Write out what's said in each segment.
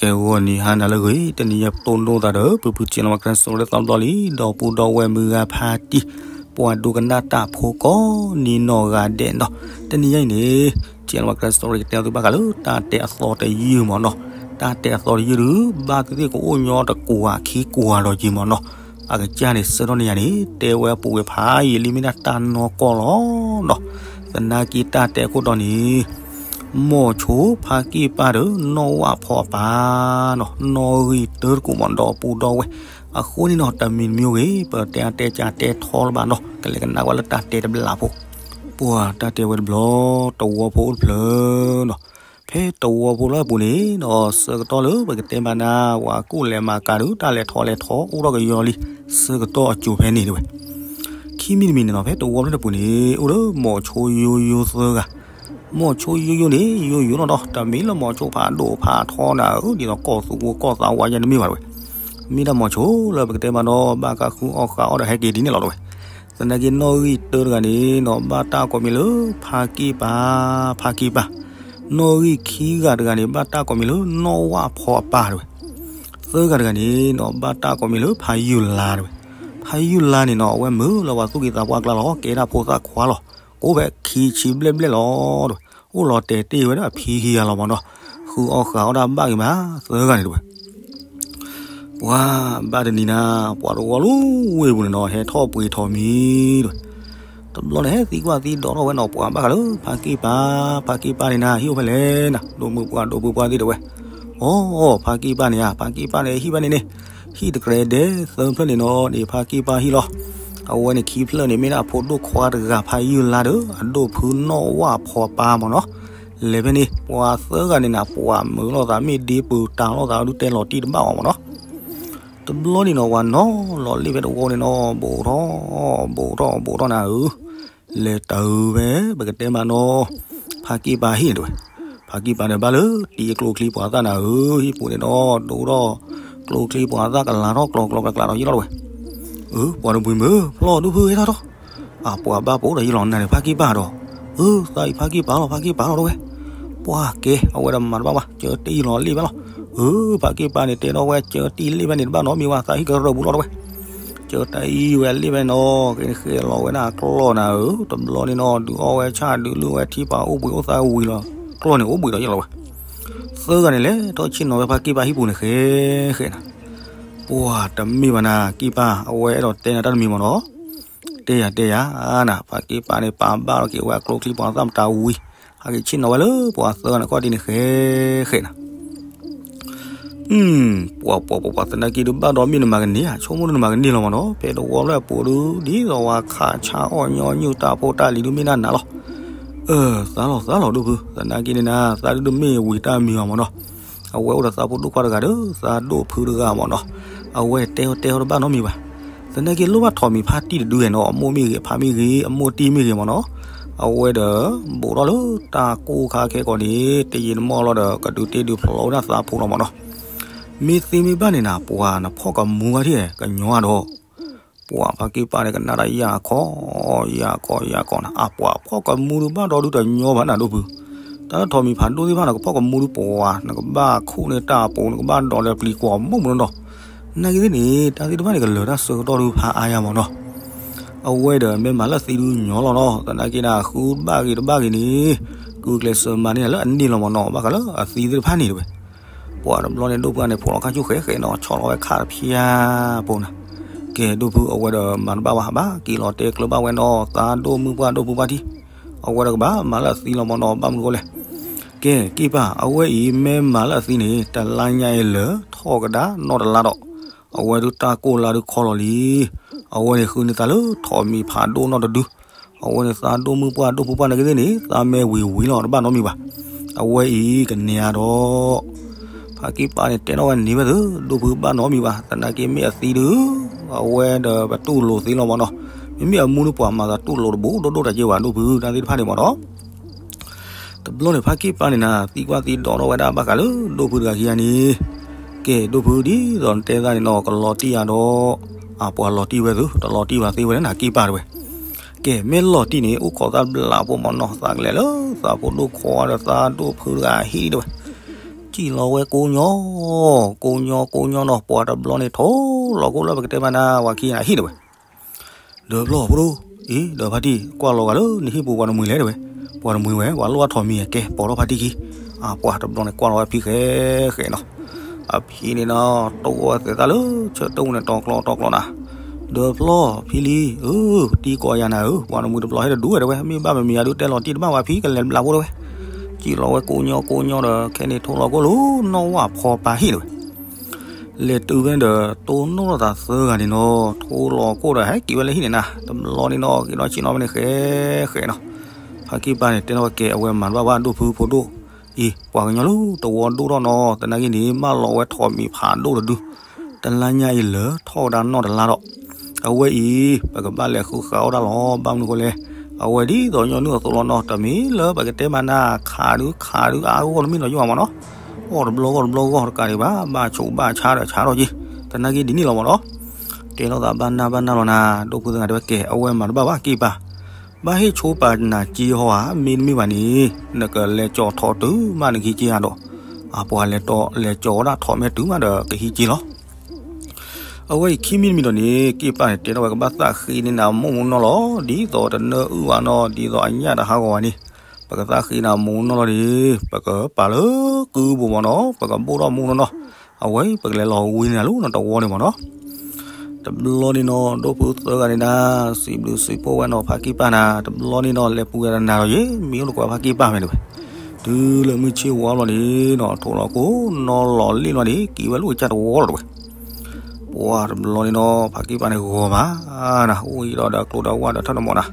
တၢ်ဂီၤနံၤဟါနၤလၢအဂ့ၤ, တနံၤအံၤပတိၢ်နီၣ်သးဒီး ပဖု Channel မၤကရၢ story သီတဘျီလံ, ဒီပုၢ်ဒီဝဲၢ်မုၢ်ဂၤဖါတံၢ်, ပှၤဒိကနၣ်တၢ်ဖိကိးနံၤနီၢ်ဂၤဒဲးနီၤ. တနံၤအံၤန့ၣ် Channel မၤကရၢ story ကတဲသုဘၣ်ဃးလၢတၢ်တဲအသီတယုၢ်မ့ၢ်နီၤ. တၢ်တဲအသီတယုၢ်ဒုး ဘၣ်သ့ၣ်သ့ၣ်ကအိၣ်ညီတကွၢ်ခံကွၢ်ဒီးယံၤမ့ၢ်နီၤ. အကစၢ်န့ၣ် ဆၢထီၣ်န့ၢ်ယၤန့ၣ် တဲဝဲအပူၤဝဲဖးယံာ်လံ မ့ၢ်ဒၣ်တၢ်နီၢ်ကီၢ်လီၤနီၤ. သနာ်က့တၢ်တဲအခိၣ်တီန့ၣ် မိၤဆိဖါက့ၢ်ပၢ်ဒီး နီၢ်ဝၣ်ဖီအပၢ်နီၤ, နီၣ်ဂံၢ်တၢတကိးမ့ၢ်ဒီပုၢ်ဒီဝဲၢ်. အဃိန့ၣ်နီၤ တမံၤတမံၤဂ့ၤ ပတဲအါတဲကၢတဲထီလၢၤဘၣ်နီၤ, ကလဲၤကနၣ်ကွၢ်လၢတၢ်တဲတဘျီဖိ. ပှၤတၢ်တဲဝဲတဘျီ တဝီဖိအိၣ်တဖျၢၣ်နီၤ. ဖဲတဝီဖိလၢအပူၤန့ၣ်နီၤ ဆၢကတီၢ်လၢပကတဲမးနၤ ပှၤကူၣ်လဲၤမၤကၤဒုး တၢ်လဲၤထီၣ်လဲၤထီ အိၣ်ထီၣ်ကယီလံ ဆၢကတီၢ်အစိၤဖဲန့ၣ်တဲဝဲ. ခံမံၤတမံၤန့ၣ်နီၤ ဖဲတဝီဖျၢၣ်တပူၤန့ၣ် အိၣ်လၢမိၤဆိယိယိသၢဂၤ. မိၤဆိယိယိန့ၣ် ယိယိနီၤဒီး တမ့ၢ်လၢမိၤဆိဖးဒိၣ်ဖးထီနၤဧၢ, ဒ်သိးကီၢ်သူဝိကီၢ်သးဝါယဲန့ၣ်တမ့ၢ်ဘၣ်တဲဝဲ. မ့ၢ်ဒၣ်မိၤဆိလၢပကတဲမးနီၤ ဘၣ်ကဃုအီၣ်ဃုအီဒီးဟဲက့ၤဒ်န့ၣ်လီၤတဲဝဲ. သနာ်က့နီၣ်ဂံၢ်တၢတဂၤန့ၣ်နီၤ ဘၣ်တၢ်ကိးမံၤလၢဖါက့ၢ်ပၢ်, ဖါက့ၢ်ပၢ်. နီၣ်ဂံၢ်ခံဂၤတဂၤန့ၣ် ဘၣ်တၢ်ကိးမံၤလၢနီၢ်ဝၣ်ဖီအပၢ်တဲဝဲ. သၢဂၤတဂၤန့ၣ်နီၤ ဘၣ်တၢ်ကိးမံၤလၢဖါယုၢ်လါတဲဝဲ. ဖါယုၢ်လါန့ၣ်နီၤ အဝဲမုာ်လၢပှၤသူၣ်က့သးပှၢ်အကျါလီၤ, ကဲဒၣ်ဖိသၣ်ခွါလီၤ, ကိးဖဲခံဆံဘျဲၣ်ဘျဲၣ်လီၤတဲဝဲ. အိၣ်လီၤတဲာ်တ့ၢ်ဝဲဒၣ်ဖံဟံဂၤလီၤမ့ၢ်နီၤ. ဃုအီၣ်ဃုအီဒၣ်ဘၣ်ဂ့ၤမး သၢဂၤန့ၣ်တဲဝဲ. ပှၤဘၣ်တနံၤနၤ ပှၤတဝီလၢဝ့ၢ်ပူၤန့ၣ်နီၤ ဟဲထီၣ်ပှ့ၤထီၣ်မံၤတဲဝဲ. တဘျီန့ၣ် ဟဲသံကွၢ်သံဒိးထီၣ်ဝဲနီၤ ပှၤဘၣ်ဃးလၢဖါက့ၢ်ပၢ်, ဖါက့ၢ်ပၢ်န့ၣ်နၤ ဟံၣ်အိၣ်ဖဲလဲၣ်နၤ, ဒိၣ်မုၣ်ပှၢ်ဒိၣ်ဖုပှၢ်သ့ၣ်တဲဝဲ. အိၣ် ဖါက့ၢ်ပၢ်န့ၣ်ဧါ, ဖါက့ၢ်ပၢ်န့ၣ် ဟံၣ်ဖဲန့ၣ်န့ၣ်, ဟံၣ်တကြဲးဒဲးသၢဖျၢၣ်န့ၣ်နီၤန့ၣ် ဖါက့ၢ်ပၢ်ဟံၣ်လီၤ. အဝဲန့ၣ်ခံဖျၢၣ်န့ၣ် မ့ၢ်ဒၣ်အဖိဒိၣ်ခွါတဂၤ ဖါယုၢ်လါဒီး အဒိၣ်ဖုနီၢ်ဝၣ်ဖီပၢ်မ့ၢ်နီၤ. လဲၤဖဲန့ၣ် ပှၤသၢဂၤန့ၣ်နၤ ပှၤမုာ်လိာ်သးမ့ၢ်ဒ့ပူၤတၢ်လိာ်သးဒုးတဲလီၤတံၢ်တဘၣ်အီၤမ့ၢ်နီၤ. တဘျီန့ၣ်နီၤ ပှၤနီၤလီၤလ့ၣ်ဖဲတဝီန့ၣ်နီၤ ဘူးထီၣ် ဘူးထီၣ် ဘူးထီၣ်နၤဧၢ, လဲၤတၢ်ဖဲ ပကတဲမးနီၤ ဖါက့ၢ်ပၢ်ဟံၣ်န့ၣ်တဲဝဲ. ဖါက့ၢ်ပၢ်န့ၣ်ဘၣ်လၢတံၤကျိချံပှၤသၣ်နၤဧၢ, ဟံၣ်ပူၤန့ၣ်နီၤ ဒိၣ်ထီၣ်ကျိချံပှၤသၣ်ကလၤထီၣ်ကျီကျီကျါကျါဒီးယံၤလီၤတဲဝဲ. အၢ ပှၤတဘှံးမုၢ် ဖျီၣ်ဒိၣ်ဖုဟဲထီၣ်ထီၣ်, အပှၤဘၣ်ပိာ်ဒီးယံၤလီၤနၤန့ၣ် ဖါက့ၢ်ပၢ်ဒီး, အၢ သးအံၤဖါက့ၢ်ပၢ်လီၤ ဖါက့ၢ်ပၢ်လီၤတဲဝဲ. ပှၤကဲ အဝဲဒီးမၤတဘၣ်ဘၣ် ကၢတံၢ်လီၤလ့ၣ်ဖဲလီၤ. အၢ ဖါက့ၢ်ပၢ်န့ၣ်တဲထီၣ်ဝဲ ကၢတံၢ်လ့ၣ်ဖဲန့ၣ်တဘၣ်နီတမံၤဘၣ် သးဟံၣ်ကရၢၢ်ပူၤလီၤတဲဝဲ. ကၢတံၢ်ဝဲလ့ၣ်ဖဲနီၤ က့ၤဃဲလီၤဝဲဒၣ်ကျီၢ်နၤဧၢ, တဘျီန့ၣ်နီၤ ဒုးအီၣ်ဝဲဆၣ်ဒုးလူၢ်ဝဲထံပၤအိၣ်ဘှံးအိၣ်သါဝံၤလီၤ, ကျီၢ်န့ၣ်အိၣ်ဘှံးဒီးယံၤလီၤဝဲ. သၢဂၤန့ၣ်လဲၤထီၣ်ဆ့ၣ်နီၤဝဲဖါက့ၢ်ပၢ်ဟံၣ်ပူၤန့ၣ်ဃဲဃဲနၤ. ပှၤတမ့ၢ်ဘၣ်နၤ က့ၢ်ပၢ် အဝဲအဲၣ်ဒိးတဲနၤတၢ်တမံၤမ့ၢ်နီၤ. တဲယၤတဲယၤနၤ ဖါက့ၢ်ပၢ်န့ၣ် ပာ်ဘၣ်လီၤက့ၤဝဲအကျိချံပှၤသၣ်မတၤဝံၤ, ဟဲက့ၤဆ့ၣ်နီၤဝဲလၢပှၤသၢဂၤန့ၣ်ခီၣ်ဒ်န့ၣ်ဃဲဃဲနၤ. ပှၤပှၤပှၤပှၤ သနာ်က့ဒုးဘၣ်ဒီးမ့ၢ်နမၤကန့ၢ်ဧါ ဆိကမိၣ်ဒုးနမၤကန့ၢ်လီၤမ့ၢ်နီၤ, ဖဲတဝီဖျၢၣ်အပူၤဒုး ဒ်သိးဝဲခးဆါအီၣ်ညီနုၢ်တၢ်ဖိတၢ်လံၤဒုးမ့ၢ်ဒၣ်နၤလီၤ. အၢ သးလီၤသးလီၤဒိၣ်ဖု သနာ်က့န့ၣ်နၤ သးဒုးတမ့ၢ်ဝံၤတၢ်မံၤဘၣ်မ့ၢ်နီၤ. အဝဲအိၣ်ဒီးသးဖိဒိၣ်ခွါတဂၤဒီး သးဒိၣ်ဖုတဂၤမ့ၢ်နီၤ. အဝဲတဲအီၤတဲအီၤတဘၣ်နီတမံၤဘၣ်. သနာ်က့လိၣ်ဘၣ်ထိးမံၤဖါတံၢ်တဒုနီၤ, အမိၢ်မ့ၢ်ဂ့ၤ အဖါမ့ၢ်ဂ့ၤ အမိၢ်တံၢ်မ့ၢ်ဂ့ၤမ့ၢ်နီၤ. အဝဲဒီး ဘူးထီၣ်လၢတၢ်ကိၢ်ခါခဲကိာ်န့ၣ် တယံာ်တမီၢ်လီၤဒီး ကဒုးတ့ဒုးဖျီဝဲဒၣ်သးဖိလီၤမ့ၢ်နီၤ. မ့ၢ်သ့မ့ၢ်ဘၣ်န့ၣ်နၤ ပှၤနဖီၣ်ကမူဂၤထံၣ်ကညီၤဒီး ပှၤဖါက့ၢ်ပၢ်န့ၣ်ကနၣ်တၢ်ယၢ်ခီ ယၢ်ခီ ယၢ်ခီနၤ, အပှၤဖီၣ်ကမူဒုးဘၣ်ဒီးဒုးတညီဘၣ်နၤဒိၣ်ဖု. တၢ်လၢထိးမံၤဖးဒိၣ်သ့ၣ်တဖၣ်န့ၣ် ကဖီၣ်ကမူဒုးပှၤ နကဘၣ်ခိၣ်န့ၢ်တၢ်အပူၤ နကဘၣ်ဒီးလၢပျံၤကွီၤမူးမူးနီၤ. နာ်က့သ့ၣ်န့ၣ် တၢ်သ့ၣ်တဖၣ်န့ၣ်ကလၢာ်တၢ်ဆၢကတီၢ်ဒုးဖးအါယၤမ့ၢ်နီၤ. အဝဲဒီးမ့ၢ်မၤလၢအသံဒုးညီလီၤနီၤ, သနာ်က့န့ၣ် ဃုတဘၣ်ဂ့ၤတဘၣ်ဂ့ၤန့ၣ် ကုကျဲးစၢးမၤန့ၢ်နၤလၢအန့ၢ်လီၤမ့ၢ်နီၤ, ဘၣ်ဃးလၢအသံသ့ၣ်တဖၣ်န့ၣ်တဲဝဲ. ပှၤတဘျီန့ၣ် ဒိၣ်ဖုန့ၣ် ဖိးလီၤခါဆူၣ်ဃဲဃဲနီၤ, ဆီၣ်လီၤဝဲခါတဖျါဖိနၤ. ကဲ ဒိၣ်ဖုအဝဲဒီးမၤတဘၣ်ဝဲ ဘၣ်က့ၤလီၤတဲကျၢၤဘၣ်ဝဲနီၤ, သးဒိၣ်မုၣ်ပှၢ်ဒိၣ်ဖုပှၢ်ထံ, အဝဲဒီးကဘၣ်မၤလၢအသံလီၤမ့ၢ်နီၤ, ဘၣ်မနုၤဃိလဲၣ်. ကဲ က့ၢ်ပၢ် အဝဲအံၤမ့ၢ်မၤလၢအသံန့ၣ် တလါညါအံၤလၢာ်ထီၣ်ကဒါနီတလါဒီး အဝဲဒုးတၢ်ကိၢ်လါဒုးခီလီၤလံ. အဝဲန့ၣ်ဃုန့ၢ်သးလၢထိးမံၤဖးဒိၣ်နီၢ်တဒု, အဝဲန့ၣ်သးဒိၣ်မုၣ်ပှၢ်ဒိၣ်ဖုပှၢ်နာ်က့သ့ၣ်န့ၣ် သးမ့ၢ်ဝံၤဝံၤလီၤ တဘၣ်နီတမံၤဘၣ်. အဝဲအံၤကန့ၢ်အါဒီး ဖါက့ၢ်ပၢ်န့ၣ်တဲထီၣ်ဝဲန့ၣ်ဝဲသ့ၣ် ဒိၣ်ဖုဘၣ်နီတမံၤဘၣ်, သနာ်က့မ့ၢ်အသံဒုး အဝဲဒီးပတူၢ်လိာ်သ့လီၤမ့ၢ်နီၤ. မ့မ့ၢ်အမူဒုးပှၤမၤသးတူၢ်လိာ်တဘူးဒိၣ်ဒိၣ်တၢ်က့ဘၣ် ဒိၣ်ဖုတၢ်သ့ၣ်တဖၣ်န့ၣ်မ့ၢ်နီၤ. တဘျီန့ၣ် ဖါက့ၢ်ပၢ်န့ၣ်နၤ သံကွၢ်သံဒိးထီၣ်ဝဲဒၣ်ဘၣ်ဃးလၢဒိၣ်ဖုတဂၤခံဂၤန့ၣ်, ကဲ ဒိၣ်ဖုဒ်သိးနတဲသးန့ၣ်နီၤ ကလီၤတံၢ်ယၤဒီး အပှၤလီၤတံၢ်ဝဲသု တလီၤတံၢ်ဘၣ်သ့ဝဲလၢနၤက့ၢ်ပၢ်တဲဝဲ. ကဲ မ့ၢ်လီၤတံၢ်န့ၣ် အိၣ်ခိးသးဘျးဖိမ့ၢ်နီၤ, သးကလဲၤလၢသးဖိဒိၣ်ခွါဒီးသးဒိၣ်ဖုတဂၤဟံၣ်တဲဝဲ. စံၣ်လီၤဝဲကိးညီ, ကိးညီကိးညီနီၤ, ပှၤတဘျီန့ၣ် ထိးလီၤကိးလၢပကတဲမးနၤ ပှၤခံဂၤအဟံၣ်တဝဲ. ဒီးဖျီၣ်ဖိဒိၣ်, အံၤ ဒီးဖါတံၢ် ကွၢ်လီၤဂာ်လၢနဟံၣ်ပူၤပှၤတမှံၤလဲၣ်တဝဲ. ပှၤတမှံၤဝဲ ပှၤလိၣ်အထီၣ်မံၤကဲ ပိာ်ထီၣ်ဖါတံၢ်ခံ. အပှၤတဘျီန့ၣ် ကွၢ်လီၤဝဲဖံဃဲဃဲနီၤ. အဖံန့ၣ်နီၤ တိၢ်ဝဲသဲးသၣ်လၢဆၢတိၢ်န့ၣ် တီၤကျီတီၤကျီနၤ. ဒီးဖျီၣ်ဖံလံ, အၢ ပတံၤကိးယၤနၤဧၢ, ပှၤတမှံၤတဘျီဟဲတဒူဝဲတဝဲ, မ့ၢ်ဘၣ်မမံၤယၤဒုးတဲလီၤတံၢ်တဘၣ်ဝဲဖံကလဲၤဘျးဖိတဝဲ. စံၣ်လီၤဝဲကိးညီကိးညီဒီး ခဲန့ၣ်ထိးလီၤကိးလၢနီၢ်ဝၣ်ဖီပၤဟံၣ်တဝဲ. လဲၤတုၤဖဲန့ၣ်ဒီး တိၢ်နီၣ်ထီၣ်သးသၢဂၤန့ၣ်နီၤ ထိးလီၤကိးဒီး ဟဲက့ၤဝဲလၢဟံၣ်န့ၣ်နၤ. တဘျီန့ၣ်နီၤ က့ၤဒီးဆ့ၣ်နီၤဖဲန့ၣ်ဃဲဃဲနီၤ. ဖါက့ၢ်ပၢ်န့ၣ် တဲထီၣ်ဝဲကဲ အဝဲမၤတဘၣ်ဘၣ်ဒိၣ်ဖုဖိဒိၣ်, အံၤ ပှၤကညီလၢတဝီဒိၣ်ထီၣ်နီၤ သနာ်က့န့ၣ် မၢလီၤဝဲထိးမံၤဖးဒိၣ်တဒု, တလါညါအံၤလၢထီၣ်ဝဲဒၣ်နီၢ်တလါဒီး အဝဲအံၤ ပကဘၣ်လဲၤဃုဃာ်အီၣ်တၢ်လီၤ. ဘၣ်မနုၤဃိလဲၣ်, အဝဲဒ်သိးညီနုၢ်အသိးလီၤနီၤ, တမ့ၢ်လၢပကတဲမးနၤ ခးဒုခးဒုအါဂီၢ်တမ့ၢ်နီၤယိၣ်မးနီၤ. အီၣ်တဘျီဂီၢ်တဘျီဂီၢ်တကးဒံးဘၣ်, ဘၣ်ဆိးဘၣ်ဆါဒီးဆါထီၣ်က့ၤ, သနာ်က့ဒ်န့ၣ်လီၤမးနီၤ. တဲလိာ်သးဘၣ်နၢ်ဘၣ်နၢ်လီၤနၤ, ဒိၣ်ဖုသ့ၣ်တဂၤတဲဝဲကဲ အဝဲမၤတဘၣ်ဘၣ်က့ၢ်ပၢ်, ဘၣ်ဟ့ၣ်ဆိပာ်နၤက့ဟီဧါ, မ့တမ့ၢ်ဘၣ်န့ၣ် နကလဲၤကၠီၤထိးတုၤမးနကဟံးက့ၤဧါဒီး, အပှၤလဲၤတီလဲၤကၠီၤဝဲဒၣ်ထိးမဲာ်တုၤမးဒီးကဟံးက့ၤလီၤ. အဝဲအံၤခံမံၤတမံၤဒီးန့ၣ် က့ၢ်ပၢ်န့ၣ် တဲထီၣ်ဝဲကဘၣ်သးဃ့န့ၢ်နၤမိၢ်မူနီၢ်လီၤ. ဒ်သိးတနၢအုၣ်ဘၣ်နီၢ် ဒ်သိးအညၣ်တဟးဂီၤဘၣ်န့ၣ်, ပကသးဃ့နၤမိၢ်မူနီၢ်လီၤန့ၣ် ပကပာ်လၢကုပူၤမးနီၤ, ပကဘိၣ်ထီၣ်မူနီၢ်နီၢ်, အဝဲပကလဲၤလီၤဝံၤန့ၣ်လၢနတဝီန့ၣ်မးနီၤ. တဘျီန့ၣ်နီၤ ဒိၣ်ဖုသၢဂၤန့ၣ်နၤ စံးဘျုးစံးဖှိၣ်ဝဲနီၤ ဖါက့ၢ်ပၢ်နၤ, တဘျီန့ၣ်နီၤ လဲၤပူၤဝဲတနၤလီၤယဲ မ့ၢ်အိၣ်တကွၢ်ဖါက့ၢ်ပၢ်မဲာ်တဝဲ. တုၤလၢမုၢ်ဆ့ၣ်ဝါဘျီန့ၣ်နီၤ ထိးလီၤကိးနီၢ်လီၤလ့ၣ်လီၤန့ၣ် က့ၤဝဲလၢကစၢ်တဝီလီၤတဝဲ. ပှၤတဘျီန့ၣ်နီၤ ဖါက့ၢ်ပၢ်န့ၣ်ဂီၤမးနၤ အိၣ်အံၤဒီးဒီးကျိဒီးဝၣ်ဒီးထၢၣ်ဒီးမီၤနၤ,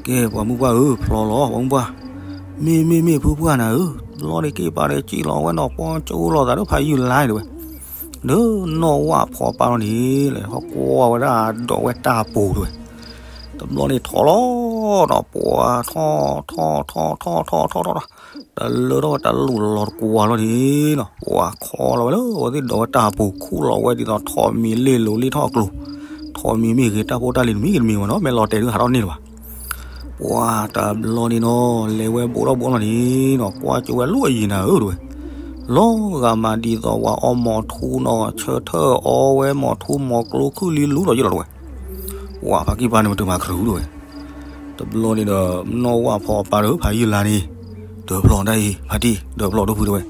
ကဲပှၤမုၢ်ပှၢ်ဧၢ ဖျီလီၤ ပှၤမုၢ်ပှၢ်, မ့ၢ်မ့ၢ်မ့ၢ်ဖုပှၢ်နၤဧၢ, တဘျီန့ၣ်က့ၢ်ပၢ်န့ၣ်စံၣ်လီၤဝဲနီၤ ပှၤကၠိလီၤသးဒီးဖးယုၢ်လါန့ၣ်တဝဲ, ဒီးနီၢ်ဝၣ်ဖီပၤလီၤန့ၣ် လဲၤဟီၣ်ကွၢ်ဝဲဒၣ်ဒီးဝဲတၢ်ပူၤတဝဲ. တဘျီန့ၣ်ထိးလီၤနီၤ ပှၤထီၣ်ထီၣ်ထီၣ်ထီၣ်ထီၣ်ထီၣ်ထီၣ်ထီၣ် တလၢထီၣ်ဝဲတၢ်လူၢ်လီၤတကွၢ်လီၤန့ၣ်နီၤ ပှၤခီလီၤဝဲလၢအဝဲသ့ၣ်ဒီးဝဲတၢ်ပူၤ ခူၣ်လီၤဝဲဒ်သိးထိးမံၤလ့ၣ်လိၤလ့ၣ်ထီၣ်အကျိၤ, ထိးမံၤမ့ၢ်ဂ့ၤ တၢ်ဖိတၢ်လံၤတမံၤဂ့ၤတမံၤမးနီၤ မ့ၢ်လီၤတဲာ်ဒုးဟးထီၣ်န့ၢ်လၢၤဘၣ်. ပှၤတဘျီန့ၣ်နီၤ လဲၤဝဲဘူးထီၣ်ဘူးလီၤန့ၣ်နီၤ ကွၢ်ကၠိဝဲလၢအယံၤနၤဧၢတဝဲ, လီၤဂာ်မးဒ်သိးပှၤအီမီၤထူနီၤ ဆၢထၢၣ်အီဝဲမီၤထူမီၤကျိခုၣ်လံလူလီၤယ့ၢ်လီၤတဝဲ. ပှၤဖါက့ၢ်ပၢ်န့ၣ်မ့ၢ်တုၤမၤခရူးတဝဲ. တဘျီန့ၣ်ဒီး နီၢ်ဝၣ်ဖီပၤဒီးဖးယုၢ်လါန့ၣ်, ဒၢးဖျီၣ်ဒၣ်အံၤ ဖါတံၢ် ဒၢးဖျီၣ်ဒိၣ်ဖုတဝဲ,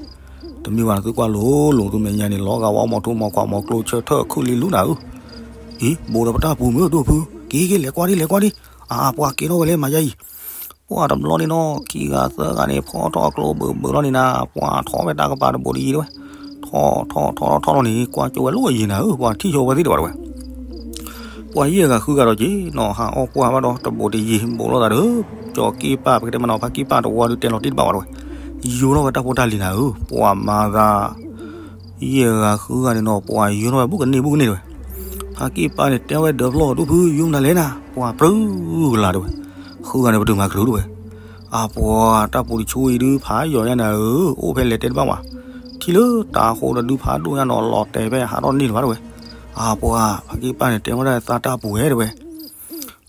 တမ့ၢ်ဘၣ်သုကွၢ်လိၤလိၤသုမဲာ်ညါန့ၣ် လီၤဂာ်ဝဲအီမီၤထူမီၤခွါမီၤကျိဆၢထၢၣ်ခုၣ်လံလူနၤဧၢ, အံၤ ဘူးဒီးပတၢ်ပူၤမ့ၢ်ဒိၣ်ဖု, က့ၤက့ၤလဲၤကွၢ်ဒံးလဲၤကွၢ်ဒံး, အါ ပှၤကဲထီၣ်ဝဲလဲၣ်မၤယါအံၤ ပှၤတဘျီန့ၣ်နီၤ ခံဂၤသၢဂၤန့ၣ် ဖီထီၣ်အကျိဘုးဘုးလီၤန့ၣ်နၤ ပှၤထီၣ်ဝဲတၢ်ကပၤတဘူးတယံၤတဝဲ, ထီၣ်ထီၣ်ထီၣ်ထီၣ်ထီၣ်လီၤန့ၣ် ကွၢ်ကၠိဝဲလၢအယံၤနၤဧၢ ပှၤထံၣ်ဆိဝဲသ့ၣ်တဝဲတဝဲ. ပှၤယဲၢ်ဂၤဃုဂၤဒီးက့ၤနီၤ ဟးအီၣ်ကွၢ်ဘၣ်ဒီးတဘူးတယံၤ ဘူးလိာ်သးဒီး ကၠီၤက့ၢ်ပၢ် ပကတဲမးနီၤ ဖါက့ၢ်ပၢ်တဝီဒုးတဲလီၤတံၢ်တဘၣ်ဝဲတဝဲ, ယိၤထီၣ်ဝဲတၢ်ဖိတၢ်လံၤနၤဧၢ ပှၤမၤသး ယဲၢ်ဂၤဃုဂၤန့ၣ်နီၤ ပှၤယိၤထီၣ်ဝဲဘူးကန့ၢ်ဘူးကန့ၢ်တဝဲ. ဖါက့ၢ်ပၢ်န့ၣ်တဲဝဲဒၢးဖျီၣ်ဒိၣ်ဖု ယိၤမနုၤလဲၣ်နၤ ပှၤပြူလၢ်တဝဲ, ဃုဂၤန့ၣ်ပတုာ်မၤကရူၢ်တဝဲ. အပှၤတၢ်ပူၤတဆိအံၤဒုး ဖးယိၤညါနၤဧၢ အိၣ်ဖဲလဲၣ်တဲတဘၣ်ဝဲ, ထံၣ်လၢတၢ်ဟိတဒုဖးဒိၣ်ညါနီၤ လီၤတဲာ်ဖဲဟးထီၣ်န့ၢ်တဘၣ်တဝဲ. အပှၤ ဖါက့ၢ်ပၢ်န့ၣ်တဲဝဲဒၣ်သးတၢ်ပူၤဝဲတဝဲ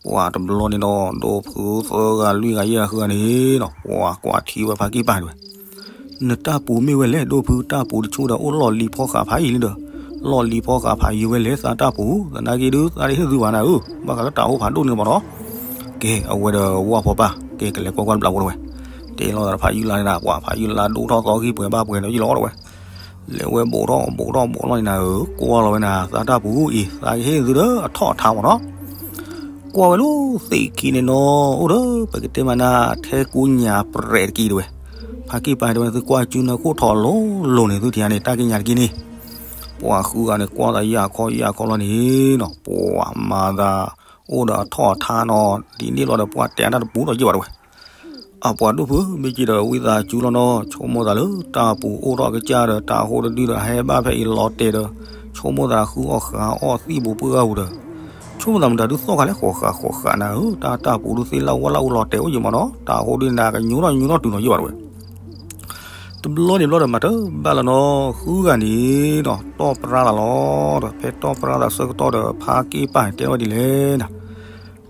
ပှၤတဘျီန့ၣ်ဒီး ဒိၣ်ဖုသၢဂၤလွံၢ်ဂၤယဲၢ်ဂၤဃုဂၤန့ၣ်နီၤ ပှၤကွၢ်ထံဝဲဖါက့ၢ်ပၢ်တဝဲ, နတၢ်ပူၤမ့ၢ်ဝဲလဲၣ် ဒိၣ်ဖု တၢ်ပူၤတဆိဒီးအိၣ်လီၢ်လံၤဖီဃာ်ဖးယံၤလံဒီး, လီၢ်လံၤဖီဃာ်ဖးယံၤဝဲလဲၣ် သးတၢ်ပူၤ သနာ်က့ဒုး သးတဟ့ၣ်သုဘၣ်နၤဧၢ ဘၣ်ဃးလၢတၢ်အိၣ်ဖးဒိၣ်န့ၣ်မးနီၤ. ကဲ အဝဲဒီးဝၣ်ဖီပၢ် ကဲကလဲၤကွၢ်ကွၢ်တဘျီဖိတဝဲ, တဲလိာ်သးဖးယုၢ်လါန့ၣ်ဒၣ် ပှၤဖးယုၢ်လါဒိၣ်ထီၣ်သီဂံၢ်ပှဲၤဘၣ်ပှဲၤဒီးယလီၤတဝဲ လဲၤဝဲဘူးထီၣ်ဘူးထီၣ်ဘူးထီၣ်န့ၣ်နၤဧၢ ကွၢ်လီၤဝဲနၤ သးတၢ်ပူၤအံၤ သးကဟ့ၣ်သုဒီးအထီၣ်အထါမးနီၤ. ကွၢ်ဝဲလၢသ့ၣ်ခံန့ၣ်နီၤ အိၣ်ဒီး ပကတဲမးနၤ ထဲကူညၣ်ပြဲးတက့ၢ်တဝဲ, ဖါက့ၢ်ပၢ်တဲဝဲ သုကွၢ်စုနၢခိၣ်ထီၣ်လိၤလိၤန့ၣ် သုထံၣ်ဧါန့ၣ် တၢ်ကညၣ်တက့ၢ်န့ၣ်, ပှၤဃုဂၤန့ၣ် ကွၢ်သးယၤခီယၤခီလီၤန့ၣ်နီၤ ပှၤမၤသး အိၣ်ဒီးအထီၣ်အထါနီၤ ဒ်န့ၣ်လီၤဒီးပှၤတဲတၢ်တပူၤဒီးယ့ၢ်ဘၣ်တဝဲ အပှၤဒိၣ်ဖု မ့ၢ်က့ၤဒီးဝံသးစူၤလီၤနီၤ ဆိကမိၣ်သးလၢတၢ်ပူၤအိၣ်ထီၣ်ကစၢ်ဒီး တၢ်ဟိတဒုဒီး ဟဲဘၣ်ဖဲအံၤလီၤတဲာ်ဒီး ဆိကမိၣ်သးဃုအီၣ်ဃာ်အီၣ်သံၣ်ပူၤပှၢ်ဂၤပူၤဒီး ဆိကမိၣ်သးမတၤဒုးသီၣ်ခါလဲၣ် ဃိးဃာ်ဃိးဃာ်နၤဧၢ တၢ်တၢ်ပူၤဒုးသ့လၢဝဲလၢအူလီၤတဲာ် အိၣ်ယံၤမးနီၤ တၢ်ဟိဒုးနၤကညိထီၣ်ညိထီၣ်တုၤနီၤယ့ၢ်ဘၣ်တဝဲ တဘျီန့ၣ်ဘျီဒီးမၤတဘၣ်လၢၤနီၤ ဃုဂၤန့ၣ်ဒီး တီၣ်ပြါသးလီၤဒီး ဖဲတီၣ်ပြါသးဆၢကတီၢ်ဒီး ဖါက့ၢ်ပၢ်တဲဝဲဒ်လဲၣ်နၤ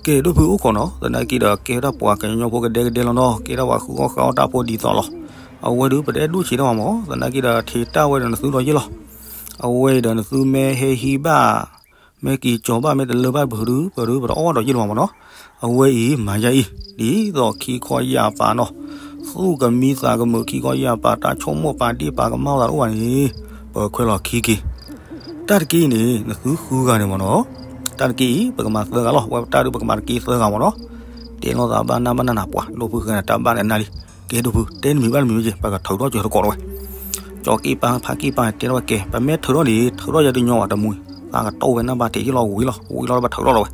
ကဲ ဒိၣ်ဖုအိၣ်ခိးနီၤ သနာ်က့ဒီး ကဲဒၣ်ပှၤကညီဖိကဒဲကဒဲလီၤနီၤ ကဲဒၣ်ပှၤဃုအီၣ်ဃာ်အီၣ်တၢ်ဖိဒ်သိးလီၤ. အဝဲဒုးပတအဲၣ်ဒိၣ်ဆံးတၢ်မးမး, သနာ်က့ဒီးထံၣ်တၢ်ဝဲဒီးနသုဒီးယ့ၢ်လီၤ. အဝဲအံၤဒီးနသုမ့ၢ်ဟဲဟံးဘၣ်, မ့ၢ်က့ၤကၠီၤဘၣ် မ့ၢ်တလၢဘၣ်ပဒုး ပဒုးပတအီၣ်ဘၣ်ဒီးယ့ၢ်လီၤမးမးနီၤ. အဝဲအံၤမၤယါအံၤ ဒ်သိးခံခီယၢ်ပာ်နီၤ, သူၣ်ကမံသးကမုာ် ခံခီယၢ်ပာ် တၢ်ဆိကမိၣ်ပာ်ဒ့ၣ်ပာ်ကမၣ်သးတအိၣ်ဘၣ်န့ၣ်, ပခွဲးလီၤခံက့ၤ တၢ်တက့ၢ်အံၤန့ၣ် နသုဃုဂၤန့ၣ်မးနီၤ. တၢ်တက့ၢ်အံၤ ပကမၤသၢဂၤလီၤ. ဝဲပတၢ်ဒုးပကမၤတက့ၢ်သၢဂၤမးနီၤ. တဲလိာ်သးဘၣ်နၢ်ဘၣ်နၢ်နၤ ပှၤဒိၣ်ဖုဃဲနၤ တၢ်ဘၣ်နးနၢ်လံ. ကဲဒိၣ်ဖု တဲနမံၤဘၣ်နမံၤဝဲက့ၤ ပကထုးထီၣ်စၢၤသကိးတဝဲ. ကၠီၤက့ၣ်ပၢ်ဖါက့ၣ်ပၢ်တဲထီၣ်ဝဲကဲ ပမ့ၢ်ထုးထီၣ်န့ၣ် ထုးထီၣ်ယဲတညီဘၣ်တမူ, သးကတီၢ်ဝဲနၢ်ဘၣ်ထဲးယ့ၢ်လီၤဝံၤလီၤ ဝံၤလီၤလၢပထုးထီၣ်လီၤဝဲ.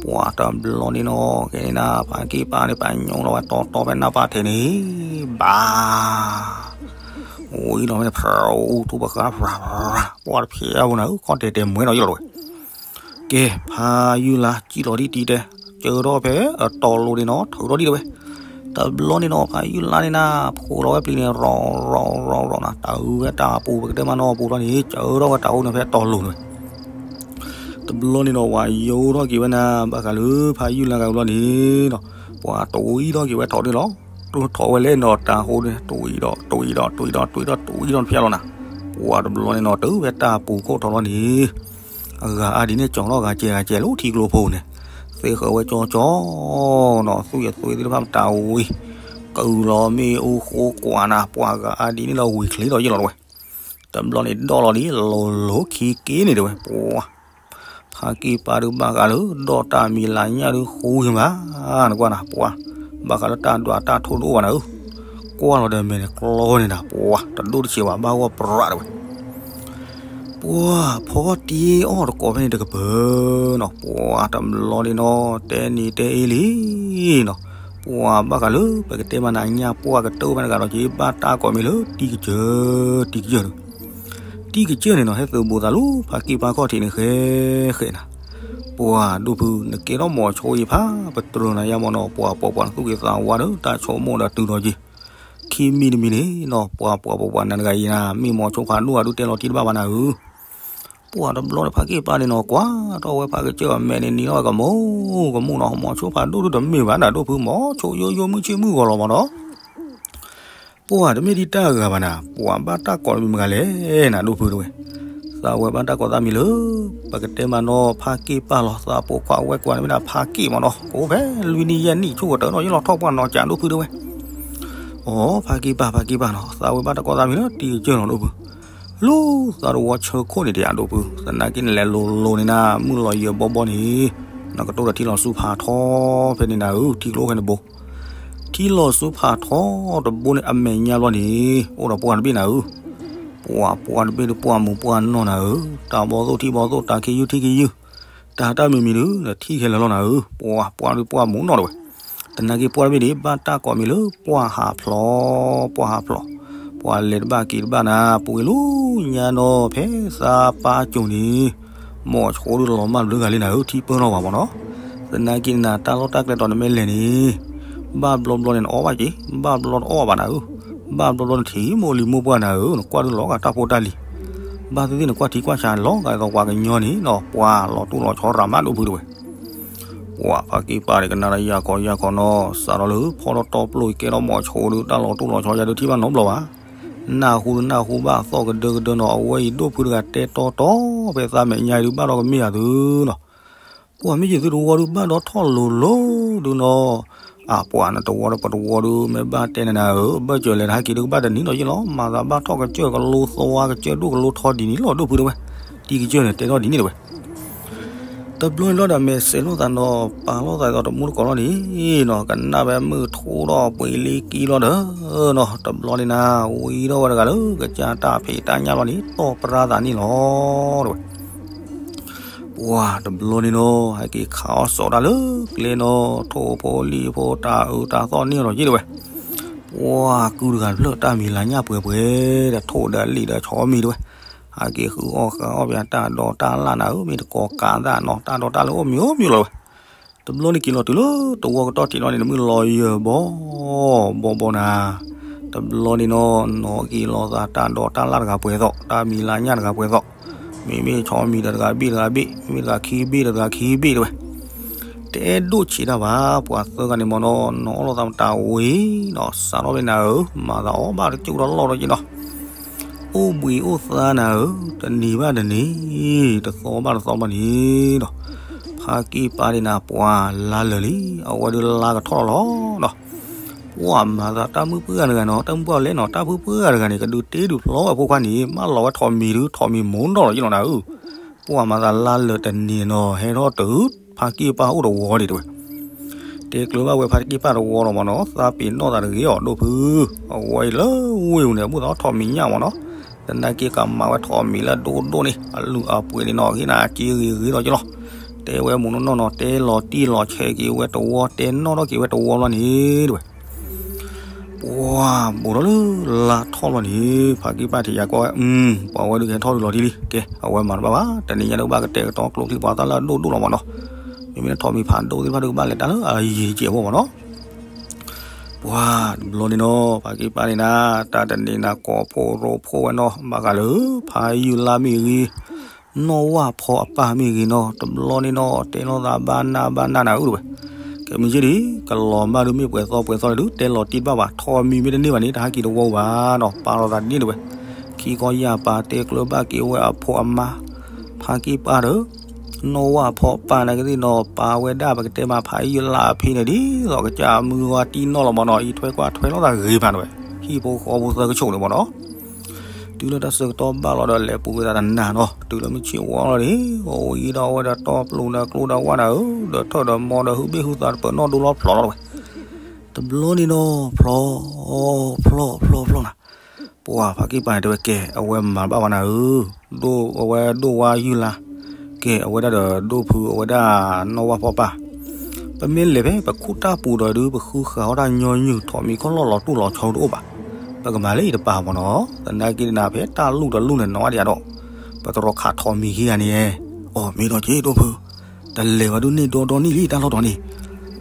ပှၤတဘျီန့ၣ်နီၤ ကဲန့ၣ်နၤ ဖါက့ၣ်ပၢ်န့ၣ် ပညိလီၤဝဲတီတီဖဲနၢ်ဘၣ်ထဲးန့ၣ်, ဘၣ် ဝံၤလီၤဝဲန့ၣ် ဖရူထူပဃါ ပှၤတဖျဲးအပူၤနၤဧၢ ခီၣ်တဲာ်တဲာ်မွဲနီၤယ့ၢ်လီၤတဝဲ. ကဲ ဖါယုၢ်လါစံၣ်လီၤဒံးတံၤတဲ, ကၢထီၣ်ဖဲအတီၤလိၤန့ၣ်နီၤ ထုးထီၣ်ဒံးတဝဲ. တဘျီန့ၣ်နီၤ ဖါယုၢ်လါန့ၣ်နၤ ဖိးလီၤဝဲပျံၤန့ၣ် ရီၤရီၤရီၤရီၤနၤ တၢ်အုးဝဲတၢ်အပူၤ ပကတဲမးနီၤ ပူၤထီၣ်န့ၣ် ကၢထီၣ်ဝဲတၢ်အိၣ်န့ၣ်ဖဲအတီၤလိၤန့ၣ်ဝဲ. တဘျီန့ၣ်နီၤ ဝၤယိထီၣ်က့ၤဝဲနၤ ဘၣ်ဃးလၢဖါယုၢ်လါကဘျီန့ၣ်နီၤ, ပှၤတဝံထီၣ်က့ၤဝဲထီၣ်န့ၣ်လီၤ. တထီၣ်ဝဲလဲၣ်နီၤ တၢ်ဟိန့ၣ် တဝံဒီး တဝံဒီး တဝံဒီး တဝံဒီးတဖျၢၣ်လီၤနၤ. ပှၤတဘျီန့ၣ်နီၤ တုၤဝဲတၢ်ပူၤခိၣ်ထီၣ်လီၤန့ၣ်, အဂၤအါဒ်န့ၣ် ကၠီၤထီၣ်ဂၤကဲဂၤကဲလၢထံကျိဖိန့ၣ်, သ့ဃၢၤဝဲကၠီကၠီနီၤ သူၣ်ယသွ့သ့ၣ်တဖၣ်မတၤဝံၤ, ကုၢ်လီၤမ့ၣ်အူဃိကွၢ်နၤ ပှၤဂၤအါဒ်န့ၣ်ဒီးဝံၤချ့လီၤယ့ၢ်လီၤတဝဲ. တဘျီန့ၣ်ဒီၣ်လီၤလံ လိၤလိၤခံက့န့ၣ်တဝဲ ပှၤ ဖါက့ၣ်ပၢ်ဒုးဘၣ်ဃးလၢ ဒီၣ်တၢ်မံၤလၤညၣ်ဒုးဃူဂ့ၤမး, နကွၢ်နၤ ပှၤ ဘၣ်ဃးလၢတၢ်ဒွးတၢ်ထိၣ်တအိၣ်ဘၣ်နၤဧၢ, ကွၢ်လီၤဒီးမဲာ်န့ၣ်ကျီန့ၣ်နၤ ပှၤ တဒိၣ်တဆံးဘၣ် ဘၣ်ဂီၢ်ပြးတဝဲ. ပှၤဖီတ့အီၣ်တကိးဖဲန့ၣ်တကပၤနီၤ ပှၤတဘျီန့ၣ်နီၤ တဲနံၤတဲအ့လံနီၤ, ပှၤဘၣ်ဃးလၢ ပကတဲမးနၤညါပှၢ်ကတၢၢ်ဘၣ်နဂၤဒီးက့ၤဘၣ်တၢ်ကိးမံၤလၢတံၤကစၢၢ် တံၤကစၢၢ်န့ၣ် တံၤကစၢၢ်န့ၣ်နီၤ ဟဲသုးဘူးသးလၢဖါက့ၣ်ပၢ်ခီၣ်ထံးန့ၣ်ဃဲဃဲနၤ, ပှၤဒိၣ်ဖု နကဲထီၣ်မိၤဆိအံၤဖး ပတြၢၤနၤယါမးနီၤ ပှၤပှၤပှၤနသူၣ်က့သးဝါဒီးတၢ်ဆိကမိၣ်ဒီးတုၤဒီးက့ၤ, ခံမံၤတမံၤန့ၣ်နီၤ ပှၤပှၤပှၤပှၤနၤတဂၤအံၤနၤ မ့ၢ်မိၤဆိဖးဒိၣ်အဒုးတဲလီၤတံၢ်တဘၣ်ဘၣ်နၤဧၢ ပှၤတဘျီန့ၣ် ဖါက့ၣ်ပၢ်န့ၣ်နီၤ ကွၢ်ထီၣ်ဝဲဖါကစၢၢ်အမဲာ်န့ၣ် နံၤထီၣ်ဝဲကမူကမူနီၤ မိၤဆိဖးဒိၣ်ဒုးတမ့ၢ်ဘၣ်နၤ ဒိၣ်ဖု မိၤဆိယိယိမုၢ်ဆ့ၣ်မုၢ်ဂီၤလီၤမးနီၤ, ပှၤတမ့ၢ်ဒ်တၢ်ဂၤဘၣ်နၤ ပှၤဘၣ်တၢ်ကိးမံၤမတၤလဲၣ်နၤ ဒိၣ်ဖုတဝဲ, သးဝဲဘၣ်တၢ်ကိးသးမံၤလၢ ပကတဲမးနီၤ ဖါက့ၣ်ပၢ်လီၤ သးပိာ်ခွါဝဲၢ်ကွၢ်န့ၣ်မ့ၢ်ဒၣ် ဖါက့ၣ်မးနီၤ ကအိၣ်ဖဲလွံၢ်နံၣ်ယဲၢ်နံၣ် ဆိကတၢၢ်နီၤ ယလီၤထီၣ်ပှၢ်နီၤ ကးဒိၣ်ဖုတဝဲ အိ ဖါက့ၣ်ပၢ် ဖါက့ၣ်ပၢ်နီၤ သးဝဲဘၣ်တၢ်ကိးသးမံၤလၢတံၤကစၢၢ်နီၤ ဒိၣ်ဖု, လူသးတဝီဆၢခိၣ်န့ၣ်တယၤ ဒိၣ်ဖု သနာ်က့န့ၣ်လဲၤလိၤလိၤန့ၣ်နၤ မုၢ်လီၤယၢၤဘီဘီန့ၣ်, နကတိၤဒီးထံလီၤဆူဖးထီဖဲန့ၣ်နၤဧၢ ထံကျိဖဲန့ၣ်ဘိ, ထံလီၤဆူဖးထီတဘိန့ၣ် အမဲာ်ညါဘျီန့ၣ် အိၣ်ဒီးပှၢ်တဘ့ၣ်နၤဧၢ, ပှၤပှၢ်တဘ့ၣ်ဒီးပှၢ်မူးပှၢ်နီၢ်နၤဧၢ, တၢ်ဘီသိၣ်ထံဘီသိၣ် တၢ်ခ့ယုၢ်ထံခ့ယုၢ်, တၢ်တၢ်မံၤမံၤဒုး နထံၣ်ခဲလၢာ်လီၤနၤဧၢ, ပှၤပှၢ်တဘ့ၣ်ပှၢ်မူးနီၢ်တဝဲ သနာ်က့ပှၢ်တဘ့ၣ်န့ၣ် ဘၣ်တၢ်ကိးမံၤလၢပှၢ်ဟးဖျိး, ပှၢ်ဟးဖျိး, ပှၤလဲၤတဘၣ်က့ၤတဘၣ်နၤ ပူၤကွံာ်လၢညါနီၤ ဖဲသးပၢ်ကိၤန့ၣ်, မိၤဆိဒုးလီၤမၢ်ဘျုးဂၤလံနၤဧၢ ထံပၢၢ်နီၢ်ပှၤမးနီၤ, သနာ်က့နၤ တၢ်လီၢ်တၢ်ကျဲတီၤနမ့ၢ်လဲၤန့ၣ်, ဘၣ်ဘျီဘျီန့ၣ်နအီၣ်ဘၣ်က့ၤ, ဘၣ်ဘျီတအီၣ်ဘၣ်နၤဧၢ, ဘၣ်ဘျီဘျီနထံၣ်မိၢ်လံၤမိၢ်ပှၢ်နၤဧၢ, နကွၢ်ဒုးလီၤဂာ်တၢ်ဖိတၢ်လံၤ, ဘၣ်သ့ၣ်သ့ၣ်နကွၢ်ထံကွၢ်ဆးလီၤဂာ်ဒ်သိးပှၤကညီန့ၣ်နီၤ ပှၤလီၤတူၢ်လီၤဆီရၤမးဒိၣ်ဖုတဝဲ ပှၤဖါက့ၣ်ပၢ်န့ၣ် ကနၣ်ဒီးယၤခီယၤခီနီၤ စးထီၣ်လၢဖီထီၣ်တီပျိၢ်အံၤ ကဲထီၣ်မိၤဆိဒုး တၢ်လီၤတူၢ်လီၤဆီယၤဒုးထံၣ်ဘၣ်နီတဘျီဘၣ်, နၢ်ဟူဒုးနၢ်ဟူဘၣ်သီၣ်ကဒၢကဒၢနီၤ အဝဲအံၤဒိၣ်ဖုတဂၤတဲတီတီ ဖဲသးမဲာ်ညါဒုးဘၣ်ဒီးကမ့ၢ်ယၤသုနီၤ, ပှၤမ့ၢ်ယသုတဝီဒုးဘၣ်ဒီးထီၣ်လိၤလိၤဒုးနီၤ, အပှၤနတဝီဒီးပတဝီဒုး မ့ၢ်ဘၣ်တဲနၤနၤဧၢ ဘၢၣ်စၢၤလဲၤတဟဲက့ၤဒုးကဘၣ်တနံၤနီၤယ့ၢ်လီၤ မၤသးဘၣ်ထီၣ်ကစၢၢ်ကလိသဝါကစၢၢ်ဒိၣ်ကလိထီဒ်န့ၣ်လီၤ ဒိၣ်ဖုတဝဲ, တံၤကစၢၢ်န့ၣ် တဲထီၣ်ဒ်န့ၣ်တဝဲ တဘျီန့ၣ်လီၤဒီးမဲာ်စဲးလိာ်သးနီၤ ပာ်လိာ်သးဒ်သိးတမူတကိးလီၤန့ၣ်နီၤ ကနၣ်ဝဲမုၢ်ထူဒီးပှ့ၤလံကံလီၤဒီးနီၤ တဘျီန့ၣ်နၤ ဝံထီၣ်ဝဲတဂၤလၢ ကစၢ်တၢ်ဖံးတၢ်ညၣ်လီၤန့ၣ် တီၢ်ပြါသးန့ၣ်လီၤ တဝဲ ပှၤတဘျီန့ၣ်နီၤ ဟဲက့ၤခးအီၣ်စီၤတၢ်လၢကျဲနီၤ ထိၣ်ဖိလံၣ်ဖိတၢ်အုးတၢ်သီၣ်န့ၢ်လီၤယ့ၢ်တဝဲ ပှၤကုၢ်တဂၤတဖျၢၣ် တၢ်မံၤလၤညၣ်ပှဲၤပှဲၤ ဒီးထိၣ်ဒီးလံာ်ဒီးဆီမံၤတဝဲ ဟဲက့ၤဃုအီၣ်ဃုအီၣ်ပှၤတၢ်ဒိးတၢ်လၣ်နၤဧၢ မ့ၢ်တကိးကးသးနီၤ တၢ်ဒိးတၢ်လၣ်အိၣ်မံၤအိၣ်မံၤလီၤတဝဲ တဘျီန့ၣ်က့ၤလီၤတုၤလၢတဝီကတီၢ်ထံးလီၤန့ၣ် နမုၢ်လီၤယၢၤဘီဘီဘီနၤ တဘျီန့ၣ်နီၤ နီၢ်က့ၤလိာ်သးတၢ်ဒိးတၢ်လၣ်တဂၤပှဲၤသိး တၢ်မံၤလၤညၣ်တဂၤပှဲၤသိး မ့မ့ၢ်ဆီမံၤဒီးတဂၤဘ့ၣ်တဂၤဘ့ၣ် မ့မ့ၢ်တဂၤခံဘ့ၣ်ဒီးတဂၤခံဘ့ၣ်တဝဲ တအဲၣ်ဒိၣ်ဆံးတၢ်ဘၣ်, ပှၤသၢဂၤန့ၣ်မ့ၢ်နီၤ, နီၢ်အီၣ်လိာ်သးမတၤဝံၤနီၤ, စးထီၣ်ဖဲနၤဧၢ, မၤသးအီၣ်ဘၣ်တကၠိၢ်တလီၢ်ဒီးက့နီၤ, အိၣ်ဘှံးအိၣ်သါနၤဧၢ, တနံၤဘၣ်တနံၤ, တသီဘၣ်တသီဘၣ်န့ၣ်ဒီး, ဖါကံၢ်ပၢ်ဒၣ်နၤ ပှၤလါလၢာ်လံ, အဝဲဒုးလါကထီၣ်လီၤလီၤနီၤ. ပှၤမၤသးတၢ်မုၣ်ပှၢ်တဂၤနီၤ, တၢ်မုၣ်ပှၢ်လဲၣ်နီၤ, တၢ်ဖုပှၢ်တဂၤန့ၣ် ကဒုးတ့ဒုးဖျီဝဲအဖိခွါန့ၣ်, မၢလီၤဝဲထိးမံၤဒုး ထိးမံၤမိၢ်နီၢ်လီၤယ့ၣ်လီၤနၤဧၢ. ပှၤမၤသးလါလၢာ်တနံၤနီၤ, ဟဲထီၣ်တုၤ ဖါကံၢ်ပၢ်အိၣ်တဝီဒံးတဲဝဲ. တဲကျၢၤဘၣ်ဝဲဖါကံၢ်ပၢ်တဝီလီၤမ့ၢ်နီၤ, သးပ့ၤနီၣ်သးတဂ့ၤအီၤဒိၣ်ဖု, အဝဲအံၤလၢဝ့ၢ်ပူၤန့ၣ် ဘူၣ်သးအီၣ်ထိးမံၤညၣ်မ့ၢ်နီၤ, သနာ်က့ကမၤဝဲထိးမံၤလၢဒိၣ်ဒိၣ်န့ၣ်, အလုၢ်အပှ့ၤန့ၣ်နီၤ, ဟ့ၣ်နၤက့ဂ့ၤဂ့ၤဒီးက့လီၤ. တဲဝဲမုၢ်နီၢ်နီၢ်နီၤ, တဲလီၤတံၢ်လီၤဆဲးက့ၤဝဲတဝီ, တဲနီၣ်ထီၣ်က့ၤဝဲတဝီလီၤန့ၣ်တဲဝဲ. ပှၤဘူးထီၣ်လၢလါထီၣ်လီၤန့ၣ်, ဖါကံၢ်ပၢ်ထံၣ်ယၤကွၢ်ဝဲ, ပှၤဝဲဒုးကဟဲထီၣ်ဒုးလီၤတံၢ်လံ, ကဲ အဝဲမၤတဘၣ်ဘၣ်, တနံၤညါဒုးဘၣ်ကတဲာ်ကတီၤကျိချံ ပှၤသၣ်လၢအဒိၣ်ဒိၣ်လီၤမ့ၢ်နီၤ, မ့မ့ၢ်လၢထိးမံၤဖးဒိၣ်သ့ၣ်တဖၣ်ဒုးကဘၣ်လဲၤတၢ်လၢအယံၤကဲးဖိမ့ၢ်နီၤ. ပှၤတဘျီန့ၣ်နီၤ, ဖါကံၢ်ပၢ်န့ၣ်နၤ, တၢ်တနံၤနၤကိးဖိရိဖှိၣ်ဝဲနီၤ, ဘၣ်ဃးလၢ ဖါယုၢ်လါမ့ၢ်ဂ့ၤ, နီၢ်ဝၣ်ဖီအပၢ်မ့ၢ်ဂ့ၤနီၤ, တဘျီန့ၣ်နီၤ တဲလိာ်သးဘၣ်နၢ်ဘၣ်နၢ်နၤဧၢတဲဝဲ. ကဲမ့ၢ်က့ဒံး ကလီၤမၢ်ဒုးမ့ၢ်ပှဲၤသီပှဲၤသီန့ၣ်ဒုး တဲလီၤတံၢ်တဘၣ်ဘၣ်, ထိးမံၤမ့ၢ်တန့ၢ်ဘၣ်န့ၣ် တဟးက့ၤတဝီဘၣ်နီၤ, ပာ်လီၤသးဒ်န့ၣ်တဲဝဲ. ခံခီယၢ်ပၤတဲကျၢၤဘၣ်က့ၤဝဲအဖိအမါ, ဖါကံၢ်ပၢ်ဒီး နီၢ်ဝၣ်ဖီအပၢ်နာ်က့သ့ၣ်နီၤ, ပာ်ဝဲဒၣ်ပကတဲမး ဖါယုၢ်လါအဖံန့ၣ် ဒ်သိးကစၢ်မုၢ်ဝါတံၢ်နီၣ်လီၤမ့ၢ်နီၤ, အံးထွဲကွၢ်ထွဲလိာ်သးဂ့ၤဖးန့ၣ်ဝဲ, ဟံၣ်ဖိဃီဖိသၢကဆိးန့ၣ်မ့ၢ်နီၤ. တုၤလၢတၢ်ဆၢကတီၢ်ဘၣ်လီၤဒီး လဲၤပူၤကွံာ်သးတနၤနီၤ, တုၤလၢမုၢ်ဆ့ၣ်ဝါလီၤန့ၣ်, အိၣ်အံၤဒီးအဝဲဒီးတီပျိၤဒီးကျိဒီးဝၣ်နၤဧၢ, ဒီးထၢၣ်ဒီးမီဒီးဟုဘ့ၣ်ဟုသးတပၢၤနီၣ်ဒိလီၤဖျိးလီၤတဲဝဲ. တဘျီန့ၣ်နီၤ ဖျိး ဖျိး ဖျိး ဖျိးနၤ, ပှၤဖါကံၢ်ပၢ်န့ၣ်တဲဝဲ ကဲ အဝဲမၤဘၣ်ဝဲနၤဧၢ, ဒိၣ်အဝဲဒိၣ်ဝါယုၢ်လါ, ကဲ အဝဲဒၣ်ဒီးဒိၣ်ဖု အဝဲဒၣ်နီၢ်ဝၣ်ဖီပၢ်, ပမ့ၢ်လဲၤဖဲပခိၣ်တၢ်ပူၤဒီးဒုး ပဃုဃာ်အီၣ်တၢ်ညီနုၢ် ထိးမံၤခီၣ်လီၢ်လီၤတူၢ်လီၤဆီဒုးအိၣ်ဘၣ်, ပကမၤလၢအံၤတပၤမ့ၢ်နီၤ, သနာ်က့န့ၣ် ဖဲတၢ်လူၢ်တလူၢ်န့ၣ် နီၢ်ဝၣ်ဒံးဒီး, ပတရီခးထိးမံၤခံဂၤန့ၣ်, အိၣ်မ့ၢ်ဒီးက့ဒိၣ်ဖု, တလဲၤဝဲဒုးန့ၢ်ဒီဒီနံၣ်လံတၢ်လီၢ်တီၤန့ၣ်,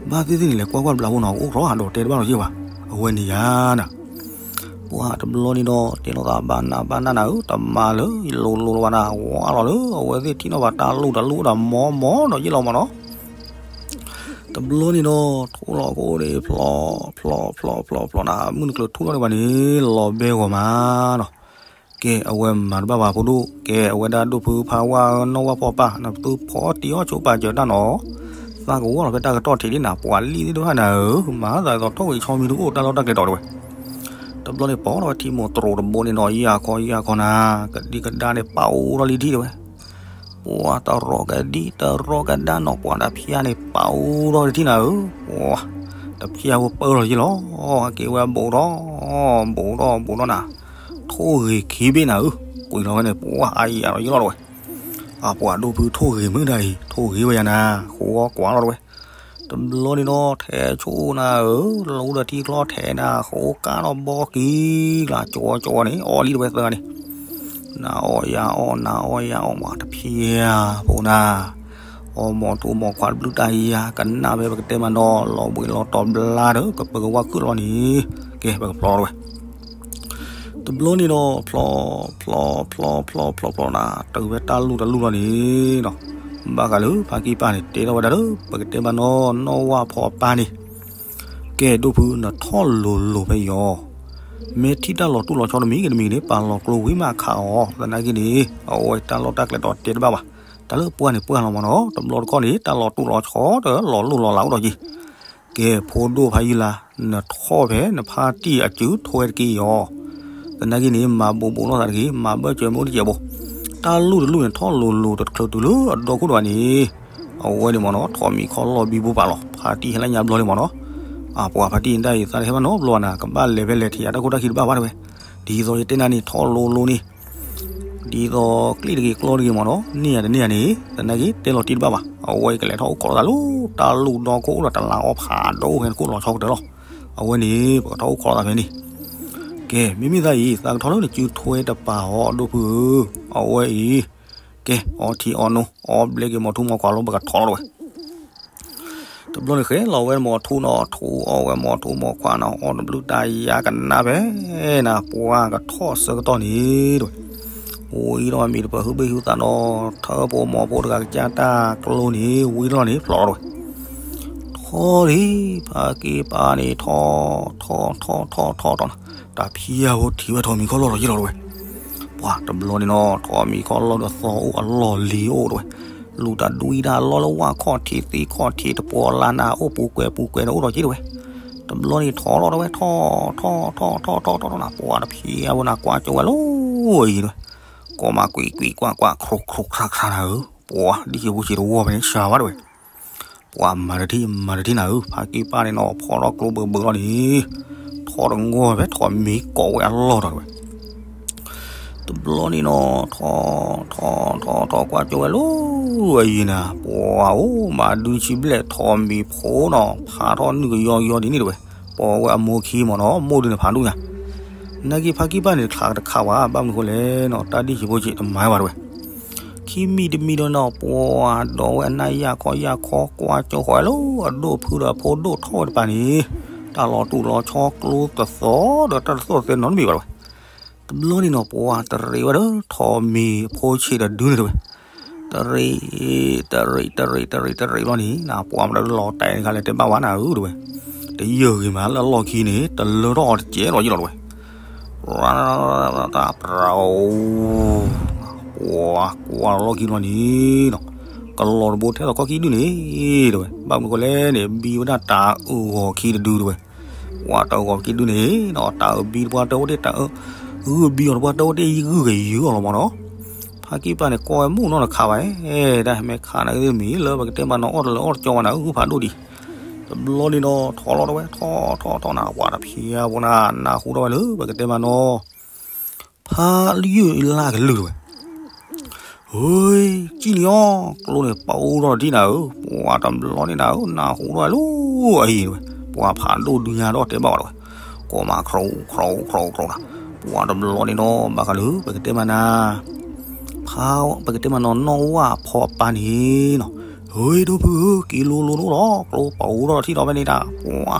ဘၣ်သ့ၣ်သ့ၣ်န့ၣ် လဲၤကွၢ်ကွၢ်တဘျီဖိနီၤ အိၣ်ထီၣ်ဟးဒီးတဲတဘၣ်လီၤက့ဘၣ်, အဝဲန့ၣ်ယါနၤ ပှၤတဘျီန့ၣ်ဒီး တဲလိာ်သးဘၣ်နၢ်ဘၣ်နၢ်နၤဧၢ, တမၤလၢယလိၤလိၤလီၤဘၣ်နၤ, ဝါလီၤလၢအဝဲသ့ၣ်ထံၣ်နီၣ်ဘၣ်တၢ်လူၢ်တလူၢ်ဒီး မီမီဒီးယ့ၢ်လီၤမ့ၢ်နီၤ. တဘျီန့ၣ်ဒီး ထိၣ်လီၤကအိၣ်န့ၣ် ဖျိး ဖျိး ဖျိး ဖျိး ဖျိးနၤ, မုၢ်နုာ်ကျၢၤထူၣ်ထီၣ်န့ၣ်ဘၣ်န့ၣ် လီၤဘဲဂီၤမးနီၤ. ကဲ အဝဲမၤတဘၣ်ဘၣ်ဖိဒိၣ်, ကဲ အဝဲဒၣ်ဒိၣ်ဖုဖါဝါနီၢ်ဝၣ်ဖီပၢ် နသုဖီတံၢ်အီၣ်ဆိပာ်စၢၤတၢ်နီၤ, သးကဝီၤလီၤဖဲတၢ်ကတီၢ်ထံးဒ်နၤ, ပှၤလံၣ်သ့ၣ်တဖၣ်နၤဧၢ, မၤသးဒ်သိးထိၣ်ဂ့ၤဆီမံၤဒုးအိၣ်တၢ်လီၢ်တၢ်ကျဲတီၤတဲဝဲ. တဘျီန့ၣ်ပိာ်ထီၣ်ဝဲထံမိၢ်တြိၤတဘိန့ၣ်နီၤ, ယၢ်ခီယၢ်ခီနၤ, ကဒံကဒါန့ၣ် ပာ်အိၣ်ထီၣ်လံထံၣ်တဲဝဲ. ပှၤတရီကဒံတရီကဒါနီၤ, ပှၤတဖျါန့ၣ် ပာ်အိၣ်ထီၣ်လံထံၣ်နၤဧၢ, ပှၤတဖျါဖိပၢလီၤယ့ၢ်လီၤ, က့ၤဝဲဘူးထီၣ် ဘူးထီၣ်ဘူးထီၣ်နၤ, ထိၣ်ဂ့ၤခံဘ့ၣ်နၤဧၢ, ကွံာ်လီၤဝဲန့ၣ် ပှၤအါယၤလီၤယ့ၢ်လီၤတဲဝဲ. အပှၤဒိၣ်ဖုထိၣ်ဂ့ၤမုၢ်တၢ်အံၤ ထိၣ်ဂ့ၤဝဲယၤနၤ, ဃိကွၢ်လီၤတဲဝဲ. တဘျီန့ၣ်ဒီး ထဲဆိနၤဧၢ, လူဒီးထံချီထဲနၤ, ဃိကါထီၣ်ဘီကံၤကျါ ကၠီကၠီန့ၣ် အီၣ်လံတဲဝဲသၢဂၤန့ၣ်, နၤအီၣ်ယၤအီၣ် နၤအီၣ်ယၤအီၣ် မးတဖျါဖိနၤ, အီၣ်မီၤထူမီၤခွါတဘျုးတၢ်ယၤ ကနၣ်ဝဲပကတဲမးနီၤ, လီၤဘှံးလီၤတီၤဘျါဒီး ကပၢၤကဝါခုၣ်လီၤန့ၣ်, ကဲ ပကဖျီလီၤတဲဝဲ. တဘျီန့ၣ်ဒီး ဖျီ ဖျီ ဖျီ ဖျီ ဖျီနၤ, တုၤဖဲတၢ်လူၢ်တလူၢ်လီၤန့ၣ်နီၤ, ဘၣ်ဃးလၢဖါကံၢ်ပၢ်န့ၣ် တဲထီၣ်ဝဲဒၣ်လၢ ပကတဲမးနီၤ နီၢ်ဝၣ်ဖီအပၢ်န့ၣ်, ကဲဒိၣ်ဖု နထီၣ်လိၤလိၤဖဲအံၤအီၤ, မ့ၢ်ထံၣ်တၢ်လီၤတူၢ်လီၤဆီတမံၤဂ့ၤတမံၤဂ့ၤန့ၣ် ပာ်လီၤကျိဝံၤမးခးအီၤ, သနာ်က့န့ၣ် အဝဲတၢ်လီၢ်တၢ်ကျဲတီၤတဲတဘၣ်ဘၣ်, တၢ်လၢပှၢ်န့ၣ်ပှၢ်လီၤမးနီၤ, တဘျီတခီၣ်န့ၣ် တၢ်လီၤတူၢ်လီၤဆီဒီးလီၤလိၢ်လီၤလးအိၣ်ဒီးက့ၤ ကဲ ဖိဒိၣ်ဖါယုၢ်လါ, နထီၣ်ဖဲနဖါတံၢ်အစုထွဲတက့ၢ်အီၤ, သနာ်က့န့ၣ် မၤဘူးဘူးလိာ်သးတဂ့ၤ, မၤဘၢၣ်စၢၤမ့ၢ်အိၣ်တစဲးဘိ, တၢ်လူၢ်တလူၢ်န့ၣ် ထီၣ်လိၤလိၤတချုးတုၤလၢအဒီခိၣ်ဒံးဘၣ်န့ၣ်, အဝဲန့ၣ်မ့ၢ်နီၤ ထိးမံၤခီၣ်လီၢ်ဘံဘူပာ်လီၤ, ဖါတံၢ်ဟဲလၢညါဘျီန့ၣ်မ့ၢ်နီၤ, အပှၤဖါတံၢ်တၢ်အံၤ သးတဟဲဘၣ်နီတဘျီဘၣ်နၤ, ကဘၣ်လဲၤဖဲလဲၤထံၣ်ယၤတၢ်ခိၣ်တၢ်ခံတဘၣ်ဘၣ်တဲဝဲ, ဒ်သိးယတဲနၤန့ၣ် ထီၣ်လိၤလိၤန့ၣ် ဒ်သိးကျ့ၣ်တဂ့ၤကျီတဂ့ၤမ့ၢ်နီၤ, န့ၢ်ယၤတန့ၢ်ယၤန့ၣ် သနာ်က့တဲလီၤတံၢ်တဘၣ်ဘၣ်, အဝဲအံၤကလဲၤထီၣ်အိၣ်ခိးလိာ်သးလၢ တၢ်လူၢ်ဒီခိၣ်အိၣ်ဒီးတလးအီဖးဒိၣ်ဖဲနခိၣ်လီၤဆီကတၢၢ်လီၤ, အဝဲန့ၣ် ပကထီၣ်အိၣ်ခိးလိာ်သးဖဲန့ၣ်, ကဲ မ့မ့ၢ်သးအံၤ သးကထီၣ်လၢနစုထွဲတပၤအီၤ ဒိၣ်ဖုဧၢ, အဝဲအံၤ, ကဲ အီထံအီနိ အီဘျဲက့ၤမီၤထူမီၤခွါလီၤ ပကထီၣ်လီၤတဲဝဲ တဘျီန့ၣ်ဃဲလီၤဝဲမီၤထူနီၤ, ထူအီဝဲမီၤထူမီၤခွါနီၤ, အီတဘျုးတၢ်ယါကနၣ်ဖဲနၤ ပှၤကထီၣ်ဆၢကတီၢ်န့ၣ်တဲဝဲ, ဝံၤဒီးမ့ၢ်တပၢၤဟုဘ့ၣ်ဟုသးနီၤ, ထၢဖိမီၤဖိတဂၤကစၢ်တၢ်ကျိန့ၣ် ဝံၤလီၤန့ၣ် ဖျိးလီၤတဲဝဲ. ထီၣ်လံ, ဖါက့ၢ်ပၢ်န့ၣ်ထီၣ်, ထီၣ်ထီၣ်ထီၣ်ထီၣ်ထီၣ်နၤ, တၢ်ဖံးအဖိထံၣ်ဝဲထိးမံၤခီၣ်လီၢ်လီၤယ့ၢ်လီၤတဝဲ, ပှၤတဘျီန့ၣ်နီၤ ထိးမံၤခီၣ်လီၢ်ဒီးသီအိၣ်အလီၢ်လံၤအိၣ်တဝဲ, လူၤတၢ်ဒွံတၢ်လီၢ်လၢဝၣ်ခီၣ်ထံးသ့ၣ်ခီၣ်ထံးတပှီၤလၢနၤအိၣ်ပူၤကွဲးပူၤကွဲးဒီးအိၣ်ဒီးယ့ၢ်တဝဲ, တဘျီန့ၣ်ထီၣ်လီၤတဝဲ ထီၣ်ထီၣ်ထီၣ်ထီၣ်ထီၣ်ထီၣ်နၤ ပှၤတဖံးအဖိနၤကွၢ်ကၠိဝဲလီၤအံၤတဝဲ, ကိးမးကွံာ်ကွံာ်ကွၢ်ကွၢ် ခြိခြိခြးခြးနၤဧၢ, ပှၤဒ်ယဖိဆံးတဝီဖဲန့ၣ်စှၤဝဲတဝဲ ပှၤမၤတထံၣ်မၤတထံၣ်နၤဧၢ, ဖါက့ၢ်ပၢ်န့ၣ်နီၤ ဖီထီၣ်ကျိဘၢဘၢလီၤန့ၣ်, ထီၣ်တငီၢ်ဖဲထိးမံၤကိးဝဲအလီၢ်ဒီးတဝဲ, တဘျီန့ၣ်နီၤ ထီၣ်ထီၣ်ထီၣ်ထီၣ်ကွၢ်ကၠိဝဲလီၤအံၤနၤ, ပှၤအိၣ်မးဒုဆံဘျဲၣ်ထိးမံၤဖိနီၤ ဖးထီၣ်နုာ်ကယီကယီဒ်န့ၣ်တဝဲ, ပှၤဝဲအမိၢ်ခံမ့ၢ်နီၤ မိၢ်ဒုန့ၣ်ဖးဒိၣ်ညါ, နာ်က့ဖါက့ၢ်ပၢ်န့ၣ်တခးတခးဘၣ် ဘၣ်မနုၤဃိလဲၣ်နီၤ တၢ်ဒ်ယဖိဆံးတမၤဘၣ်တဝဲ ခံမံၤတမံၤဒီးနီၤ ပှၤဒီးဝဲအနၢ်ယၢ်ခီယၢ်ခီ ကွၢ်ကၠိဃီၤလၢအဒိၣ်ဖုဒီးအဖိဒိၣ်ထီၣ်ဝဲတပၤန့ၣ်, တၢ်လီၤတူာ်လီၤဆီကျိတသီဒီးတၢ်တသီၣ်သဲနီတမံၤဘၣ်တဝဲ, တဘျီန့ၣ်နီၤ ပှၤတရံးဝဲဒီးထိးမံၤအဖိဆံးဒီးဒုန့ၣ်တဝဲ, တရံး, တရံး, တရံး, တရံး, တရံးဘျီန့ၣ် နပှၤမတၤလီၤတဲာ်တခါလဲၣ်တဲဘၣ်ဝဲနၤဧၢတဝဲ, တယၢၢ်ဂ့ၤမးလၢအလီၢ်ခံန့ၣ် တလၢထီၣ်အီၤတကဲးလီၤယ့ၢ်လီၤတဝဲ တၢ်ပြၢ်, ပှၤကွၢ်လီၢ်ခံဘျီန့ၣ်နီၤ, ကလီၤတဘိထဲလီၤခီၣ်ခံဒုန့ၣ်, တဝဲ ဘၣ်မနုၤဃိလဲၣ်န့ၣ် ဘံဝဲဒၣ်တၢ်အၢၣ်ဂီၤခံတဒုတဝဲ, ပှၤတၢ်အၢၣ်ဂီၤခံဒုန့ၣ်နီၤ တၢ်အၢၣ်ဘံတပှၢ်တၢၢ်အိၣ်တ့ၢ် တၢ်အၢၣ်ဂုၢ်ဘံအီၤတပှၢ်တၢၢ်အိၣ်တ့ၢ် ယဂုၢ်ဂ့ၤယုၢ်အီၤလီၤမ့ၢ်နီၤ, ဖါက့ၢ်ပၢ်န့ၣ် ကွၢ်ဝဲမုၢ်နီၤတခးဘၣ်, တၢ်မ့ၢ်ခးနၤဂ့ၤမံၤလၢပကတဲမးနီၤ အီၣ်တလၢအီၣ်တကၠီဘၣ်နၤ ဂုၢ်ဖးဒိၣ်ဒံး, တဘျီန့ၣ်နီၤ ထီၣ်လီၤတဝဲ ထီၣ်ထီၣ်ထီၣ်နၤ ပှၤတဖံးအဖိနၤ နၢ်ဟူထီၣ်ဝဲလၢပကတဲမးနီၤ ဖးယုၢ်လၢကလုၢ်တဝဲ, ဟ့, ကံၣ်လံအီၤ ကျိန့ၣ်ပာ်အိၣ်ထီၣ်တထံၣ်နၤဧၢ, ပှၤတဘျီန့ၣ်နၤဧၢ နၢ်ဟူထီၣ်ဝဲလၢအံၤတဝဲ, ပှၤဖးဒိၣ်ဒုညါဒီးတဲဘၣ်ဝဲတဝဲ, ကိးမးခြီခြီခြီခြီနၤ, ပှၤတဘျီန့ၣ်နီၤ ဘၣ်ဃးလၢပကတဲမးနၤ ဖါ, ပကတဲမးနီၤ နီၢ်ဝၣ်ဖီပၢ်န့ၣ်နီၤ, ဟ့ ဒိၣ်ဖုဧၢ က့ၤလိၤလိၤတအိၣ်လီၤ ကျိပာ်အိၣ်ထီၣ်တထံၣ်ဒီးဖဲန့ၣ်ဒၣ် ပှၤ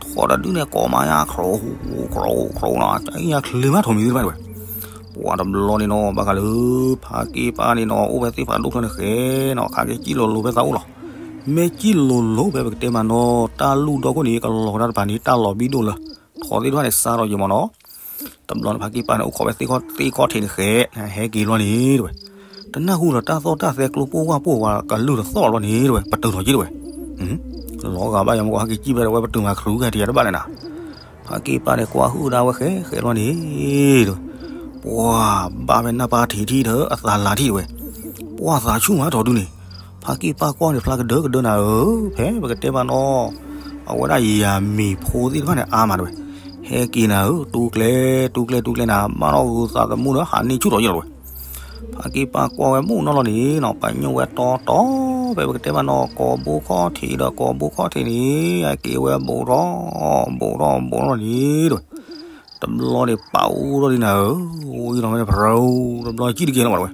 ထီၣ်တဒုန့ၣ် ကိးမးယါ ခြီ, ခြီနၤ အံၤညါချ့မးထိးမံၤသ့ၣ်တဖၣ်တဝဲ, ပှၤတဘျီန့ၣ်နီၤ ဘၣ်ဃးလၢ ဖါက့ၢ်ပၢ်န့ၣ်နီၤ အိၣ်ဖဲသ့ၣ်ဖးဒိၣ်ချၢန့ၣ်ဃဲနီၤ ခးက့ၤကံၣ်လိၤလိၤဖဲသးအိၣ်လီၤ, မ့ၢ်ကံၣ်လိၤလိၤဖဲပကတဲမးနီၤ တၢ်လူၢ်ဒီခိၣ်န့ၣ် ကလီၤဝဲဒၣ်တပၤန့ၣ် တၢ်လီၤဘံဒိၣ်လၢ ထိးသ့ၣ်တဖၣ်န့ၣ် စါထီၣ်ယံၤမ့ၢ်နီၤ တဘျီန့ၣ် ဖါက့ၢ်ပၢ်န့ၣ် အိၣ်ခိးဝဲသ့ၣ်ခီၣ်ထံးန့ၣ်ဃဲ, ဟဲက့ၤဘျီန့ၣ်တဝဲ, တနၢ်ဟူဒီးတၢ်သီၣ်တၢ်သဲကျိပိၢ်ဝၣ်ပိၢ်ဝါကလုၢ်တသီၣ်ဘျီန့ၣ်တဝဲ ပတုာ်ထီၣ်က့ၤတဝဲ, လီၤဂာ်ဘၣ်ယၤမ့ၢ်ကဟဲက့ၤကံၣ်ဖဲတဝဲ ပတုာ်မၤချုးကဲထံၣ်ယၤတဘၣ်လဲၣ်နၤ, ဖါက့ၢ်ပၢ်န့ၣ်ကွၢ်ဟုၣ်ဒၣ်ဝဲဃဲဃဲဘျီန့ၣ်တဝဲ, ပှၤဘၣ်ဝဲနၢ်ပၢ်ထံးထံၣ်ဒီးအသးလၤထံၣ်တဝဲ, ပှၤသးဆူၣ်မးထီၣ်ဒုန့ၣ်, ဖါက့ၢ်ပၢ်ကွၢ်န့ၣ်ဖျါကဒၢကဒၢနၤဧၢ, ဖဲပကတဲမးနီၤ အဝဲဒၣ်ယၤမံၤဖိသ့ၣ်တဖၣ်န့ၣ် အါမးတဝဲ, ဟဲက့ၤနၤဧၢ တူၢ်ကျဲ တူၢ်ကျဲ တူၢ်ကျဲနၤ ဘၣ်ထီၣ်ဂုာ်သးသမူဒီးဟးန့ၢ်ဆူၣ်ထီၣ်ယံၤလီၤတဝဲ, ဖါက့ၢ်ပၢ်ကွၢ်ဝဲမုၢ်နီၢ်လီၤန့ၣ်နီၤ ပညိၣ်ဝဲတီတီ ဖဲပကတဲမးနီၤ ကိာ်ဘိခီၣ်ထံးဒီးကိာ်ဘိခီၣ်ထံးန့ၣ် ဟဲက့ၤဝဲဘူးထီၣ် ဘူးထီၣ် ဘူးထီၣ်န့ၣ်တဝဲ, တဘျီန့ၣ်ပာ်အိၣ်ထီၣ်ဒ်နၤဧၢ, အိၣ်ယံၤလီၤဝဲန့ၣ် ဖရူ တဘျီကံၣ်တကဲလီၤဘၣ်တဝဲ,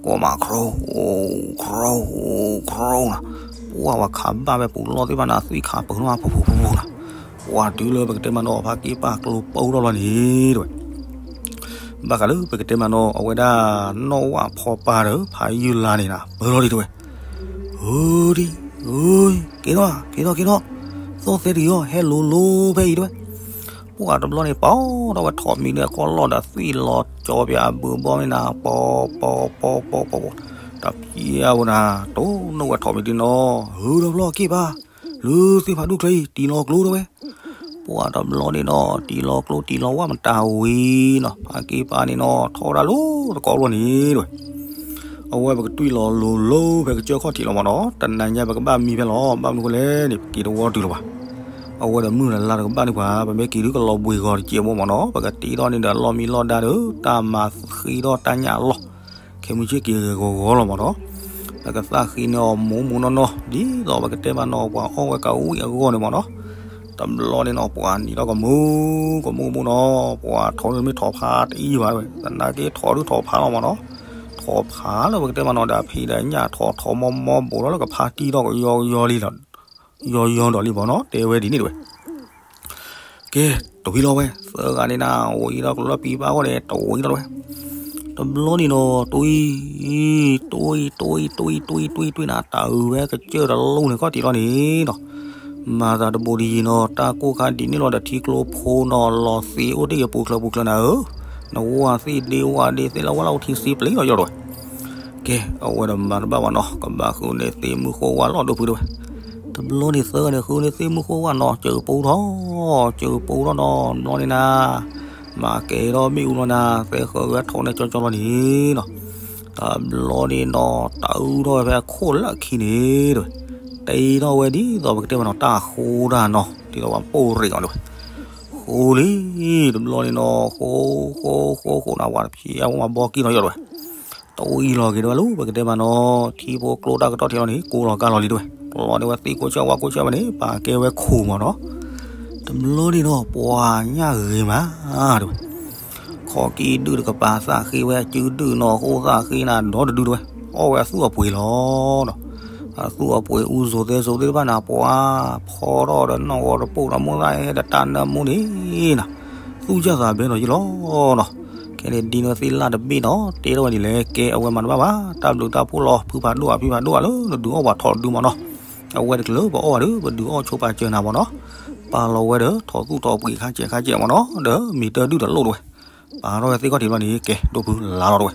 ကိးမးခြီ ခြီ ခြီနၤ, ပှၤဝဲခးဘၣ်ဝဲပူၤလီၢ်သ့ၣ်တဖၣ်န့ၣ် အသွံၣ်ခးပၢၢ်ထီၣ်ဖူဖူဖူဖူနၤ, ပှၤတုၤလၢပကတဲမးနီၤ ဖါက့ၢ်ပၢ်ကျိပိၢ်ထီၣ်လီၤန့ၣ်တဝဲ, ဘၣ်ဃးလၢပကတဲမးနီၤ အဝဲဒၣ် နီၢ်ဝၣ်ဖီပၢ်ဒီး ဖးယုၢ်လါန့ၣ်နၤ ပၢၢ်ထီၣ်လံတဝဲ, ဧၢဒံ, ဧၢ, က့ၤထီၣ် က့ၤထီၣ် က့ၤထီၣ်, သီၣ်သဲတဂ့ၤအီၤ ဟဲလိၤလိၤဖဲအံၤတဝဲ, ပှၤတဘျီန့ၣ် ပာ်ထီၣ်ဝဲထိးမံၤဒီးခီၣ်လီၢ်ဒီးသွံၣ်လီၤကၠီၤပၠးအဘုးဘီန့ၣ်နၤ ပီၤ ပီၤ ပီၤ ပီၤ ပီၤ ပီၤ, တၢ်ဖံးအဖိနၤ တိၢ်နီၣ်ဝဲထိးမံၤဒ်နီၤ ဟၢဒီဖျီက့ၢ်ပၢ် လၢသ့ၣ်ဖးဒိၣ်ချၢအံၤ တံၤလီၤကျိတဝဲ, ပှၤတဘျီန့ၣ်နီၤ တံၤလီၤကျိတံၤလီၤဝၣ်မတၤဝံၤနီၤ ဖါက့ၢ်ပၢ်န့ၣ်နီၤ ထီၣ်ဝဲဒၣ်လၢတကိးဘျီန့ၣ်တဝဲ, အဝဲပကတွံၢ်လီၤလိၤလိၤဖဲကစၢၢ်ခီၣ်ထံးလီၤမ့ၢ်နီၤ တနၤညါပကဘၣ်မံဖဲလီၤ ဘၣ်မနုၤဃိလဲၣ်န့ၣ် ပက့ၤတဝီတုၤလီၤဘၣ်, အဝဲဒီးမုၢ်လၢ်လါတကဘၣ်န့ၣ်ပှၤ ပမ့ၢ်က့ၤဒုးကလီၤဘှံးဂီၤတစဲးဘိမ့ၢ်နီၤ ပကတ့ထီၣ်န့ၣ်ဒီးလီၢ်မံလီၢ်ဒါဒီး တၢ်မၤဃံးထီၣ်တၢ်ညၣ်လီၢ် ခဲမုၢ်ဆ့ၣ်က့ၤဂီၤဂီၤလီၤမ့ၢ်နီၤ, ပကသးဃံးန့ၢ်အီၤမိၢ်မိၢ်နီၢ်နီၢ် ဒ်သိးပကတဲမးနီၤ ပှၤအီၣ်ဝဲကဝံၣ်အဂီၢ်န့ၣ်မ့ၢ်နီၤ, တဘျီန့ၣ်နီၤ ပှၤနံၤထီၣ်ကမူ ကမူကမူနီၤ ပှၤထိးန့ၢ်မ့ၢ်ထိးဖးတအံၤဘၣ်ဝဲ သနာ်က့ထိးဒုးထိးဖးလီၤမ့ၢ်နီၤ, ထိးဖးလၢပကတဲမးနီၤ ဒီးဖံးဒီးညၣ်ထိးထိးမီမီဘူးထီၣ်လၢကဖးတံၢ်ထီၣ်ကယီကယီလံလီၤ, ယီယီဒီးလံမ့ၢ်နီၤ တဲဝဲဒ်န့ၣ်တဝဲ ကဲ, တဝံၤလီၤဝဲ သၢဂၤန့ၣ်နၤ အိၣ်အံၤဒီးကလၢပံၤပာ်အဂီၢ်န့ၣ် တဝံၤလီၤတဝဲ, တဘျီန့ၣ်နီၤ တွံၢ်, တွံၢ်, တွံၢ်, တွံၢ်, တွံၢ်, တွံၢ်နၤ တၢ်အုးဝဲကစၢၢ်တလိၣ်န့ၣ်ခီၣ်ထံးလီၤန့ၣ်နီၤ, မၤသးတဘူးတယံၤနီၤ, တၢ်ကိၢ်ခါဒ်န့ၣ်လီၤဒီး ထံကျိဖိနီၤ လီၤသ့အိၣ်တ့ၢ်ယပူၤချၢပူၤချၢနၤဧၢ, နဝၢ်သ့ၣ်ဒ့ဝၢ်ဒ့သ့ၣ်လၢဝဲလၢအိၣ်ထံသ့ပျ့ၤလီၤယီၤတဝဲ. ကဲ အဝဲဒီးမၤတဘၣ်ဘၣ်နီၤ, ကဘၣ်ဃုန့ၢ်သ့ၣ်မုၢ်ဃိဝၣ်လီၤဒိၣ်ဖုတဝဲ. တဘျီန့ၣ်သၢဂၤန့ၣ် ဃုန့ၢ်သ့ၣ်မုၢ်ဃိဝၣ်နီၤ, စၢၤပူထီၣ်, စၢၤပူထီၣ်နီၤ, တဘျီန့ၣ်နၤ မၤကဲၤထီၣ်မ့ၣ်အူလီၤနၤ, သဲဃၢၤဝဲထိးန့ၢ်ကၠီကၠီလီၤန့ၣ်နီၤ. တဘျီန့ၣ်နီၤ တၢ်အူထီၣ်ဝဲဖဲအခိၣ်လၢခံန့ၣ်တဝဲ, တအံၤထီၣ်ဝဲဒ်သိးပကတဲမးနီၤ တၢ်ဃိတၢ်နီၤ ဒ်သိးပှၤပိၢ်ရ့ၣ်အီၤတဝဲ. ဃိလံ, တဘျီန့ၣ်နီၤ ဃိ ဃိ ဃိ ဃိ နဝဲတဖျဲးအဝဲမၤဘီကံၢ်နီၤယီၤတဝဲ. တအူအံၤလီၤက့ၤတဝဲလၢ ပကတဲမးနီၤ ထံဖိကျိတၢ်ကတီၢ်ထံလီၤန့ၣ် ကိးလီၤကါလီၤလံတဝဲ, ကျီန့ၢ်ဝဲသ့ၣ်ကိးဆၢဝါကိးဆၢဝဲန့ၣ် ပာ်ကဲဝဲခိၣ်မးနီၤ. တဘျီန့ၣ်နီၤ ပှၤညၣ်ဂ့ၤမးတဝဲ, ခီၣ်ကံၢ်ဒုၣ်တကပၤ သးဃ့ဝဲအစုဒုၣ်နီၤ ဃိသးဃ့နၤဒီတဒုတဝဲ, အီၣ်ဝဲအသူၣ်အပှ့ၤလီၤနီၤ. အသူၣ်အပှ့ၤအူစိၤသဲစိၤသ့ၣ်တဖၣ်န့ၣ် ပှၤဖီထီၣ်ဒီးနီၣ်ဂီၤတပိၢ်ဒီးမိၢ်သၣ်ဟဲဒီးတၢ်နၢမူန့ၣ်နီၤ, သူၣ်စၢ်သးဘဲနီၤယ့ၣ်လီၤနီၤ. ခဲန့ၣ်ဒ်န့ၣ်သ့ၣ်လၢ်တဘ့ၣ်နီၤ တဲထီၣ်ဝဲဒ်လဲၣ် ကဲအဝဲမၤတဘၣ်ဘၣ် တၢ်ဘျုးတၢ်ဖှိၣ်လီၤ ဖုဖးဒိၣ်အဖံဖးဒိၣ်အလၢနဒုးအီၣ်ပှၤထီၣ်ဒုးမးနီၤ. အဝဲတကလုာ်ပအီၣ်ဘၣ်ဒီး ပဒုးအီၣ်ဆိပာ်စၢၤနၤမးနီၤ. ပာ်လီၤဝဲဒီး ထီၣ်သူၣ်ထီၣ်ပှ့ၤခါစဲးခါစဲးမးနီၤ ဒီးမ့ၢ်တၢ်ဒုၣ်တလိၣ်တဝဲ. ပာ်ထီၣ်ဝဲသ့ၣ်ခီၣ်ထံးဘျီန့ၣ် ကဲဒိၣ်ဖုလါလီၤတဝဲ.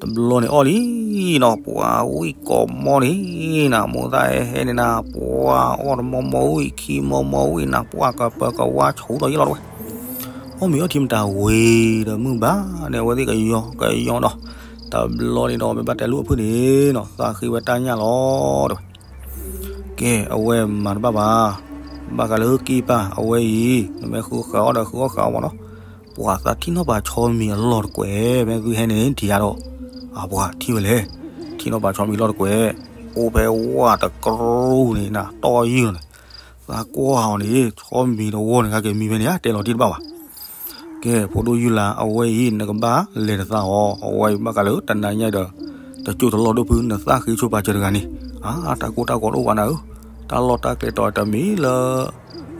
တဘျီန့ၣ်အီၣ်လံနီၤ ပှၤဝံၣ်ကိးမီန့ၣ်နီၤ မိၢ်သၣ်ဟဲဟဲန့ၣ်နၤ ပှၤအီၣ်တမီမီဝံၣ် ခံမီမီဝံၣ်နၤ ပှၤကပၢၤကဝါဆူၣ်ထီၣ်ယ့ၣ်လီၤတဝဲ. အီၣ်မ့ၤအီထံမတၤဝံၤဒီးမုၢ်ဘၣ်န့ၣ် အဝဲသ့ၣ်ကယီကယီနီၤ. တဘျီန့ၣ်ဒီး မ့ၢ်ဘၣ်တဲလူၤအဖုၣ်န့ၣ်နီၤ သးဃ့ဝဲတၢ်ညၣ်လီၤတဝဲ. ကဲ အဝဲမၤတဘၣ်ဘၣ်. ဘၣ်ဃးလၢက့ၢ်ပၢ်အဝဲအံၤ နမ့ၢ်ဃုဃာ်အီၣ်ဒီးဃုအီၣ်ဃာ်အီၣ်မးနီၤ. ပှၤသးထံၣ်နီၣ်ပာ်ဆီမံၤအလီၢ်တကွဲး မ့ၢ်သုဟဲန့ၣ်ထံၣ်ယါဒီး အပှၤထံၣ်ဝဲလဲၣ်. ထံၣ်နီၣ်ပာ်ဆီမံၤအလီၢ်တကွဲး အိၣ်ဖဲဝၣ်တကြိၤန့ၣ်နၤ တီၢ်ယုၢ်လီၤန့ၣ်. သးကွၢ်အီၤန့ၣ် ဆီမံၤတဝီန့ၣ် ကက့ၤမံဖဲန့ၣ် တဲလီၤတံၢ်တဘၣ်ဘၣ်. ကဲ ဖိဒိၣ်ယုၢ်လါ အဝဲအံၤ နကဘၣ်လဲၤတသးအီၤ အဝဲအံၤဘၣ်ဃးလၢတနၤညါဒီး တကၠိတလီၢ်ဒိၣ်ဖု နသးဃ့ဆိပာ်စၢၤတဂၤန့ၣ် အါ တၢ်ကိၢ်တၢ်ဂီၤတအိၣ်ဘၣ်နၤဧၢ. တၢ်လီၢ်တၢ်ကျဲတီၤတမံၤလၢ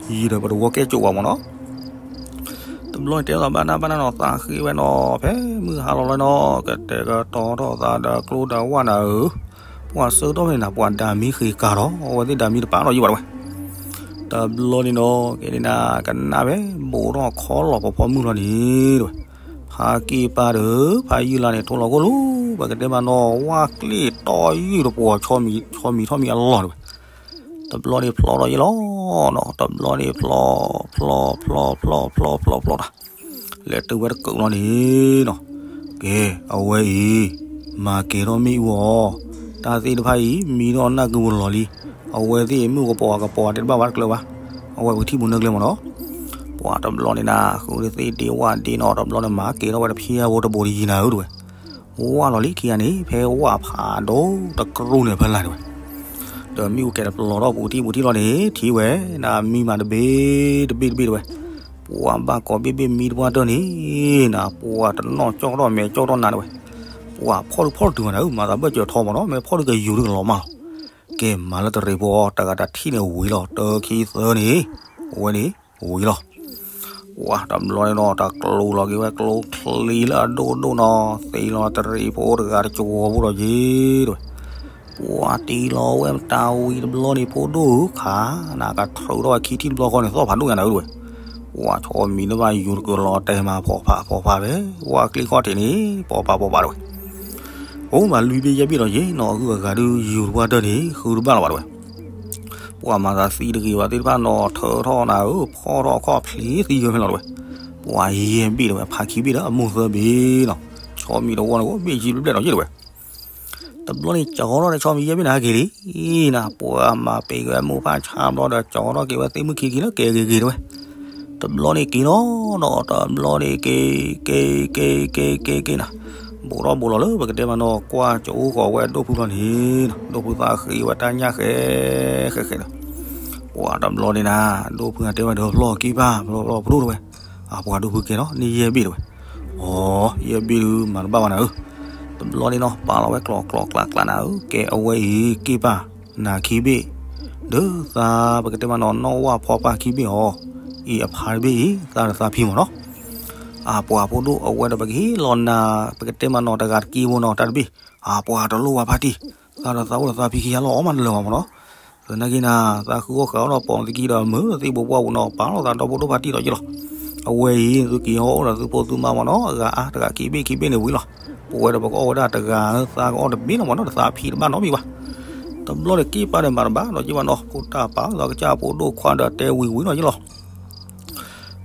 ယံၤဒီးပတဝီကဲကၠိဘၣ်မးနီၤ. တဘျီန့ၣ်တဲသးဘၣ်နၢ်ဘၣ်နၢ်နီၤ သးဃ့ဝဲနီၤ ဖဲမုၢ်ဟါလီၤလီၤနီၤ ကတဲာ်ကတီၤထီၣ်သးဒီးကျိဒီးဝၣ်နၤဧၢ. ပှၤဆၢကတီၢ်ဖဲန့ၣ်နၤ ပှၤဒၣ်မံဃ့ကၤဒီး အဝဲသ့ၣ်ဒၣ်မံတပာ်နီၤယံၤဘၣ်တဝဲ. တဘျီန့ၣ်နီၤ ကဲန့ၣ်နၤ ကနၣ်ဖဲ ဘူးထီၣ်ခီလီၤဖီဖီမုၢ်လီၤန့ၣ်တဝဲ. ဖါက့ၢ်ပၢ်ဒီး ဖါယုၢ်လါန့ၣ် ထိလီၤခိၣ်လီၤ ပကတဲမးနီၤ ဝၣ်ကျ့ၣ်တီၢ်ယုၢ်တပှီၤ ဆီမံၤထီၣ်မံၤအလီၢ်တဝဲ. တဘျီန့ၣ်ဖျီထီၣ်ယ့ၣ်လီၤနီၤ တဘျီန့ၣ်ဖျီ ဖျီ ဖျီ ဖျီ ဖျီ ဖျီ ဖျီ ဖျီတၢ် လဲၤတုၤဝဲတကုးလီၤန့ၣ်နီၤ. ကဲ အဝဲအံၤ မၤကဲၤထီၣ်မ့ၣ်အူအီၤ တၢ်သ့ၣ်တဖၣ်အံၤ မံထီၣ်နၢ်ကုပူၤလီၤလံ. အဝဲသ့ၣ်မ့ၣ်အူကပီၤကပီၤတဲတဘၣ်ဘၣ်တကျၢၤဘၣ်. အဝဲပကထံၣ်ပူၤနၢ်ကျဲမးနီၤ. ပှၤတဘျီန့ၣ်နၤ ဃုန့ၢ်သ့ၣ်ဒ့ဝၣ်ဒ့နီၤ တဘျီန့ၣ်မၤကဲၤထီၣ်ဝဲတဖျဲဘိတဘိတယံၤနၤဧၢတဝဲ. ဝၣ်လီၤလံခံဂၤန့ၣ် ဖဲဝၣ်ဖးဒိၣ်တကြိၤန့ၣ်ဖဲလၢ်တဝဲ. ဒီးမ့ၣ်အူကဲၤတပျီၤထီၣ်ပူၤထံၣ်ပူၤထံၣ်လီၤန့ၣ် ထံၣ်ဝဲ နမံမးတဘ့ၣ်တဘ့ၣ်တဘ့ၣ်တဝဲ. ပှၤဘၣ်ကိးဘ့ၣ်ဘ့ၣ်မံတပှၢ်တၢၢ်န့ၣ်နၤ ပှၤတနီၣ်ကၠီၣ်ထီၣ်မဲာ်ကၠီၣ်ထီၣ်နၤတဝဲ. ပှၤဖီၣ်ဒုဖီၣ်တတုၤမးနၤဧၢ မၤသးဘၢၣ်စၢၤထီမးနီၤ မ့ၢ်ဖီၣ်ဒုကယူၤဒုကလီၤမၢ်လီၤ. ကဲမၤလၢတရံးဖိအီၤ တဂၤတထံၣ်န့ၣ်ဝံၤလီၤ တၢခံသၢန့ၣ် အဝဲန့ၣ်ဝံၤလီၤ. ပှၤတဘျီန့ၣ်နီၤ တၢ်ကျိၤလီၤက့ၤဝဲကျိချံလၢအဒိၣ်ဒိၣ်နီၤ သ့လီၤတရံးဖိတဂၤတကဝီၤဖိလီၤက့ၤတဝဲ. ပှၤတ့လီၤဝဲမတၤဝံၤတဘျီန့ၣ် ဖိဒိၣ်ဧၢ ခးနၤကထြူးထီၣ်ဝဲခံထံၣ်တဘျီဃီန့ၣ် သီၣ်ဖးဒိၣ်ညါနၤဧၢတဝဲ. ပှၤဆီမံၤတဘၣ်ယူၤတကလီၤတဲာ်မး ဖီၣ်ဖးဖီၣ်ဖးဝဲ ဝၣ်ကျ့ၢ်ခီၣ်ထံးန့ၣ် ပီၤပၤပီၤပၤတဝဲ. အိၣ်မးလွံၢ်ဘ့ၣ်ယဲၢ်ဘ့ၣ်လီၤက့ၤနီၤ အဂုၤအဂၤဒုးယူၤတပှၢ်တၢၢ်န့ၣ် ဃုတဘၣ်လီၤဘၣ်တဝဲ. ပှၤမၤသးသံတဂ့ၤဘၣ်သ့ၣ်တဖၣ်နီၤ ထၢထီၣ်နၤဧၢ ဖီၣ်ထီၣ်ခီၣ်ဖျံးသံယၢဖဲလီၤတဝဲ. ပှၤယဲၢ်ဘ့ၣ်တဝဲ ဖးခံဘ့ၣ်ဒီးအမိၢ်သၢဘ့ၣ်နီၤ ဆီမံၤတဝီန့ၣ်ကအိၣ်ဘ့ၣ်ကံဘျဲၣ်ဘျဲၣ်လီၤယဲၢ်တဝဲ. တဘျီန့ၣ်ကၠီထီၣ်ဒီးဆီမံၤယဲၢ်ဘ့ၣ်န့ၣ်က့ၤလံ နၤ ပှၤမၤပ့ၤက့ၤဝဲမိၢ်ဖးဆါဘျီဒီးကၠီထီၣ်က့ၤဝဲသ့ၣ်မုၢ်ခံခံလၢကဲၤဂ့ၤဂ့ၤတဝဲ. တဘျီန့ၣ်က့ၤနီၤနီၤ တဘျီန့ၣ်က့ၤ က့ၤ က့ၤ က့ၤ က့ၤ က့ၤနၤ ဘူးထီၣ်ဘူးလီၤလၢပကတဲမးနီၤ ကွၢ်ကၠိဃီၤဝဲဒိၣ်ဖုလီၤန့ၣ်နီၤ ဒိၣ်ဖုသးဃ့ဝဲတၢ်ညၣ်ဃဲဃဲဃဲဒီး ပှၤတဘျီန့ၣ်နၤ ဒိၣ်ဖုတဲဝဲဒီးဖျီက့ၤပၢ် ဖျီဖျီဖျိတဝဲ. အပှၤဒိၣ်ဖုကဲနီၤ န့ၢ်ယဲၢ်ဘ့ၣ်တဝဲ. အိ ယဲၢ်ဘ့ၣ်ဒုး မၤတဘၣ်ဘၣ်နၤဧၢ. တဘျီန့ၣ်နီၤ ပာ်လီၤဝဲကျိၤကျိၤကျါကျါနၤဧၢ ကဲအဝဲအံၤ က့ၢ်ပၢ် နၤခံဘ့ၣ် ဒီးသးပကတဲမးနီၤ နီၣ်ဝၣ်ဖီပၢ်ခံဘ့ၣ်အီၤ အံၤအဖါတဘ့ၣ်အံၤ သးဒီးသးဖံမ့ၢ်နီၤ. အပှၤဖိဒိၣ်အဝဲဒီးပကဟ့ၣ်လီၤနၤ ပကတဲမးနီၤ တဂၤတက့ၢ်ဖိနီၤ တၢ်တဘ့ၣ် အပှၤတလိၣ်ဝဲဖါတံၢ် သးဒီးသးအိၣ်ဒီးသးဖံခံဂၤလီၤ အီၣ်မးတလၢာ်ဘၣ်မ့ၢ်နီၤ. သနာ်က့နၤ သးဃုအီၣ်ဃုအီဒီးပိာ်မုၣ်သံခံဒီး မုာ်လၢသံၣ်ဘိပှၢ်ပူၤနီၤ ပာ်လီၤသးဒီဖိဒိၣ်ဖါတံၢ်လီၤယ့လီၤ. အဝဲအံၤ သုက့ၤအီၣ်အိၣ်ဒီးသုဖိသုမါမးနီၤ အဂၤအါတဂၤခံဘ့ၣ်ခံဘ့ၣ်န့ၣ်ဝံၤလီၤ. ပဝဲဒီးပကအီၣ်ဝဲဒၣ်တဂၤ သးကအီၣ်တဘ့ၣ်လီၤမးနီၤ တသးဖံးတဘၣ်နီတမံၤဘၣ်. တဘျီန့ၣ်က့ၤပာ်ဒီးမၤတဘၣ်ဒီးယ့ဘၣ်နီၤ ဖိတၢ်ပာ်လီၤကစၢ်ဖိဒိၣ်ခွါဒီးတဲဝံၤဝံၤလီၤယ့လီၤ.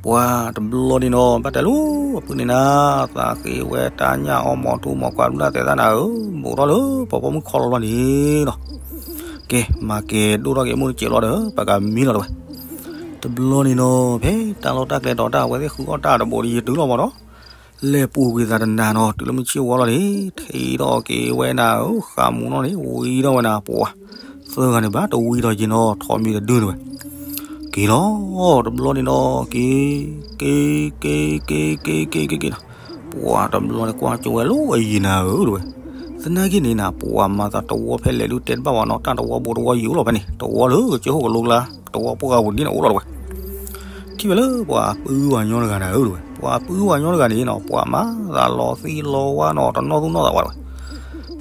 ပှၤတဘျီန့ၣ်နီၤ ဘၣ်တဲလၢအဖုန့ၣ်နၤ သးဃ့ဝဲတၢ်ညၣ်အီၣ်မီၤထူမီၤကွၢ်ဒူၣ်ဒၣ်သဲသၣ်နၤဧၢ ဘူးထီၣ်လၢပှၤပိာ်မုၣ်ခီလီၤလီၤန့ၣ်နီၤ. ကဲ မၤကဲၤဒိၣ်ထီၣ်က့ၤမုၢ်တစဲးလီၤဒီး ပကမံလီၤတဝဲ. တဘျီန့ၣ်နီၤ ဖဲတၢ်လီၢ်တၢ်ကျဲတီၤတၢ် အဝဲသ့ၣ်ဃုအီၣ်တၢ်တဘိးဒီးယတုၤလီၤမးနီၤ လဲၤပူၤကွံာ်သးတနၤနီၤ တုၤလၢမုၢ်ဆ့ၣ်ဝါလီၤန့ၣ် ထံၣ်ထီၣ်က့ၤဝဲနၤဧၢ ဃးမူနီၤန့ၣ် ဝံထီၣ်ဝဲနၤ ပှၤသၢဂၤန့ၣ်ဘၣ်တဝံထီၣ်က့ၤနီၤ ထိးမံၤတဒုန့ၣ်ဝဲ က့ၤလီၤ တဘျီန့ၣ်နီၤ က့ၤ က့ၤ က့ၤ က့ၤ က့ၤ က့ၤ က့ၤ က့ၤ က့ၤ က့ၤနီၤ ပှၤတဘျီန့ၣ်ကွၢ်ကၠိဝဲလၢအယံၤနၤဧၢတဝဲ. သနာ်က့န့ၣ်နၤ ပှၤမၤသးတဝီဖဲလဲၣ်ဒုးတဲတဘၣ်ဝဲနီၤ တၢ်တဝီဘိတဝီယံၤအိၣ်လီၤဖဲန့ၣ် တဝီလၢကၠိဟိၣ်ကလိကျါ တဝီပှၢ်ဂၤပူၤဒ်န့ၣ်အိၣ်လီၤတဝဲ. ထံၣ်ဝဲလၢပှၤပုၢ်ဝဲညီတဂၤနၤဧၢတဝဲ ပှၤပုၢ်ဝဲညီတဂၤန့ၣ်နီၤ ပှၤမၤသးလီၤသံလီၤဝါနီၤ တနီၣ်သူၣ်နီၣ်သးဝဲတဝဲ.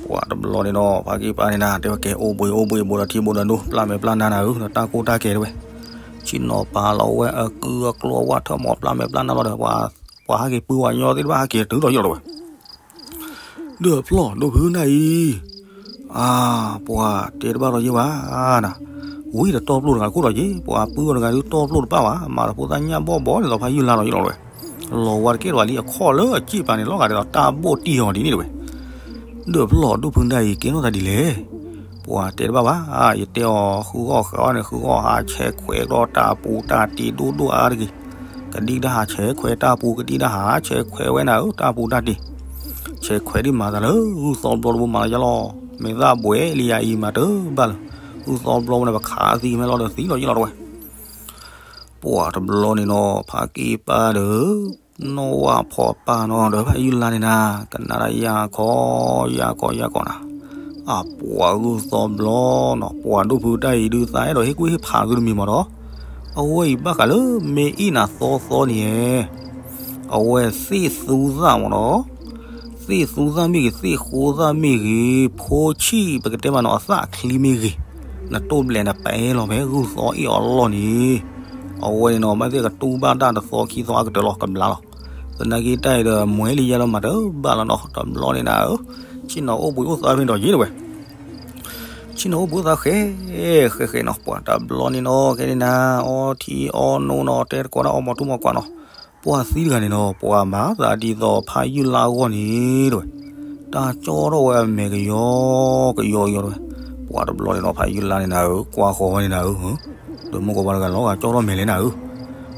ပှၤတဘျီန့ၣ်နီၤ ဖါက့ၤပၢ်န့ၣ်နၤ တဲဝဲကဲ အိၣ်ဘှံးအိၣ်ဘှံး ဘူးဒီးထံဘူးဒီးနိ ပျၢ်မဲာ်ပျၢ်နါနၤဧၢ ဒီးတၢ်ကိၢ်တၢ်ကဲတဝဲ. ဆ့ၣ်နီၤပာ်လီၤဝဲအကုအကျိၤ အဝၣ်ထၢၣ်မီၤ ပျၢ်မဲာ်ပျၢ်နါလီၤဒီး ပှၤဟဲက့ၤပုၢ်ဝဲညီသ့ၣ်တဖၣ်ဟဲက့ၤတုၤလီၤယ့ၣ်လီၤတဝဲ. ဒုးအဖျီၣ်ဒိၣ်ဖုနၢ်အံၤ အါ ပှၤတဲတဘၣ်လီၤယ့ၢ်ဘၣ် ဝံၤဒီးတီပျိၢ်တဂၤခိၣ်ဒီးယ့ၢ် ပှၤပုၢ်ဝဲတဂၤဒုးတီပျိၢ်တဘၣ်ဘၣ် မၤသးဖိသၣ်ညၣ်ဘီၣ်ဘီန့ၣ်ဒီးဖးယုၢ်လါလီၤယ့ၢ်လီၤတဝဲ. လီၤဝါတကဲလၢၤဘၣ်လံ အခီၣ်လၢအစ့ၣ်ပၤန့ၣ် လီၤဂာ်ဒ်သိးတၢ်ဘိၣ်တံၢ်အီၤဒ်န့ၣ်တဝဲ. ဒုးအဖျီၣ်ဒိၣ်ဖုနၢ်အံၤ ကဲထီၣ်သးဒ်လဲၣ်. ပှၤတဲတဘၣ်ဘၣ် ယတဲအီၤဃုအီၣ်ဃုအီန့ၣ် ဃုအီၣ်ဟးဆဲးခွဲးဒီးတၢ်ပူၤတၢ်တံၤဒိၣ်ဒိၣ်အါတဂ့ၤ ကဒံကဒါဟးဆဲးခွဲးတၢ်ပူၤ ကဒံကဒါဟးဆဲးခွဲးဝဲနၤဧၢ တၢ်ပူၤတၢ်တံၤ ဆဲးခွဲးဒ်မၤသးလၢ ဂုၢ်သီဘျီတဘိမၤလီၤယလီၤ မ့ၢ်သးဘှဲးလံယၤအံၤမၤတဘၣ်လၢ ဂုၢ်သီဘျီဝဲန့ၣ် ပခးသံမဲလီၤဒီးသံလီၤယလီၤတဝဲ. ပှၤတဘျီန့ၣ်နီၤ ဖါက့ၢ်ပၢ်ဒီး နီၢ်ဝၣ်ဖီပၢ်နီၤ ဒီးဖးယုၢ်လါန့ၣ်နၤ ကနၣ်ဒၣ်ယၤခီ ယၤခီ ယၤခီနၤ အပှၤဂုၢ်သီဘျီနီၤ ပှၤဒိၣ်ဖုတၢ်အံၤဒုးသးအဲၣ်ဒိးဟ့ၣ်ကူၣ်ဟ့ၣ်ဖးသုတမံၤမးဒီး အဝဲအံၤဘၣ်ဃးလၢ မ့ၢ်အ့ၣ်နၤသီသီန့ၣ် အဝဲသ့ၣ်သူသၣ်မးနီၤ သ့ၣ်သူသၣ်မ့ၢ်ဂ့ၤ သ့ၣ်ဃိသၣ်မ့ၢ်ဂ့ၤ ဖိဆံၣ်ပကတဲမးနီၤ အသၣ်အချံမ့ၢ်ဂ့ၤ နတိၢ်ဘျဲးနပာ်လီၤဖဲဂုၢ်သီအ့ၣ်အီၤလီၢ်န့ၣ် အဝဲန့ၣ်နီၤ မ့ၢ်သ့ၣ်ကတူၢ်ဘၣ်တၢ်တသီခံသီအကတၢၢ်လီၤ ကဘျါလီၤ. သနာ်က့တၢ်အံၤဒီး မွဲလံယဲလီၤမၤတဘၣ်လီၤနီၤ တဘျီန့ၣ်နၤဧၢ ဆ့ၣ်နီၤအိၣ်ဘှံးအိၣ်သါဖဲန့ၣ်ဒီးယ့ၢ်တဝဲ ဆ့ၣ်နီၤအိၣ်ဘှံးအိၣ်သါဃဲ ဃဲဃဲနီၤ ပှၤတဘျီန့ၣ်နီၤ ကဲန့ၣ်နၤ အီထံအီနိနီၤ တဲတကိးဒၣ်အီမီၤထူမီၤကွၢ်နီၤ ပှၤသံတဂၤန့ၣ်နီၤ ပှၤမၤသးဒ်သိးဖးယုၢ်လါအဂီၢ်န့ၣ်တဝဲ တၢ်ကၠီထီၣ်ဝဲအမဲာ်ကယီကယီကယီတဝဲ ပှၤတဘျီန့ၣ်နီၤ ဖးယုၢ်လါန့ၣ်နၤဧၢ ကွၢ်ဃီၤဝဲန့ၣ်နၤဧၢ ဒီးမုၢ်ကီးပှၤတဂၤလီၤဂာ်ကၠီထီၣ်မဲာ်လဲၣ်နၤဧၢ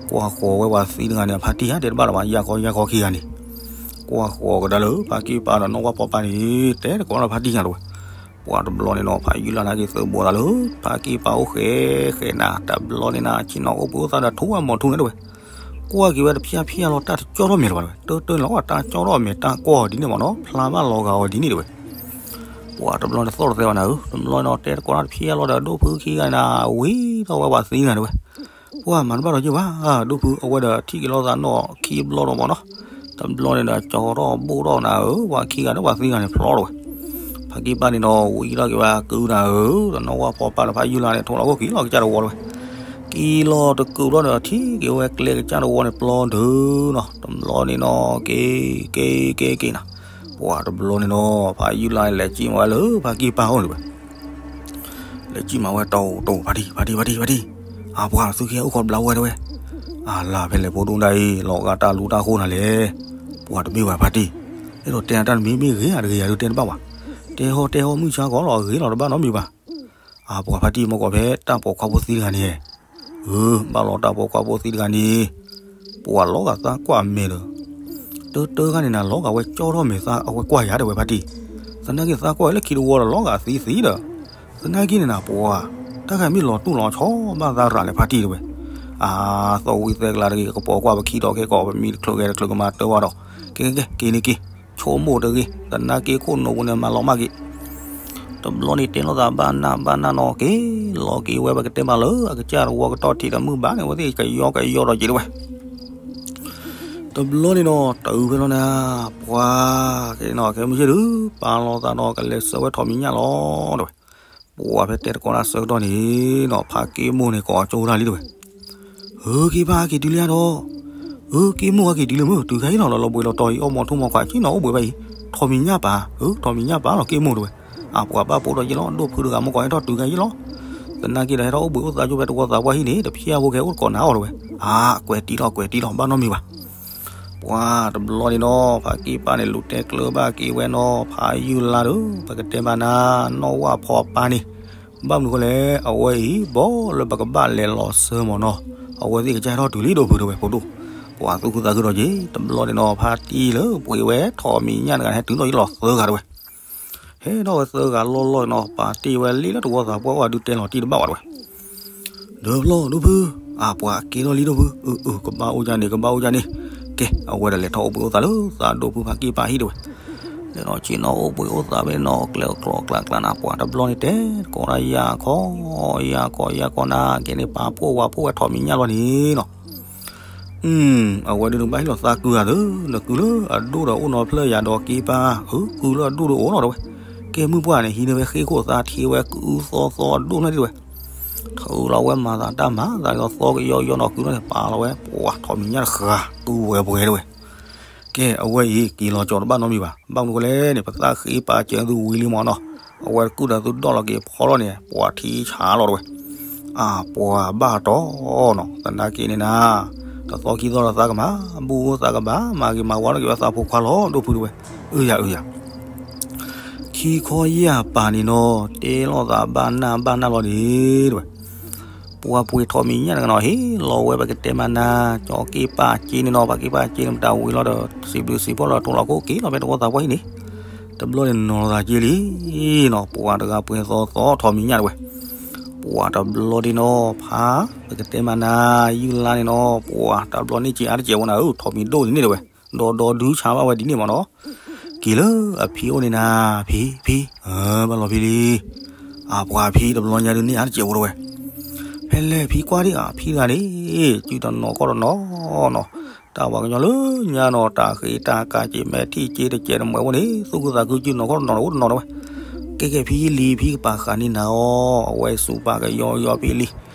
ကွၢ်ဃီၤဝဲပှၤသံတဂၤန့ၣ် အဖါတံၢ်ဧါ တဲတဘၣ်လၢၤဘၣ် ယၢ်ခီယၢ်ခီခံဂၤန့ၣ် ကွၢ်ဃီၤကဒါလၢ ဖးက့ၢ်ပၢ်ဒီးနီၢ်ဝၣ်ဖီပၢ်န့ၣ် တဲတကိးလၢဖါတံၢ်ညါတဝဲ ပှၤတဘျီန့ၣ်နီၤ ဖးယုၢ်လါန့ၣ်က့ၤသုးဘိးသးလၢ ဖးက့ၢ်ပၢ်အိၣ်ဃဲဃဲနၤ တဘျီန့ၣ်နၤ ဆ့ၣ်နီၤအိၣ်ဘှံးအိၣ်သါဒီးထူဝဲမီၤထူန့ၣ်တဝဲ ကွၢ်က့ၤဝဲတဖျၢၣ်ဖျၢၣ်လီၤ တၢ်တကၠီထီၣ်မဲာ်လၢၤဘၣ်တဝဲ တၢ်တၢ်လီၤတၢ်ကၠီထီၣ်မဲာ် တၢ်ကွၢ်အီၤဒ်န့ၣ်မးနီၤ ဖျါဘၣ်လီၤဂာ်အီၤဒ်န့ၣ်တဝဲ ပှၤတဘျီန့ၣ်သီၣ်တသဲဘၣ်နၤဧၢ တဘျီန့ၣ်နီၤ တဲတကိးဒၣ်တဖျၢၣ်လီၤဒီးဒိၣ်ဖုခံဂၤန့ၣ် ဝံၤထီၣ်ဝဲပှၤသံတဂၤတဝဲ ပှၤမၤတဘၣ်ဒီးယ့ၢ်ဘၣ် ဒိၣ်ဖုအဝဲဒီးထံၣ်က့ၤလိာ်သးနီၣ်ခံဘျီဒီးမးနီၤ တဘျီန့ၣ်ဒီးကၠီထီၣ်ဘိၣ်ထီၣ်နၤဧၢ ပှၤခံဂၤဒီးပှၤသံဂၤန့ၣ်ဖျီထီၣ်ဝဲ ဖးက့ၢ်ပၢ်န့ၣ်နီၤ ဝံၤထီၣ်က့ၤဝဲကုၢ်နၤဧၢ ဒီးနီၢ်ဝၣ်ဖီပၢ်ဒီးဖးယုၢ်လါန့ၣ် ထိၣ်လီၤခိၣ်က့ၤလီၤကစၢ်တဝီတဝဲ က့ၤလီၤတကုာ်ဘျီန့ၣ်ဒီး ထံၣ်က့ၤဝဲကျဲကစၢ်တဝီန့ၣ်ပျီဒုနီၤ တဘျီန့ၣ်နီၤ က့ၤ က့ၤ က့ၤ က့ၤနၤ ပှၤတဘျီန့ၣ်နီၤ ဖးယုၢ်လါန့ၣ် လဲၤစံၣ်မၤဝဲလၢဖးက့ၢ်ပၢ်အိၣ်န့ၣ်ဝဲ လဲၤစံၣ်မၤဝဲတီတီ ဖါတံၢ် ဖါတံၢ် ဖါတံၢ် အပှၤသုခံဂၤအိၣ်ခိးဘျးဝဲတဝဲ အလၢ်ဖဲလဲၣ်ဖိဒိၣ်ဒၣ်အံၤ လီၤဂာ်တၢ်လူတၢ်ဃိနၤလဲၣ် ပှၤတမ့ၢ်ဘၣ်ဖါတံၢ် အဲၣ်ဒိးတဲနၤတၢ်တမံၤမ့ၢ်ဂ့ၤဧါတဂ့ၤဧါဒုးတဲတဘၣ်ဘၣ် တဲဟီတဲဟီမုၢ်ဆါကီးလီၤအဂ့ၤလီၤတဘၣ်နီတမံၤဘၣ် အပှၤဖါတံၢ်မ့ၢ်ကီးဖဲတၢ်ပိာ်ခွါဖိသံတဂၤန့ၣ် ဧၢ ဘၣ်လီၤတၢ်ပိာ်ခွါဖိသံတဂၤန့ၣ် ပှၤလီၤဂာ်သးကွၢ်မဲာ်ဒီး တၢတၢခါန့ၣ်နၤ လီၤဂာ်ဝဲကၠီထီၣ်မဲာ်သးအဝဲကွၢ်ယၤတဲဝဲဖါတံၢ် သနာ်က့သးကွၢ်လၢခံတဝီဒီးလီၤဂာ်သံသံဒီး သနာ်က့န့ၣ်နၤပှၤ တၢ်ခါမ့ၢ်လီၤတူၢ်လီၤဆီဘၣ်သးရၤလဲၣ်ဖါတံၢ်တဲဝဲ အါ သီဝံသဲကလၤတဂ့ၤ ကပိာ်ကွၢ်ပခံဒီးခဲကီး ပမံတချုးဂဲၤတချုးကမၤတၢ်ဝဲဒီး ကဲကဲကဲ က့ၤန့ၣ်က့ၤ ဆိကမိၣ်တဂ့ၤ သနာ်က့ခိၣ်နူာ်ပူၤန့ၣ် မၤလီၤမၢ်က့ၤ တဘျီန့ၣ်တဲလိာ်သးဘၣ်နၢ်ဘၣ်နၢ်နီၤက့ၤ လီၤက့ၤဝဲပကတဲမးလၢအကစၢ်တဝီကတီၢ်ထံးဒီးမုၢ်ဘၣ်န့ၣ် အဝဲသ့ၣ်ကယီကယီဒီးက့ၤတဝဲ တဘျီန့ၣ်နီၤ တုၤဖဲလီၤနၤ ပှၤ ကဲနီၤ ကဲမုၢ်ဆ့ၣ်ဒုး ပာ်လီၤသးဒီးကလဲၤဆှၢဝဲထိးမံၤညၣ်လီၤတဲဝဲ ပှၤဖဲတဲတကိးတၢ်ဆၢကတီၢ်န့ၣ်နီၤ ဖးက့ၢ်မိၢ်န့ၣ်ကိးကၠိတၢ်လံတဲဝဲ, ဧၢ က့ၢ်ပၢ်က့ၤတုၤလံဧါဒီး, ဧၢ က့ၢ်မိၢ်အက့ၤတုၤလံမုၢ် တုၤခါအံၤလီၤ လီၤလီၤဘှံးလီၤတီၤအံၤ အီၣ်မီၤထူမီၤခွါက့ၤနီၤ အိၣ်ဘှံးဘၣ်အံၤ, ထီၣ်မံၤညၣ်ပာ် ဧၢ ထီၣ်မံၤညၣ်ပာ်လီၤ က့ၢ်မိၢ်တဲဝဲ, အပှၤဘၣ်ပိာ်ထီၣ်ယ့ၢ်လီၤ ဒိၣ်ဖုတဂၤမ့ၢ်ကိးဟဲထီၣ်တုၤခါအံၤလီၤ, သနာ်က့ဒီးဟဲထီၣ်အိၣ်ဘှံးအိၣ်သါကၠိဖဲတဝီသးပှၢ်ဟံၣ်န့ၣ် တဖျဲၣ်ဖိကဟဲအိၣ်တကိးနၤအီၤတဲဝဲ, အါ ကွဲးတံၢ်လီၤကွဲးတံၢ်လီၤ ဘၣ်နီတမံၤဘၣ် ပှၤတဘျီန့ၣ်နီၤ ဖးက့ၢ်ပၢ်န့ၣ် လူၤတဲကျၢၤဘၣ်က့ၤဝဲနီၤ ဖးယုၢ်လါဒီး ပကတဲမးနၤ နီၢ်ဝၣ်ဖီပၢ်န့ၣ်, ဘၣ်မနုၤဃိလဲၣ် အဝဲအံၤ ဘီလၢပကဘၣ်လဲၤလီၤဆၢမးနီၤ, အဝဲသ့ၣ်ကစၢ်ဟဲထီၣ်တုၤလံဒိၣ်ဖုတဲဝဲ ဖိဒိၣ်, ပှၤသူၣ်ခုသးခုဒီးက့ၤ တဘျီန့ၣ်နီၤ ဖးတံၢ်လၢပှ့ၤဝဲ ထီၣ်မံၤညၣ်တဂၤန့ၣ် ဟဲတုၤထီၣ်ယ့ၢ်လီၤသၢဂၤတဲဝဲ, ဟဲထီၣ်ဝဲသၢဂၤလီၢ်လီၢ်နီၤ ပာ်တ့ၢ်ဝဲလံလၢတဝီသးပှၢ်အိၣ်အဒုတဲလီၤတံၢ်တဘၣ်ဝဲတဲဝဲ ဒီးဖျီဒိၣ်ဖု, အပှၤက့ၤထီၣ်လံဒိၣ်ဖု, အၢ အၢ ကဘၣ်အိၣ်ယၤန့ၣ် ကဘၣ်အိၣ်ယၤန့ၣ်, ကဲ အဝဲဒၣ်လဲၤထီၣ်အိၣ်ဘှံးအိၣ်သါလၢသးဒိၣ်ဖုဖးက့ၢ်ပၢ်ဟံၣ်တဲဝဲ, လဲၤနီၤဆ့ၣ်နီၤအိၣ်ဘှံးအိၣ်သါဖဲနီၤ ကျဲကျိးကျါကျါနၤ ပှၤတဘျီန့ၣ်တဲ ကိးတၢ်ယၤခီ, ယၤခီ ယၤခီနၤ ကဲန့ၣ် ပာ်ဖှိၣ်ဝၤဖှိၣ်ဝဲထီၣ်မံၤညၣ်လီၤန့ၣ်နီၤ အဝဲဒုးနဘၣ်ဟ့ၣ်လီၤသးကုၤဧါသၢ, နကုၤလၢအဒိၣ်ဒီးအိၣ်နီၤဖျၢၣ်ယၤဒီးက့ၢ်ပၢ်, အကုၤလၢအဒိၣ်ဒီးအိၣ်နီၤတဲဝဲ, ကဲမုၢ်ပှၢ်န့ၣ် ဟံးန့ၢ်ဝဲဃ့ၢ်ခိၣ်သးထံဝဲကုၤသီသီအဒိၣ်ဖျၢၣ်တဲဝဲ, ထုးလီၤဝဲမၤသးတၢ်မၤသးဒီးသီကယီယီနီၤ ကုၤထီၣ်န့ၣ် ပာ်လီၤဝဲ ပှၤထီၣ်မံၤညၣ်တဃာ် ကုၤဝဲပှဲၤတဲဝဲ ကဲ အဝဲအံၤ က့ၤလီၤကၠီၤတဘၣ်နီတမံၤဘၣ်. ဘၣ်မနုၤဃိလဲၣ်န့ၣ် ပသးဃ့ပာ်စၢၤသုဝံၤလံမးနီၤ. အဝဲတကုၢ်ဒီးသုဒီၣ်လီၤက့ၤဖီလီၤန့ၣ် ပှၤထံဆါလီၤတဲဝဲ. အပှၤဘၣ်တီနီၤ သနာ်က့န့ၣ်နၤ, တသီခံသီဒီးသးကမၤ ဘူၣ်သးကဘၣ် မၤဂ့ၤမၤဝါထီၣ်က့ၤဝဲသးဖိခွါလီၤ ဒိၣ်ဖုတဲဝဲ. အၢယၤအၢယၤ ခံခီယဲၢ်ပာ်န့ၣ်နီၤ တဲလိာ်သးဘၣ်နၢ်ဘၣ်နၢ်လီၤန့ၣ်တဲဝဲ. ပှၤပှ့ၤထီၣ်မံၤညၣ်တဂၤနီၤ ဟ့ၣ်လီၤဝဲပကတဲမၤနၤ ကၠီက့ၢ်ပာ်က့န့ၣ်နီၤ ပှၤက့ၢ်ပာ်က့န့ၣ် မတၤဝံၤလီၤဒီး စံးဘျုးစံးဖှိၣ်လီၤ ထိၣ်လီၤခိၣ်က့ၤလီၤဖဲတဝီသးပှၢ်ဟံၣ်န့ၣ် တဘျီန့ၣ်နီၤသးက့လံနီၤ ပှၤတဂၤပှ့ၤသီသီထီၣ်မံၤညၣ်တဲဝဲ. ပှၤတဘျီဒ်နီၤ ဖး ပကတဲမၤနၤ ယုၢ်လါန့ၣ်နီၤ ပှၤတဘျီန့ၣ်က့ၤအါတကဲးဝဲနၤဧၢ ထီၣ်မံၤဒိၣ်န့ၣ်န့ၣ်တဲဝဲ ဒီးဒီးဒုးဆါဘၣ်ဝဲဒ်န့ၣ်မးနီၤ က့ၤလၢအဖံအိၣ်န့ၣ်နၤ ဖံ ဖံ ဘၣ်လီၤဖံလံ. အပှၤဖံတဘျီညါဒုးန့ၢ်အါတကဲးဝဲတဲဝဲ. ဖဲလဲၣ်ဖံကွၢ်ဒံးအဖံတဂၤန့ၣ် စုတနီၤခီၣ်တနီၤနီၤ တၢ်ပှၤကညီလၢညါနီၤ တၢ်ဃ့တၢ်ကးက့ၤမဲာ်ထံၣ်က့ၤတကဲးတမှဲးဖိန့ၣ် သူၣ်ခုသးခုစုတနီၤခီၣ်တနီၤအိၣ်တနီၤတဲဝဲ. ကဲကဲဖံလံ ဖံကပာ်ဃာ်န့ၢ်နၤအီၤ အဝဲစူးပာ်ကယီကယီဖံလံ.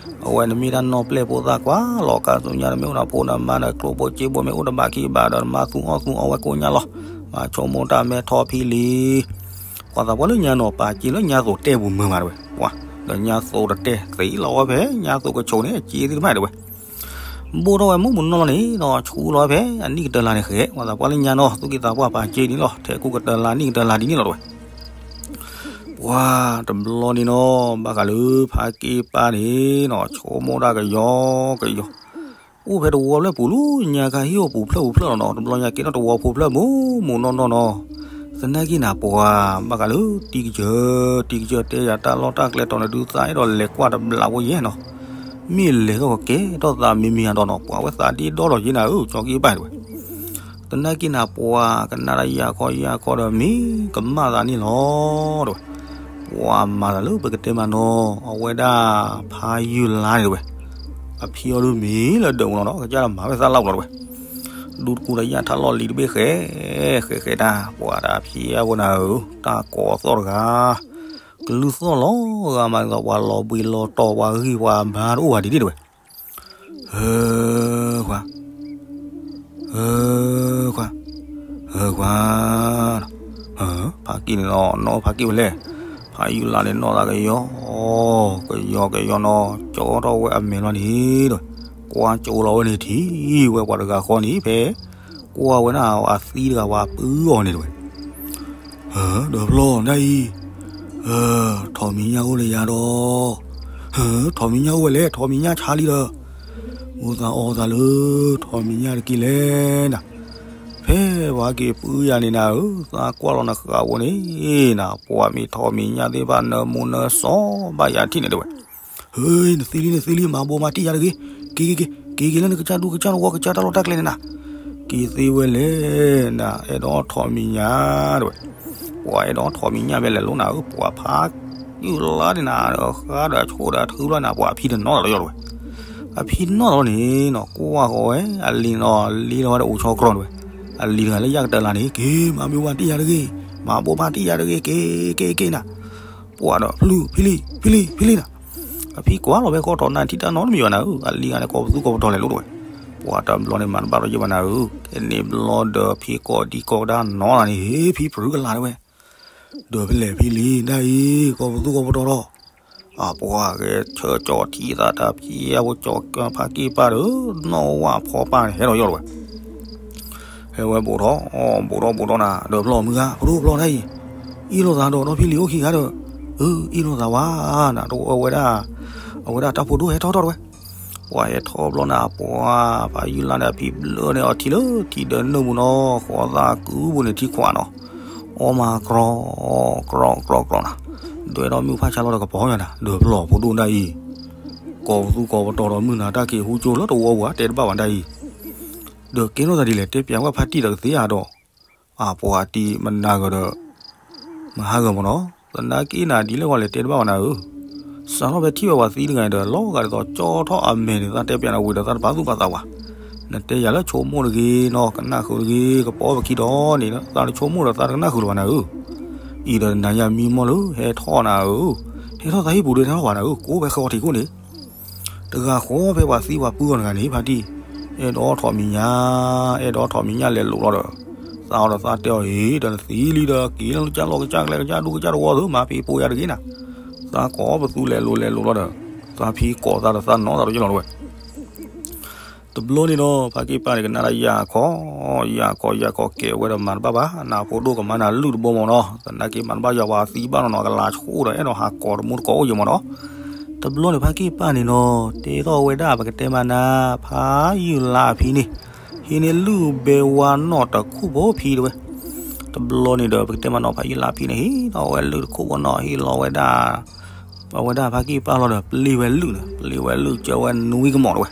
အဝဲနမ့ၢ်တၢ်နီၢ်ပျဲၢ်ဖိသၣ်ကွၢ်လီၤ ကၢ်သူညါနမ့ၢ်အိၣ်ဒီးဖိနမါဒီးကျိၣ်ဘိစ့ဘိမ့ၢ်အိၣ်တဘၣ်ခံဘၣ်ဒီး နမါသူအီၣ်သူအီဝဲကိးညါလီၤ. မၤဆိကမိၣ်တၢ်မဲထီၣ်ဖံလံ. ပှၤသးပှၢ်လၢညါနီၤ ပာ်က့ၤလၢညါသိးတဲပူၤမုာ်မးတဲဝဲ. ပှၤ ဒီးညါသိးတတဲသ့လီၤဝဲဖဲ ညါသိးကဆိးန့ၣ် အက့ၤသ့ၣ်တဖၣ်တဲဝဲ. ဘိၣ်ထီၣ်ဝဲမုၢ်မုၢ်နီၢ်လီၤန့ၣ်ဒီး ဆူလီၤဝဲဖဲအနံၣ်ကတၢၢ်လါန့ၣ်ဃဲ ပှၤသးပှၢ်လၢညါနီၤ သူၣ်က့သးပှၢ်ပာ်က့ၤန့ၣ်လီၤ ထဲးကူကတၢၢ်လါနံၣ်ကတၢၢ်လါဒ်န့ၣ်လီၤတဲဝဲ. ပှၤတဘျီန့ၣ်နီၤ ဘၣ်ဃးလၢဖးက့ၢ်ပၢ်န့ၣ်နီၤ ဆိကမိၣ်တၢ်ကယီကယီ အိၣ်ဖဲတဝီဖျၢၣ်ပူၤလၢညါခါဟံၣ်အိၣ်ပူၤဖျၢၣ်ပူၤဖျၢၣ်လီၤနီၤ တဘျီညါကဲထီၣ်တဝီဖိဖျၢၣ်မုၢ်မုၢ်နီၢ်နီၢ်နီၤ သနာ်က့နၤပှၤ ဘၣ်ဃးလၢတံၤကစၢၢ် တံၤကစၢၢ်တဲယၤတၢ်လီၢ်တၢ်ကျဲတီၤန့ၣ်ဒုးသးအဲၣ်ဒိးလဲၤကွၢ်တဘျးဖိယဲၢ်နီၤ မ့ၢ်လဲၤထီၣ်ကကဲထီၣ်သးမံၤမံၤအဒီးနီၤ ပှၤဝဲသးဒ့ဒီလီၤယဲၢ်နၤဧၢ ကၠီက့ၢ်ပၢ်တဲဝဲ သနာ်က့နၤပှၤကနၣ်တၢ်ယၤခီယၤခီဒီးမ့ၢ်ကမၣ်သးန့ၣ်လီၤတဲဝဲ. ပှၤမၤသးလၢပကတဲမးနီၤ အဝဲဒၣ်ဖးယုၢ်လါန့ၣ်တဲဝဲ. အဖံအီၤဒုးမ့ၢ်လၢဒၢးမူလီၤနီၤ ကစၢ်ဒီးမၤဝဲသးလၢ်ပူၤလီၤတဲဝဲ. ဒူတကူဒီးယၢ်ထးလီၢ်လံၤတဘ့ၣ်ဃဲ ဃဲဃဲတၢ် ပှၤတၢ်ဖံအဝဲနၤဧၢ တၢ်ကိးသီၣ်တဂၤ ကလုၢ်သီၣ်လီၤဂာ်မးဒ်သိးပှၤလီၤဘှံးလီၤတီၤပှၤဂံၢ်ပှၤဘါတအိၣ်ဘၣ်ဒ်န့ၣ်တဲဝဲ. ဧၢ ခွါ ဧၢ ခွါ ဧၢ ခွါ ဖးက့ၢ်န့ၣ်နီၤ နီၢ်ဖးက့ၢ်ဝဲလဲၣ်. ဖးယုၢ်လါန့ၣ် နီၢ်သးကယီ ကယီကယီနီၤ ကၠီထီၣ်ဝဲအမဲာ်လီၤန့ၣ်ဒီး ကွၢ်ကၠိလီၤဝဲန့ၣ်ထံၣ်ဝဲပှၤတဂၤဃီန့ၣ်ဖဲ ကွၢ်ဝဲဒၣ်အသံတဂၤပှၤပုအီၤန့ၣ်တဲဝဲ. ဧၢ ဒီးဖျီၣ်ဒ်အံၤ ထီၣ်မံၤညၣ်အိၣ်လၢယၤဒီး ထီၣ်မံၤညၣ်အိၣ်ဝဲလဲၣ် ထီၣ်မံၤညၣ်ဆါလံဒီး မူသးအီသးလၢ ထီၣ်မံၤညၣ်တက့ၢ်လဲၣ်နၤ. ဖဲပှၤက့ၤပုယၤန့ၣ်နၤဧၢ သးကွၢ်လီၤနဃာ်ဝဲန့ၣ် နၤ ပှၤမ့ၢ်ထီၣ်မံၤညၣ်သ့ၣ်တဖၣ်နၢမူနၢစီၤဘၣ်ယၤထံၣ်န့ၣ်တဲဝဲ. ဟ့ နသံလံ နသံလံ မၤဘိးမၤတံၢ်ယၤတဂ့ၤ, က့ၤက့ၤက့ၤ က့ၤက့ၤလၢနကစၢ်ဒူကစၢ်တဝီကစၢ်တၢ်လီၢ်တၢ်ကျဲန့ၣ်နၤ. က့ၤသ့ဝဲလဲၣ်နၤ အဲၣ်ဒိးထီၣ်မံၤညၣ်တဲဝဲ. ပှၤအဲၣ်ဒိးထီၣ်မံၤညၣ်ဖဲလဲၣ်လိၤနၤဧၢ ပှၤဖးယုၢ်လါန့ၣ်နၤ ဃါဒီးဆိၣ်ဒီးထုဘျီနၤ ပှၤအဖံတနီၤလီၤယီၤတဲဝဲ. အဖံနီၢ်လီၤန့ၣ်နီၤ ကွၢ်ဃီၤဝဲ အလံၤနီၤ လံလီၤဝဲဒီးအိၣ်ဆီကြီတဲဝဲ. အလံၤတဂၤလၢယၢ်ကတၢၢ်လါန့ၣ် က့ၤ မၤဘိးမၤတံၢ်ယၤတဂ့ၤ, မၤဘိးမၤတံၢ်ယၤတဂ့ၤ က့ၤ က့ၤ က့ၤနၤ. ပှၤဒီးဖလူဖံလံ ဖံလံ ဖံလံနၤ, အဖံကွၢ်လီၤဖဲဃီထီၣ်နၤ ထံၣ်တၢ်နီတမံၤဘၣ်နၤဧၢ, အလံၤဂၤန့ၣ် ကိးပသူကိးပတီၢ်လဲၤလိၤတဝဲ, ပှၤတဘျီန့ၣ်မၤတဘၣ်ဒီးယဘၣ်နၤဧၢ, ခဲန့ၣ်ဘျီဒီးဖံကိးဒံကိးကဒါနီၢ်နၤန့ၣ် ဟ့ၣ်ဖံဖရုကလာ်တဝဲ, ဒီးဖဲလဲၣ်ဖံလံနၤအံၤ ကိးပသူကိးပတီၢ်ဒီး အပှၤဂဲၤဆၢကၠီထံသးတၢ်ဖံးအါဖိ ကၠီဖါက့ၢ်ပၢ်ဒီး နီၢ်ဝၣ်ဖီပၢ်န့ၣ် ဟဲထီၣ်ယီၢ်တဝဲ, ဟဲဝဲဘူးထီၣ် ဘူးထီၣ်ဘူးထီၣ်နၤ ဒီးဖျီၣ်မုၢ်ဂၤ ဖဒိၣ်ဖျီၣ်တၢ်အံၤ, အ့ၣ်လိာ်သးဒီးဒီဖံလံအိၣ်ခံဂၤဒီး, အ့ၣ်လိာ်သးဝဲနၤ တဝဲဒၣ်, အဝဲဒၣ်တၢ်ဖိဒိၣ်ဟဲထီၣ်ထီၣ်တဝဲ, ပှၤဟဲထီၣ်ဘျီန့ၣ် ပှၤဖါယုၢ်လါန့ၣ် အဖံဘျၢန့ၣ်အီၤထံလၢထံဒီးနၢမူနီၤ ဃီသးကုပူၤန့ၣ်ထံခွးနီၤ, အီၣ်မၤကြီ ကြီကြီကြီနၤ, ဒွဲၣ်ထီၣ်မုၢ်ဖးဆါလီၤဒီးကပီၤယၤနၤ ဒီးဖျီၣ်ဖိဒိၣ်ဒၣ်အံၤ, ကိးပသူကိးပတီၢ်ဒီးမုၢ်နၤတၢ်က့ၤဟူကၠိလၢတဝီပူၤ တဲတဘၣ်ဘၣ်ဒၣ်အံၤ, ဒီးကဲထီၣ်သးဒ်လဲၣ် တဲပျးဝဲဖါတံၢ်ဒီးကသ့ဧါဒီး, အပှၤတံၢ်မနၤဂၤဒီး မဟါဂၤမ့ၢ်နီၤ, သနာ်က့နၤဒ်လဲၣ်ဂီၢ်လဲၣ်တဲတဘၣ်ဘၣ်နၤဧၢ, စးထီၣ်ဖဲထံၣ်ဝဲပှၤသံတဂၤဒီး လီၤဂာ်ဒ်သိးကၠီထီၣ်အမဲာ်န့ၣ် သးတဲပျးနၤဝံၤဒီး သးတပာ်သူၣ်ပာ်သးဝဲ, နတဲယၤလၢဆိကမိၣ်တဂ့ၤနီၤ ကနၣ်ဃုာ်တဂ့ၤ ကပီၤပခံဒီးန့ၣ် သးတဆိကမိၣ်ဒီးသးတကနၣ်ဃုာ်လၢၤဘၣ်နၤဧၢ, အံၤဒီးနၤယၤမံမီၢ်လၢဟဲထီၣ်နၤဧၢ, ဟဲထီၣ်သးဟံၣ်ပူၤဒီးဟဲထီၣ်ဘၣ်နၤဧၢ ကိးဖဲဃီထံးခိၣ်န့ၣ် တဂၤဃီဖဲပှၤသံပှၤပှၢ်အီၤတဂၤန့ၣ် ဖါတံၢ်, အဲၣ်ဒိးထီၣ်မံၤညါ, အဲၣ်ဒိးထီၣ်မံၤညါလဲၤလိာ်လီၤဒီး, သးအီၤဒီးသးတဲအီၤအံၤ ဒီးနသံလံဒီး က့ၤလၢကစၢ်လီၢ်ကစၢ်ကျဲ ကစၢ်ဒူကစၢ်တဝီသုမၤဖံးပိာ်ယၤတဂ့ၤနၤ, သးကိးပသူလဲၤလိာ်လဲၤလိာ်လီၤဒီး, သးဖံးကိးသးဒီးသးနီၢ်သးဒီးယလီၤတဝဲ တဘျီန့ၣ်ဒီး ဖါက့ၢ်ပၢ်န့ၣ် ကနၣ်တၢ်ယၢ်ခီ, ယၢ်ခီ ယၢ်ခီ ကဲဝဲဒီးမၤတဘၣ်ဘၣ်, နဖိဒိၣ်ကမၤနၤလုၢ်တဘိမ့ၢ်နီၤ, သနာ်က့မၤတဘၣ်ယွၤပှၤသံဘၣ်နီၤနီၤ ကလၤဆှိၣ်ဒီး အဲၣ်ဒိးဟးကိးတမူတကိးအိၣ်ယံၤမ့ၢ်နီၤ, တဘျီန့ၣ် ဖါက့ၢ်ပၢ်န့ၣ်နီၤ တဲထီၣ်ဝဲဒၣ် ပကတဲမးနၤ ဖါယုၢ်လါအဖံန့ၣ်, ဟံးန့ၢ်လုၢ်ဘဲဝါနီၢ်တခူၣ်ဖိဖံတဝဲ, တဘျီန့ၣ်ဒီး ပကတဲမးနီၤ ဖါယုၢ်လါအဖံန့ၣ် ဟံးထီၣ်ဝဲလုၢ်တခူၣ်ဖိနီၤ ဟ့ၣ်လီၤဝဲဒၣ် အဝဲဒၣ်ဖါက့ၢ်ပၢ်လီၤဒီး ပျ့ၤဝဲလုၢ်န့ၣ် ပျ့ၤဝဲလုၢ် ကၢဝဲနွံကမီၤတဝဲ,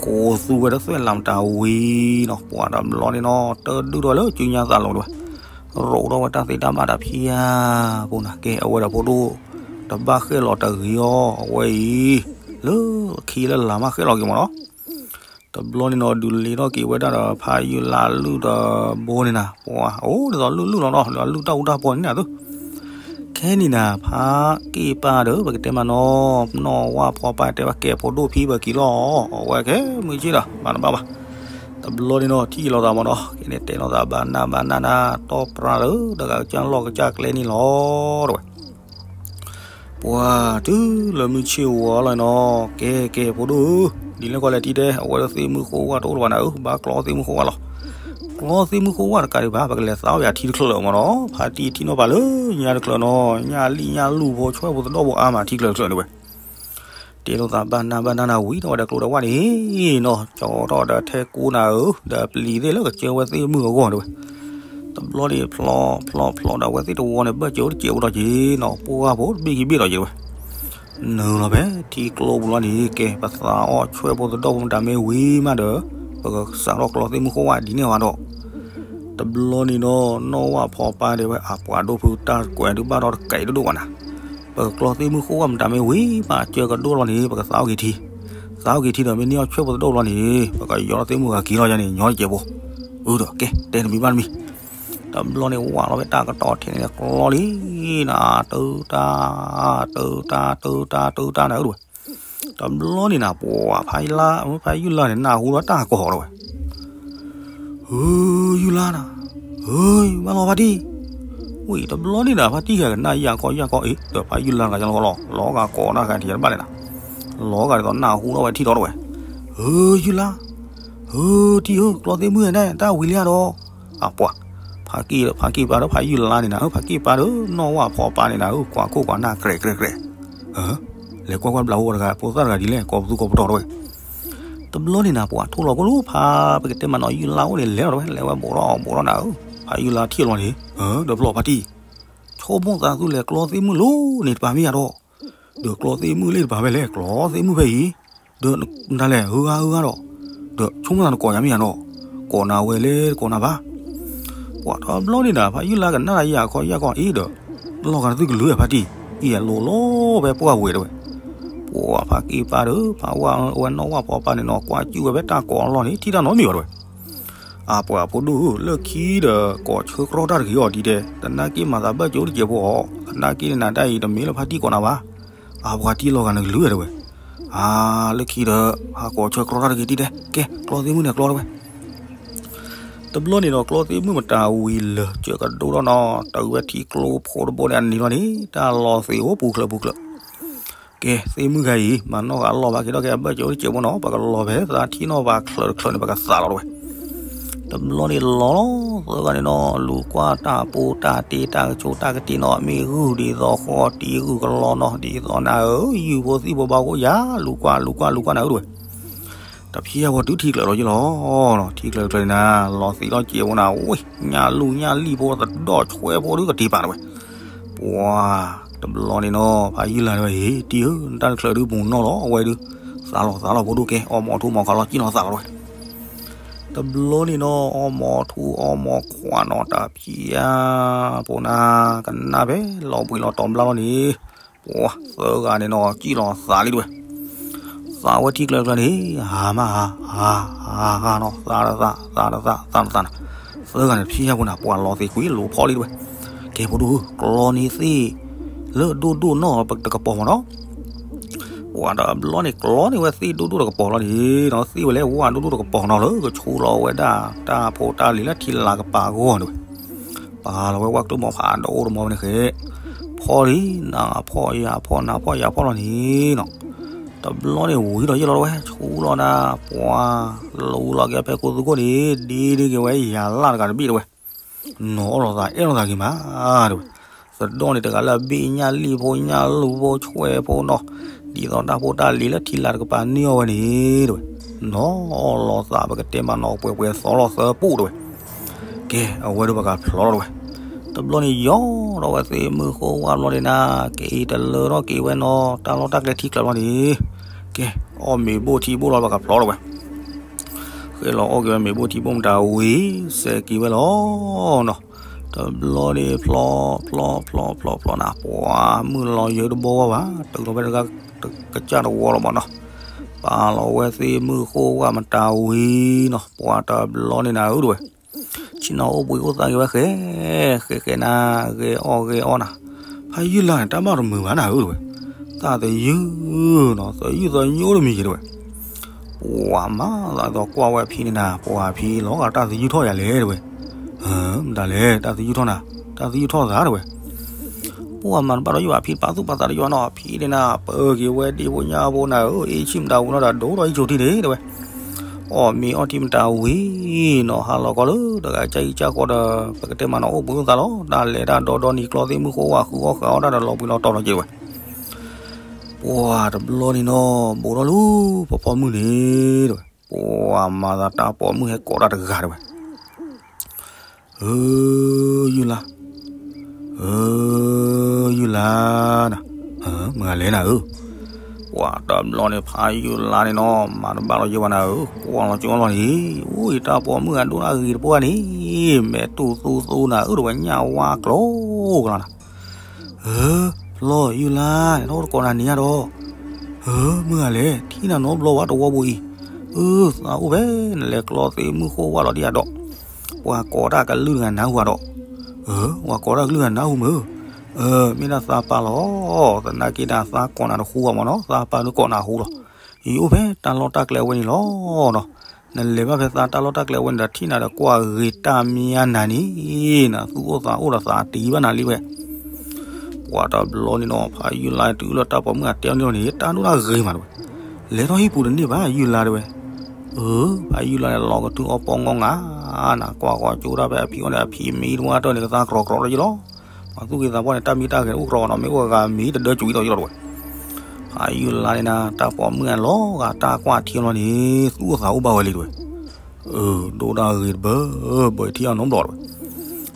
ဃိးသူဝဲတသွဲၣ်လၤမတၤဝံၤနီၤ ပှၤတဘျီန့ၣ်နီၤ တဒုၣ်ထီၣ်လၢစုညါသးလီၤတဝဲ, ရိးထီၣ်ဝဲတၢ်သ့တၢ်ဘၣ်တၢ်ဖံးဧါ, ပူၤနၤကဲ အဝဲဒီးဖိဒိၣ် တဘၣ်ဃဲၣ်လီၤတဂ့ၤအီၤ အဝဲအံၤ လၢခံလၢလာ်မးဃဲၣ်လီၤက့ၤမ့ၢ်နီၤ တဘျီန့ၣ်နီၤ ဒုးလ့ၤထီၣ်က့ၤဝဲဒၣ်ဒီး ဖါယုၢ်လါလုၢ်တဘိန့ၣ်နၤ ပှၤအိၣ်ဒ်သိးလုၢ်လုၢ်လီၤနီၤ လၢလုၢ်တၢ်အူတၢ်ပီန့ၣ်နၤသု, ခဲန့ၣ်နၤ ဖါက့ၢ်ပၢ်ဒီး ပကတဲမးနီၤ နီၢ်ဝၣ်ဖီပၢ်တဲဝဲ ကဲဖိဒိၣ်ဖံဘၢက့ၤလီၤ အဝဲကဲမုၢ်ဆ့ၣ်ဒီး မၤတဘၣ်ဘၣ်, တဘျီန့ၣ်နီၤ ထံၣ်လိာ်သးမ့ၢ်နီၤ ကဲန့ၣ်တဲလိာ်သးဘၣ်နၢ်ဘၣ်နၢ်နၤ တီၢ်ပြၢ်လၢတဂၤကစၢ်လီၢ်ကစၢ်ကျဲန့ၣ်လီၤ တဝဲ ပှၤတုၤလၢမုၢ်ဆ့ၣ်ဝါလီၤနီၤ ကဲကဲဖိဒိၣ်ဧၢ, ဒ်လဲၣ်ကီးလဲၣ်ထံတဲ အဝဲသ့ၣ်မုၢ်ဃိဝၣ်တအိၣ်လၢၤဘၣ်နၤဧၢ, ဘၣ်ကျီသ့ၣ်မုၢ်ဃိဝၣ်လီၤ. ကျီသ့ၣ်မုၢ်ဃိဝၣ်တကးဒံးဘၣ် ပကလဲၤသးဝဲအထံတချၢမ့ၢ်နီၤ, ဖါတံၢ်ထံၣ်နီၣ်ပာ်လၢညါတချၢနီၤ, ညၣ်လံၣ်ညၣ်လူၢ်ဖိဆွဲၣ်ဖိသဒီၣ်ဖိအါမးထံတချၢတချၢန့ၣ်ဝဲ တဲလိာ်သးဘၣ်နၢ်ဘၣ်နၢ်နၤဝံၤ ဒီးဝဲဒီးကျိဒီးဝၣ်န့ၣ်နီၤ, ကၠီထီၣ်ဒီးထဲကိးနၤဧၢ, ဒီးပျံၤသ့ၣ်လၢကစၢၢ်ဝဲသ့ၣ်မုၢ်အဂီၢ်တဝဲ. တဘျီန့ၣ် ဖျီဖျီဖျီဒီးဝဲသ့ၣ်တဝီန့ၣ် ဘၢၣ်စၢၤအိၣ်တစဲးဖိဒီးက့ၤနီၤ, ပှၢ်ဖိတဘ့ၣ်က့ၤဘ့ၣ်ဒီးက့ၤတဝဲ. နုာ်လီၤဖဲထံကျိပူၤလီၤန့ၣ် ကဲ ပသးအီၣ်ဆွဲၣ်ဖိသဒီၣ်ဖိမတၤမ့ၢ်ဝံၤမးဒီး ပကစးထီၣ်ကျီသ့ၣ်မုၢ်ဃိဝၣ်ဒ်န့ၣ်ဝဲဒီး တဘျီန့ၣ်ဒီး နီၢ်ဝၣ်ဖီပၢ်တဲဝဲ အပှၤဒိၣ်ဖုတၢ်ကွဲးဒုးဘၣ်ဒီးတကဲးဒိၣ်ဒိၣ်ဘၣ်နၤ, ပကကျီသ့ၣ်မုၢ်ဃိဝၣ်မတၤမ့ၢ်ဝံၤမး ကၢကဒိၣ်လီၤန့ၣ် ပကသးအီၣ်က့ၤထံ, သးအီၣ်က့ၤထံဒီး မ့ၢ်န့ၢ်အီၣ်ဆွဲၣ်ဖိသဒီၣ်လီၤန့ၣ် ပကယီၤလီၤသ့ၣ်မုၢ်ဂၤက့ၤလီၤယၤန့ၣ် ညီတစဲးဖိ. အၢဒီးကဲ တဲတမံၤဘၣ်တမံၤ, တဘျီန့ၣ် ဝးလီၤဖဲတၢ်ကတီၢ်ထဲန့ၣ် ကျီလံနၤ, တုၤတၢ် တုၤတၢ် တုၤတၢ် တုၤတၢ်နၤဧၢတဝဲ. တဘျီန့ၣ်နၤ ပှၤဖးယုၢ်လါ ဖးယုၢ်လါန့ၣ် နၢ်ဟူဒီးတၢ်ကီၤတဝဲ ဧၢ ယုၢ်လါနၤ, ဧၢ ဘၣ်လီၤဖါတံၢ်, ဝံၤတဘျီန့ၣ်နၤ ဖါတံၢ်ဂၤကနၣ်ယၤကီယၤကီအံၤ ဒီးဖးယုၢ်လါတဂၤလီၤလီၤ လီၤဂာ်ကိးနၢ်ဂၤထံတဘၣ်လဲၣ်နၤ, လီၤဂာ်ဒ်သိးနၢ်ဟူထီၣ်ဝဲထံထီၣ်တဝဲ, ဧၢ ယုၢ်လါ, ဧၢ တံၢ်ဧၢ ကျီသ့ၣ်မုၢ်န့ၣ် တၢ်ဝံၤလံဧါဒီး, အပှၤ, ဖးက့ၢ် ဖးက့ၢ်ပၢ်ဒီးဖးယုၢ်လါန့ၣ်နၤ ဖးက့ၢ်ပၢ်ဒီးနီၢ်ဝၣ်ဖီပၢ်န့ၣ်နၤ ကွၢ်ခိၣ်ကွၢ်နၢ်ကြဲးကြဲးကြဲး လဲၤကွၢ်ကွၢ်ဘျးဝဲတဂၤ ဖိသၣ်တဂၤဒ်လဲၣ် ကိးပသူကိးပတီၢ်တဝဲ. တဘျီန့ၣ်နၤ ပှၤထိၣ်လီၤဖိလၢဖး ပကတဲမးနီၤ ယုၢ်လါအိၣ်န့ၣ် လဲၤလီၤတဝဲ လဲၤဝဲဘူးထီၣ်ဘူးထီၣ်နၤဧၢ, ဖးယုၢ်လါထံၣ်လီၤန့ၣ် ဒီးဖျီၣ်ဖါတံၢ်, ဆိကမိၣ်သးသူလဲၤကျီသ့ၣ်မုၢ်လီၤန့ၣ်တပၤမ့ၢ်ယၤဒီး, ဒီးကျီသ့ၣ်မုၢ်လၢတပၤဝဲလဲၣ် ကျီသ့ၣ်မုၢ်ဖဲအံၤ, ဒီးနလဲၤဧၢဂၤဧၢဂၤဒီး, ဒီးဆိကမိၣ်သးနကိးယၤမ့ၢ်ယၤဒီး, ကိးနၤဝဲလဲၣ်တကိးနၤဘၣ် ပှၤတဘျီန့ၣ်နၤ ဖးယုၢ်လါကနၣ်ယၤခီယၤခီအံၤဒီး, လီၤဂာ်နသုကလုၢ်ဖါတံၢ်, အံၤအလိၤလီၤဖဲပှၢ်ဝဲတဝဲ, ပှၤဖးက့ၢ်ပၢ်ဒီး ဖးဝဲနီၢ်ဝၣ်ဖီပၢ်န့ၣ်နီၤ ကွၢ်ကၠူၣ်ဝဲဖဲတၢ်ကိးအလီၢ်န့ၣ် ထံၣ်တၢ်နီတမံၤဘၣ်တဝဲ, အပှၤဖိဒိၣ်ဧၢ လၢခံဒီးကိးဆၢကရီတၢ်တဂ့ၤအီၤဒ်တဲ သနာ်က့မၤသးဘၢၣ်စၢၤအိၣ်တစဲးဖိအီၤ သနာ်က့န့ၣ်နၤတၢ်အံၤတမ့ၢ်လၢဖါတံၢ်ကိးနၤဘၣ်, အပှၤတံၢ်လီၤဂာ်နကလုၢ်တဲဝဲ, အါ လၢခံဒီး ဟးကိးဆၢကြီတၢ်တဂ့ၤတံၢ်တဲ ကဲ ကျီသ့ၣ်မုၣ်န့ၣ်ကျီတဲဝဲ တဘျီန့ၣ်ဒီး ကျီသ့ၣ်မုၣ်မတၤဝံၤလၢာ် စၢၤကဒိၣ်ထီၣ်နီၤ တုၤဝဲထံကျိဖိတဘိန့ၣ်အနံၤလီၤန့ၣ် တၢ်လီၤသ့ၣ်အိၣ်ပူၤချၢပူၤချၢ, ကဲ သ့ၣ်မုၣ်ဂၤအံၤ မၤနီၣ်ဃာ်လီၤဘၣ်က့ၤဒီးကဲအဘၢၣ်စၢၤအိၣ်တစဲးဖိနီၤ ပကလီၤဖဲသးထံၣ်နီၣ်ဘၣ်ချၢတချၢန့ၣ် ပကသးလီၤတဲဝဲ တဘျီန့ၣ်လီၤလီၤ သၢဂၤန့ၣ်နီၤ လူၤကွၢ်တၢ်ပူၤတၢ်တ့တၢ်ကဆိးတၢ်ကတ့ၢ်နီၤ မ့ၢ်ဂုၢ်ဒ်သိးဃီတံၢ်ဂုၢ်ကလီနီၤ ဒ်သိးနၤဧၢ ယုၢ်ဖိသံၣ်ဖိဘၣ်အိၣ်ယၤ လူၤကွၢ်လူၤကွၢ်လူၤကွၢ်နၤဧၢတဲဝဲ တဖျဲၣ်ဝဲတုၤထံကျၢၤလီၤယလီၤ, ထံကျၢၤတကျၢၤန့ၣ်နၤ လီၤသ့ၣ်လီၤစဲးဖိနၤ အိၣ်ညၣ်လူၢ်ညၣ်လံၣ်ဖိသဒီၣ်ဆွဲဖိဒုကတ့ၤပာ်တဲဝဲ, ပှၤ တဘျီန့ၣ်နီၤ ဖးယုၢ်လၤတဲဝဲ ဟ့ၣ်တံၢ်ဧၢ နတၢ်တချၢးဒုးမူနီၢ်လီၤ အဝဲဒုး သးလီၤသးလီၤဖိဒိၣ်ကဲ အီၣ်မီၤထူမီၤခွါလီၤ ကံၣ်လီၤသးလီၤတဲဝဲ တဘျီန့ၣ်နီၤ အီၣ်မီၤထူအီၣ်မီၤခွါနီၤ တဖျဲၣ်ဖိနၤ ကနၣ်ဖဲလီၤဘှံးလီၤတီၤဘျါလီၤန့ၣ်, ပှၤသၢဂၤန့ၣ်နီၤ ကံၣ်လီၤသးလံတဲဝဲ, သးဝဲထံကျၢၤတကျၢၤန့ၣ် ဟါမးဟါ ဟါ ဟါ ဟါနီၤ သးတသး သးတသး သးတသးနၤ, သၢဂၤန့ၣ်တဖျဲၣ်ဖိနၤ ပှၤလီၤသ့ၣ်ကွံာ်လိၤဖီလံတဲဝဲ, ကဲဖိဒိၣ်ဧၢ ကျီန့ၢ်သ့ၣ် လၢဒိၣ်ဒိၣ်နီၢ်တကပီၤမးနီၤ ပှၤတဘျီန့ၣ် ကျီန့ၢ်ဝဲသ့ၣ်ဒိၣ်ဒိၣ်တကပီၤလီၤန့ၣ်နီၤ သ့ၣ်ဝဲလၢဝၣ်ဒိၣ်ဒိၣ်တကပီၤနီၤလၢကဆူလီၤဝဲဒၣ် တၢ်ဖိတၢ်လံၤလၢထံလာ်ကပၤအဂီၢ်န့ၣ်ဝဲ, ပာ်လီၤဝဲဝၣ်ကျိၣ်မီၤဖးဒိၣ်တမီၤဝဲန့ၣ်ဃဲ, ဖီလံ နၤဖီယၤဖီနၤဖီယၤဖီလီၤန့ၣ်နီၤ, တဘျီန့ၣ်ဝံၤဒီးယဲၢ်လီၤဝဲ ဆူလီၤဒၣ် ပှၤ လူၤလီၤက့ၤဖဲခိၣ်သူခိၣ်န့ၣ် ဒ့ဒ့က့ၤဝဲယၤလၢ်တဂၤတဘ့ၣ်တဲဝဲ နီၤအီၣ်လီၤသးအဲၣ်လီၤသးဂ့ၤမးတဲဝဲ, သဒီၣ်န့ၣ်တဂၤလၢအဘ့ၣ်ညၣ်လံၣ်ဖိညၣ်လူၢ်ဖိဆွဲဖိနီၤ, ဒ်သိးတၢ်ဖိတၢ်လံၤလၢထံလာ်တကပၤန့ၢ်အီၤဝဲန့ၣ်တဲဝဲ, နီၤအီၣ်လီၤသးပကတဲမးနီၤပှဲၤပှဲၤသီလီၤသၢပူၣ်တဲဝဲ, ကဲ အဝဲဒၣ်ပကဖျီလီၤတဲဝဲ, တဘျီန့ၣ်ယီၤဒီးဝဲ သ့ၣ်မုၣ်ဃိဝါဘျီန့ၣ်နၤ က့ၤတလၢထီၣ်က့ၤဝဲနီၤ တၢ်လီၢ်တၢ်ကျဲထံကျၢၤလီၤန့ၣ်, ကဲ အီၣ်မ့ၤဘိၣ်ထံဘိၣ်လီၤပကဖျီလီၤဝဲ ဃ့လီၤအီၣ်က့ၤဝဲမ့ၤဘိၣ်ထံဘိၣ်မတၤဝံၤ စဲးက့ၤဝဲလီၤနီၤ, တဘျီန့ၣ်ဖျီ ဖျီ ဖျီ ဖျီ ဖျီနၤ ပှၤမုၢ်လီၤယၢၤတဘီဝဲဘၣ် တုၤလီၤဖဲတဂၤကစၢ်တဝီလီၤမးနီၤ, ပာ်လီၤဝဲသ့ၣ်မုၣ်ဃိဝါမတၤဝံၤနီၤ ပှၤတဘျီန့ၣ်နၤဧၢတဲဝဲ, ဆ့ၣ်နီၤအိၣ်ဘှံးအိၣ်သါက့ၤဝဲဃဲ ဃဲဃဲနၤ ဂဲၤအီၣ်ဂဲၤအီနၤ, ဖးယုၢ်လါန့ၣ် တၢ်ဘၣ်တမုာ်ဘၣ်နၤဧၢတဲဝဲ, တၢ်သယုၢ်နီၤ သယုၢ်သညိတမံၤယဲတဲဝဲ ပှၤမၤသးဒ်သိးကွၢ်ဝဲအဖံန့ၣ်နၤ ပှၤအဖံလီၤဂာ်တၢ်သယုၢ်ထီၣ်ယၤလဲၣ်တဲဝဲ, မတၤလဲၣ် တၢ်သယုၢ်ထီၣ်နၤ တၢ်သယုၢ်ထီၣ်သးတဲဝဲ, ပှၤမၤတဘၣ်ဒီးယွၤအဖံပာ်သူၣ်ပာ်သးဒီးယွၤနီၤ အဖံန့ၣ်နၤ ပၢက့ၤဝဲဒ့ဖိညၣ်ဖိနၤဧၢ အ့ၣ်ဆံၣ်မတၤဝံၤနီၤဒီးဒိၣ်ဒီးအံၣ်ဆိးထံန့ၣ်တဲဝဲ အီၣ်မ့ၤအီထံမတၤဝံၤနီၤ ဟါလီၤကီးလၢတဂၤကစၢ်အံၤကစၢ်ဃီဒီး ပကတဲမးနီၤအိၣ်ဘှံးအိၣ်သါလီၤ တၢ်လဲၤတၢ်ဒီဒီနံၤကျီသ့ၣ်မုၣ်ဃိဝါဃုအီၣ်ဃုအီတၢ်ဒီးလီၤဘှံးလီၤတီၤလီၤက့ဝဲ ပှၤတဘျီန့ၣ်နီၤ ဘူးထီၣ်လၢ ပှၤဖီမုၢ်န့ၣ်တဲဝဲ, ပှၤမၤသးတၢ်ပိာ်မုၣ်ဟဲကိးတၢ်တဂၤတဲဝဲ, ဧၢ ယုၢ်လါ, ဧၢ ယုၢ်လါနၤ, မတၤလဲၣ်နၤဧၢ, ပှၤတဘျီန့ၣ် ဖးယုၢ်လါန့ၣ်နီၤ မၤတဘၣ်လီၤယဲၢ်ဘၣ်နၤဧၢ, ကွၢ်လီၤကၠီလီၤန့ၣ်, အိၣ်အံၤတၢ်ပိာ်မုၣ်အဒိၣ်နၢ်ဂ့ၤတပှၢ်န့ၣ်, မဲာ်တူၢ်သူသူနၤဧၢ တဝဲညၣ်ဝါကျိၤကလါနၤ ဧၢ, ဖျီယုၢ်လါ, နအိၣ်တကိးနၤန့ၣ်ဧါဒီး, ဧၢ, မုၢ်ဂၤလဲၣ်, ထံၣ်နၤနီတဘျီဝဲတဝီပူၤအံၤ, အၢ, သးအိၣ်ဖဲနလဲၤကျီသ့ၣ်မုၢ်ဃိဝါလီၤဒံးဧါဒီး, ပှၤကိးတၢ်ကလုၢ်တဂၤနၢ်ဟူဧါဒီး, ဧၢ, ပှၤကိးတၢ်ကလုၢ်တဂၤနၢ်ဟူမ့ၢ်, ဧၢ, မ့ၢ်ဒၣ်သးပၢ်လီၤ, သနာ်က့ဒၣ်သးကိးနၤတဃူဘၣ်မးနီၤ, သးပၢ်ဒုးကိးနၤဃူလီၤ, ယအိၣ်ဖဲတၢ်လီၢ်တၢ်ကျဲအဝဲန့ၣ်လီၤနီၤ. နလဲၤဘၣ်ဖဲသးတၢ်လီၢ်တၢ်ကျဲအဝဲန့ၣ်ဒီး ထံၣ်နၤဒီးကွၢ်ဂ့ၤတၢ်မံၤနၤန့ၣ်, နသူၣ်အိၣ်သးအိၣ်ဒီးသးတံၢ်ဘၣ်နၤလံဝဲ. ပှၤတဘျီန့ၣ်နီၤ ဖးယုၢ်လါတုၤလၢတၢ်ပိာ်မုၣ်အတဲအီၤန့ၣ် တၢ်ဒိၣ်တၢ်ဂ့ၤမးတဲဝဲ, လဲၤထီၣ်ဟံၣ်ပူၤတန့ၢ်ဘၣ် ယုၢ်လါတဲဝဲ. အၢ ဖးယုၢ်လါန့ၣ် လီၤကထုအီပီငီၢ်ငါ, နကွၢ်ဃီကၠိဒၣ်ဖဲအဖံအိၣ်န့ၣ် အဖံမံတဝၢ်တၢၢ်န့ၣ် ကသါကြီကြီဒီးယလီၤ. ပှၤသူၣ်က့သးပှၢ်န့ၣ် တၢ်မံတၢ်ဂဲၤအိၣ်ကြီဒီး မ့ၢ်အိၣ်ဂၤမံတဒၢကွံာ်ဒီးယလီၤတဲဝဲ. ဖးယုၢ်လါန့ၣ်နၤ တၢ်ပိာ်မုၣ်အလီၤဂာ်တၢ်ကွၢ်ထံလီၤန့ၣ် သူၣ်အိၣ်သးအိၣ်ဘၣ်ဝဲလံတဲဝဲ. အၢ ဒိၣ်ဒၣ်ဂ့ၤတဘၢဘၢထံအီၤနီတဘျီတဲဝဲ.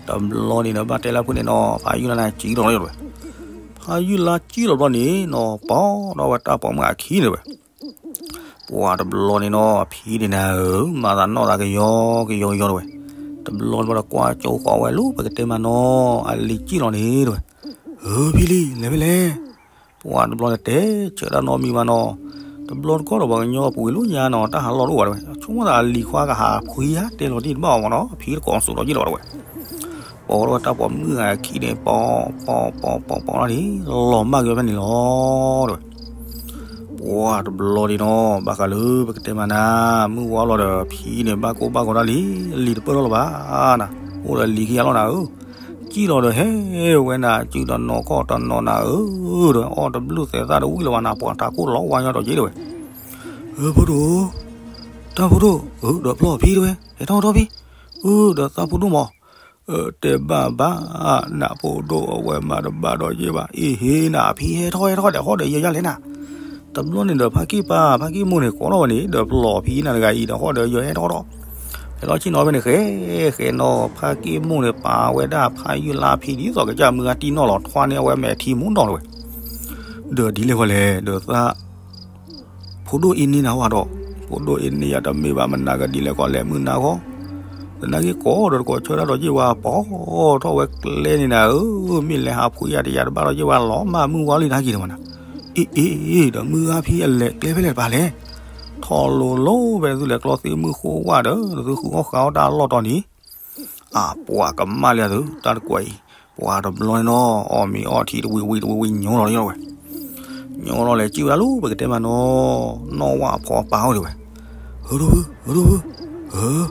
တဘျီန့ၣ်ဒီးဘၣ်တဲလၢဖုန့ၣ်နီၤ ဖးယုၢ်လါန့ၣ်စံၣ်လီၤလီၤတဲဝဲ. ဖးယုၢ်လါစံၣ်လီၤဘျီန့ၣ်နီၤ ပိာ်ဒီးဝဲတၢ်ပိာ်မုၣ်အခံတဲဝဲ. ပှၤတဘျီန့ၣ်နီၤ အဖံန့ၣ်နၤဧၢ မၤသးနီၢ်သးကယီကယီတဲဝဲ. တဘျီန့ၣ်ဘၣ်ဒီးကွၢ်ကၠိဃီဝဲလၢပကတဲမးနီၤ အလံၤစံၣ်လီၤန့ၣ်တဲဝဲ. ဧၢ ဖံလံ လဲၤဖဲလဲၣ်. ပှၤတဘျီန့ၣ်တဲဆၢတၢ်နီတမံၤဘၣ်နီၤ. တဘျီတခီဒီးပှၤကညီပူၤဝံၤလီၤညါနီၤ တၢ်ဟးလီၢ်တအိၣ်ဘၣ်တဲဝဲ. ဆိကမိၣ်သးအလံၤခွါကဟးဖှံဧါ တဲလီၤတံၢ်တဘၣ်အီၤမးနီၤ အဖံတကိးစိးလီၤယံၣ်လီၤဘၣ်တဲဝဲ. ပိာ်ထီၣ်ဝဲတၢ်ပိာ်မုၣ်ဂၤခံန့ၣ် ပိာ်ပိာ်ပိာ်ပိာ်ပိာ်လီၤန့ၣ် လီၤမၢ်က့ၤဝဲဖဲန့ၣ်လီၤ တဲဝဲ. ပှၤတဘျီန့ၣ်နီၤ ဘၣ်ဃးလၢပကတဲမးနၤ မုၢ်ဝါလီၤဒီး ဖံန့ၣ် ဘၣ်ကိၢ်ဘၣ်ဂီၤတၢ်လံ, လံၤတပၢၢ်ထီၣ်လၢၤဘၣ်နၤ, အိၣ်ဒီးလံၤခံဂၤလီၤနၤဧၢ, စံၣ်လီၤဒီးဟဲဝဲနၤ စုတနီၤခီၣ်တနီၤနၤဧၢ, ဒီး အီၣ်တဘျုးသဲးသၣ်တဝံၣ်လၢၤဘၣ်နၤ ပှၤတၢ်ကိၢ်လီၤဝါညီဒီးက့ၤ တဲဝဲ. အၢ ဖိဒိၣ်, တၢ်ဖိဒိၣ်, အၢ ဒီးဖျီၣ်ဖံ တဲဝဲ, ဟဲထီၣ်ထီၣ်ဖံ, အၢ ဒီးသးဖိဒိၣ်မး တဲဘၣ်ဘၣ်, နဖိဒိၣ်အဝဲမၤတဘၣ်ဒီးယဲၢ်ဘၣ်, အ့ဟ့နၤ ဖံဟဲထီၣ်ဟဲထီၣ်ဒီး ဟီၣ်ဒီးယဲၢ်ယၢ်လဲၣ်နၤ, တဘျီန့ၣ်ဒီး ဖါက့ၢ်ပၢ် ဖါက့ၢ်မိၢ်န့ၣ် ကိးထီၣ်ဝဲန့ၣ် ဒီးဖျီၣ်ဖံနၤတဂၤအံၤဒီး ဟီၣ်ဒီးယဲၢ်ဟဲထီၣ်ဒီး, ဟဲထီၣ်ဆ့ၣ်နီၤဖဲန့ၣ် ဃဲဃဲနီၤ ဖါက့ၢ်မိၢ်န့ၣ် ပာ်ဝဲဒၣ်ဖးယုၢ်လါဖံ ဒ်သိးကစၢ်မုၢ်ဂၤတံၢ်နီၣ်လီၤ ထွါန့ၢ်အဝဲမဲာ်ထံမူနီၤ တဲဝဲ. ဒီးဒ်လဲၣ်ဃီလဲၣ် ဒီးသး ဖိဒိၣ်အ့န့ၢ်နၤဝဲဒီး, ဖိဒိၣ်အ့န့ၢ်ယၤတမ့ၢ်ဘၣ် မနၤကဒ်လဲၣ်ကီးလဲၣ် မုၢ်နၤဃီ, သနာ်က့ကိးဒီးတကိးဆၢတၢ်ဒီးယ့ၢ်ဝဲ ပိာ်ထီၣ်ဝဲကျဲန့ၣ်နၤဧၢ, မ့ၢ်လဲၤဟးဖှံယၤတယၤတဘၣ်ဒီးယ့ၢ်ဝဲ လီၤမၢ်မုၢ်ဝါလံနၤက့ၤတဲဝဲနၤ, အ့အ့အ့ ဒီးမုၢ်ဂၤဖံအလဲၤကျဲဖဲလဲၣ်တပၤလဲၣ်, ထီၣ်လိၤလိၤဖဲသုလဲၤကျီသ့မုၢ်ဃိဝဲဒီး သုဃုအီၣ်ဃုအီၣ်တၢ်လီၢ်တီၤန့ၣ် အပှၤကမၣ်လံသု တၢ်တကွဲးအံၤ, ပှၤတဘျီန့ၣ်နီၤ အီၣ်မ့ၤအီထံတဝံၤဝံၤတဝံၤဝံၤညီလီၤညီလီၤဝဲ, ညီလီၤလဲၤစံၣ်ဝဲဒၣ်လၢပကတဲမးနီၤ နီၢ်ဝၣ်ဖီပာ်အိၣ်ဒံးဝဲ, ဧၢဒိၣ်ဖု ဧၢဒိၣ်ဖု, ဧၢ,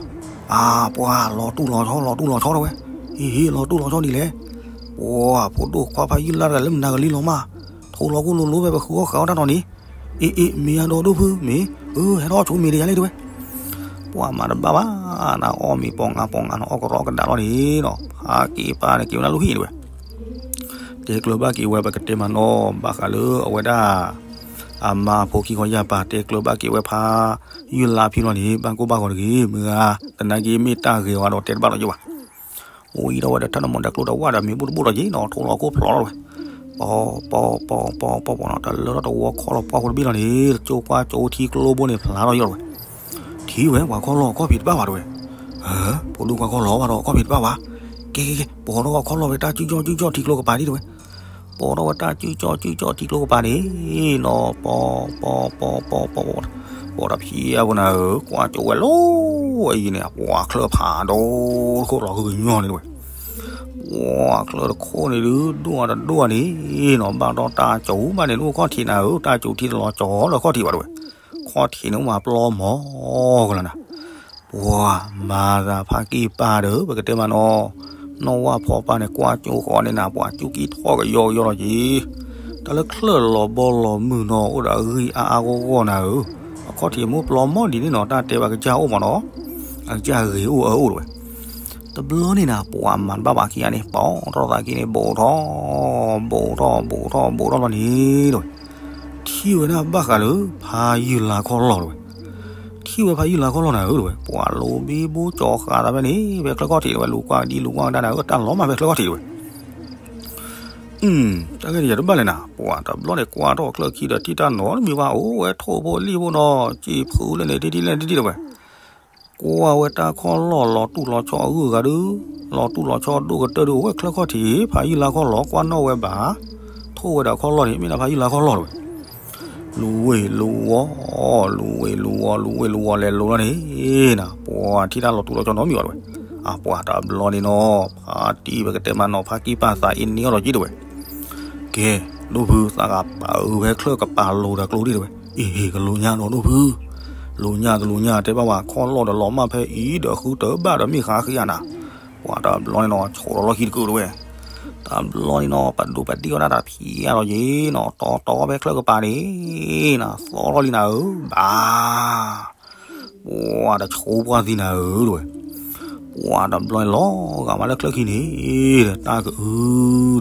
အပှၤလီၤတူၢ်လီၤဆီလီၤတူၢ်လီၤဆီတဲဝဲ, ဟ့ၣ်ဟ့ၣ်လီၤတူၢ်လီၤဆီဒ်လဲၣ်, ပှၤဖိဒိၣ်ခွါဖးယုၢ်လါတဂၤလၢမနၤကလံလီၤမၢ်, ထိလီၤကိၢ်လိၤလိၤဖဲပဃုအီၣ်ဃုအီၣ်တၢ်တီၤန့ၣ်, အ့အ့ မ့ၢ်အဒိၣ်ဒိၣ်ဖုမ့ၢ်, အၢ ဟဲထီၣ်ဆိမ့ၤတယၤလံတဲဝဲ ပှၤမၤတဘၣ်ဘၣ်, နအီၣ်မ့ၤပိာ်ငါပိာ်ငါနီၤ အီၣ်ကရီကဒါလီၤန့ၣ်နီၤ ဖါက့ၤပၢ်န့ၣ်က့ၤဝဲနၤလၢဟံၣ်တဲဝဲ, တဲကျၢၤဘၣ်က့ၤဝဲပကတဲမးနီၤ ဘၣ်ဃးလၢအဝဲဒၣ် အမါဖိခံခီယၢ်ပၤ တဲကျၢၤဘၣ်က့ၤဝဲဖးယုၢ်လါဖံလီၤန့ၣ် ဘၣ်ကိၢ်ဘၣ်ဂီၤတဂ့ၤ မုၢ်ဂၤ, သနာ်က့မ့ၢ်တၢ်ဂ့ၤဝဲဒီးတဲတဘၣ်လီၤယိၣ်ဘၣ် အိၣ်အံၤဒီးဝဲဒီးထၢနမီၤဒီးကျိဒီးဝၣ်ဒီးမ့ၤဘူၣ်တဘူၣ်ဒီးယ့ၣ်နီၤ ထိလီၤကိၢ်ဖျိးလီၤဝဲ, ပီၤပီၤပီၤပီၤပီၤပီၤနီၤ တလၢထီၣ်တဝီခီၣ်လီၤပှၢ်ဖိတဘ့ၣ်လီၤန့ၣ် ကၠိကွၢ်ကၠိထံကျိဘိန့ၣ်ဖျါထီၣ်ယိၣ်လီၤဝဲ, ထံၣ်ဝဲပှၤခီၣ်လီၢ်ခီၣ်ဖံးတဘၣ်ဘၣ်တဲဝဲ, ဖိဒိၣ်ခွါခီၣ်လီၢ်ဘၣ်ဒီးခီၣ်ဖံးတဘၣ်ဘၣ်, ကဲကဲကဲ ပီၤထီၣ်ခီၣ်လီၢ်ဝဲတၢ်စုကၠီစုကၠီထံကျိကပၤဒ်တဲဝဲ ပီၤထီၣ်ဝဲတၢ်စုကၠီစုကၠီထံကျိကပၤန့ၣ်နီၤ ပီၤပီၤပီၤပီၤပီၤပီၤ, ပီၤတဖံးအပူၤနၤဧၢ ကွၢ်ကၠိဝဲလီၤအံၤန့ၣ် အပှၤချၢဖးဒိၣ်တခိၣ်လီၤဃုကညီန့ၣ်တဲဝဲ, ပှၤချၢတခိၣ်န့ၣ်ဒုး ဒိၣ်အတဒိၣ်န့ၣ်နီၤ ဘၣ်ဒီးတၢ်ကၠိဘၣ်န့ၣ် ဒိၣ်ခီၣ်ထံးနၤဧၢ တၢ်ကၠိထံတလီၤကၠီလၢခီၣ်ထံးဘၣ်တဲဝဲ, ခီၣ်ထံးန့ၣ်မၤပျီမီၤကလၤနၤ ပှၤမၤသးဖးက့ၢ်ပၢ်ဒီး ပကတဲမးနီၤ, နီၢ်ဝၣ်ဖီပၢ်န့ၣ် ကွၢ်ကၠိဃီန့ၣ်နၤ ပှၤကၠူကံထီၣ်ကယီကယီလီၤက့ၤ, တၢ်လၢချၢၣ်လီၤဘီလီၤမုၢ်နီၤ အိၣ်ဒီးအဂံၢ်အါအါဂီၢ်ဂီၢ်နၤဧၢ, အခီၣ်ထံးမ့ၢ်ပျီမီၤဒ်န့ၣ်နီၤ တၢ်တဲဘၣ်ကစၢ်အိၣ်မးနီၤ, အကစၢ်ဂ့ၤအိၣ်အၢအိၣ်တဲဝဲ, တဘျီန့ၣ်နၤ ပှၤမၤတဘၣ်ဘၣ်ခံဂၤန့ၣ် ပိာ်ထီၣ်သးက့န့ၣ် ဘူးထီၣ်, ဘူးထီၣ်ဘူးထီၣ်ဘူးထီၣ်လီၤန့ၣ်တဲဝဲ ထံၣ်ဝဲဒၣ်ဘၣ်ဃးလၢ ဖးယုၢ်လါခီၣ်လီၢ်တဲဝဲ, ထံၣ်ဝဲဖးယုၢ်လါခီၣ်လီၢ်နၤဧၢတဲဝဲ, ပှၤလူၤဘံဘူကၠီဃာ်သးဖဲန့ၣ် ဖဲချၢၣ်ခီၣ်ထံးတဲဝဲ လူၤကွၢ်ဒံလူၤကွၢ်ကဒါနၤဧၢ တၢ်လီၤမၢ်ဖဲချၢၣ်ခီၣ်ထံးတဲဝဲ, တၢ်ဂ့ၢ်တယၤတဘၣ်လဲၣ်နၤ ပှၤတဘျီန့ၣ် ကွၢ်ထီၣ်ချၢၣ်ခံဒီး ထံၣ်တၢ်နီတမံၤဘၣ် အိၣ်ဝဲထိၣ်ဖိလံၣ်ဖိနီၤ စံာ်ဖုလၢန့ၣ် တထံၣ်လၢန့ၣ်တထံၣ်တဲဝဲ ကွၢ်ဝဲတၢ်ခီၣ်လီၢ်လီၤတူၢ်လီၤဆီအဂုၤအဂၤဒုး, လီၤတူၢ်လီၤဆီဒိၣ်ကတၢၢ်ဒုး အိၣ်ဝဲချၢၣ်ခီၣ်ထံး ဖးယုၢ်လါခီၣ်လီၢ် ကွၢ်နီၣ်ဝဲဘၣ်, ထိၣ်ဝဲဒီးခီၣ်လီၢ်န့ၣ် မ့ၢ်ဒၣ်ဖးယုၢ်လါခီၣ်လီၢ်တဲဝဲ, လူၤဝ့ၢ်လူၤဝီၤ, လူၤဝ့ၢ်လူၤဝီၤ လူၤဝ့ၢ်လူၤဝီၤ လဲၤလူၤလီၤန့ၣ်နၤ ပှၤထံၣ်တၢ်လီၤတူၢ်လီၤဆီနီတမံၤဘၣ်တဲဝဲ, အပှၤတဘျီန့ၣ်နီၤ ဖါတံၢ်ပကတဲမးနီၤ ဖါက့ၢ်ပၢ်သးအ့န့ၢ်အီၤလီၤက့ၤတဲဝဲ, ကဲ, ဒိၣ်ဖု သးဂၤပာ်အုးဖဲချၢၣ်ကပၤလိၤဒီးကျိဒံးတဲဝဲ, အ့ၣ် ကလိၤညါဒီးဒိၣ်ဖု, လိၤညါတလိၤညါတဲဘၣ်ဝဲ ခီၣ်လီၢ်ဒီးလီၤမၢ်ဖဲအံၤဒီးဃုတဘၣ်ဒီးမ့ၢ်ဃါဃံအနၤ, ပှၤတဘျီန့ၣ်နီၤ ဆိးလီၤလီၢ်ခံတကုာ်တဲဝဲ, တဘျီန့ၣ်နီၤ ပဒိးပဒ့ၣ်အီၣ်ဒၣ်တၢ်ဖံးအါလီၤယ့ၤနီၤ တီတီဖဲချၢၣ်ကပၤန့ၣ်, နၤသီထီၣ်လံနၤဧၢ, ဘၣ် ပှၤတဆိပှၢ်သံနၤဧၢတဲဝဲ, ပှၤတဘျီန့ၣ်လီၤဂာ်မးလၢချၢၣ်ခံန့ၣ်, တၢ်ကအု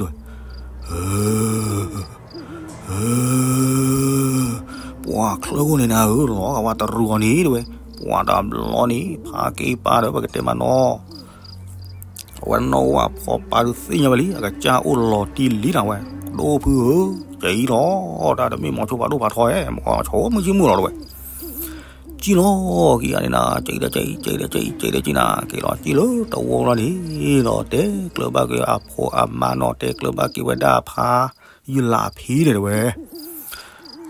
တဲဝဲ, ပှၤချၢၣ်ခိၣ်န့ၣ်နၤဧၢ လီၤဂာ်ဝဲတရူးအီၤန့ၣ်တဲဝဲ, ပှၤတဘျီန့ၣ် ဖါက့ၢ်ပၢ်ဒီးပကတဲမးနီၤ အဝဲနီၢ်ဝၣ်ဖီပၢ်ဒုးသ့ၣ်ညါဝဲလံ အကစၢ်အိၣ်လီၤတံၢ်လံနၤဝဲ, ဒိၣ်ဖုဧၢ, ကဲအံၤလီၤ, တၢ်တမ့ၢ်မီၤဆိဖးဒိၣ်ဖးထီဧါ, မီၤဆိမုၢ်ဆ့မုၢ်လီၤတဲဝဲ, ကံၣ်လီၤက့ၤအန့ၣ်နၤ, ကံၣ်ဒီးကံၣ်, ကံၣ်ဒီးကံၣ်, ကံၣ်ဒီးကံၣ်နၤ, က့ၤလီၤကံၣ်လၢတဝီလီၤန့ၣ်ဒီး တဲကျၢၤဘၣ်က့ၤအဖိအမါနီၤ, တဲကျၢၤဘၣ်က့ၤဝဲဒၣ်ဖါယုၢ်လါအဖံန့ၣ်တဲဝဲ,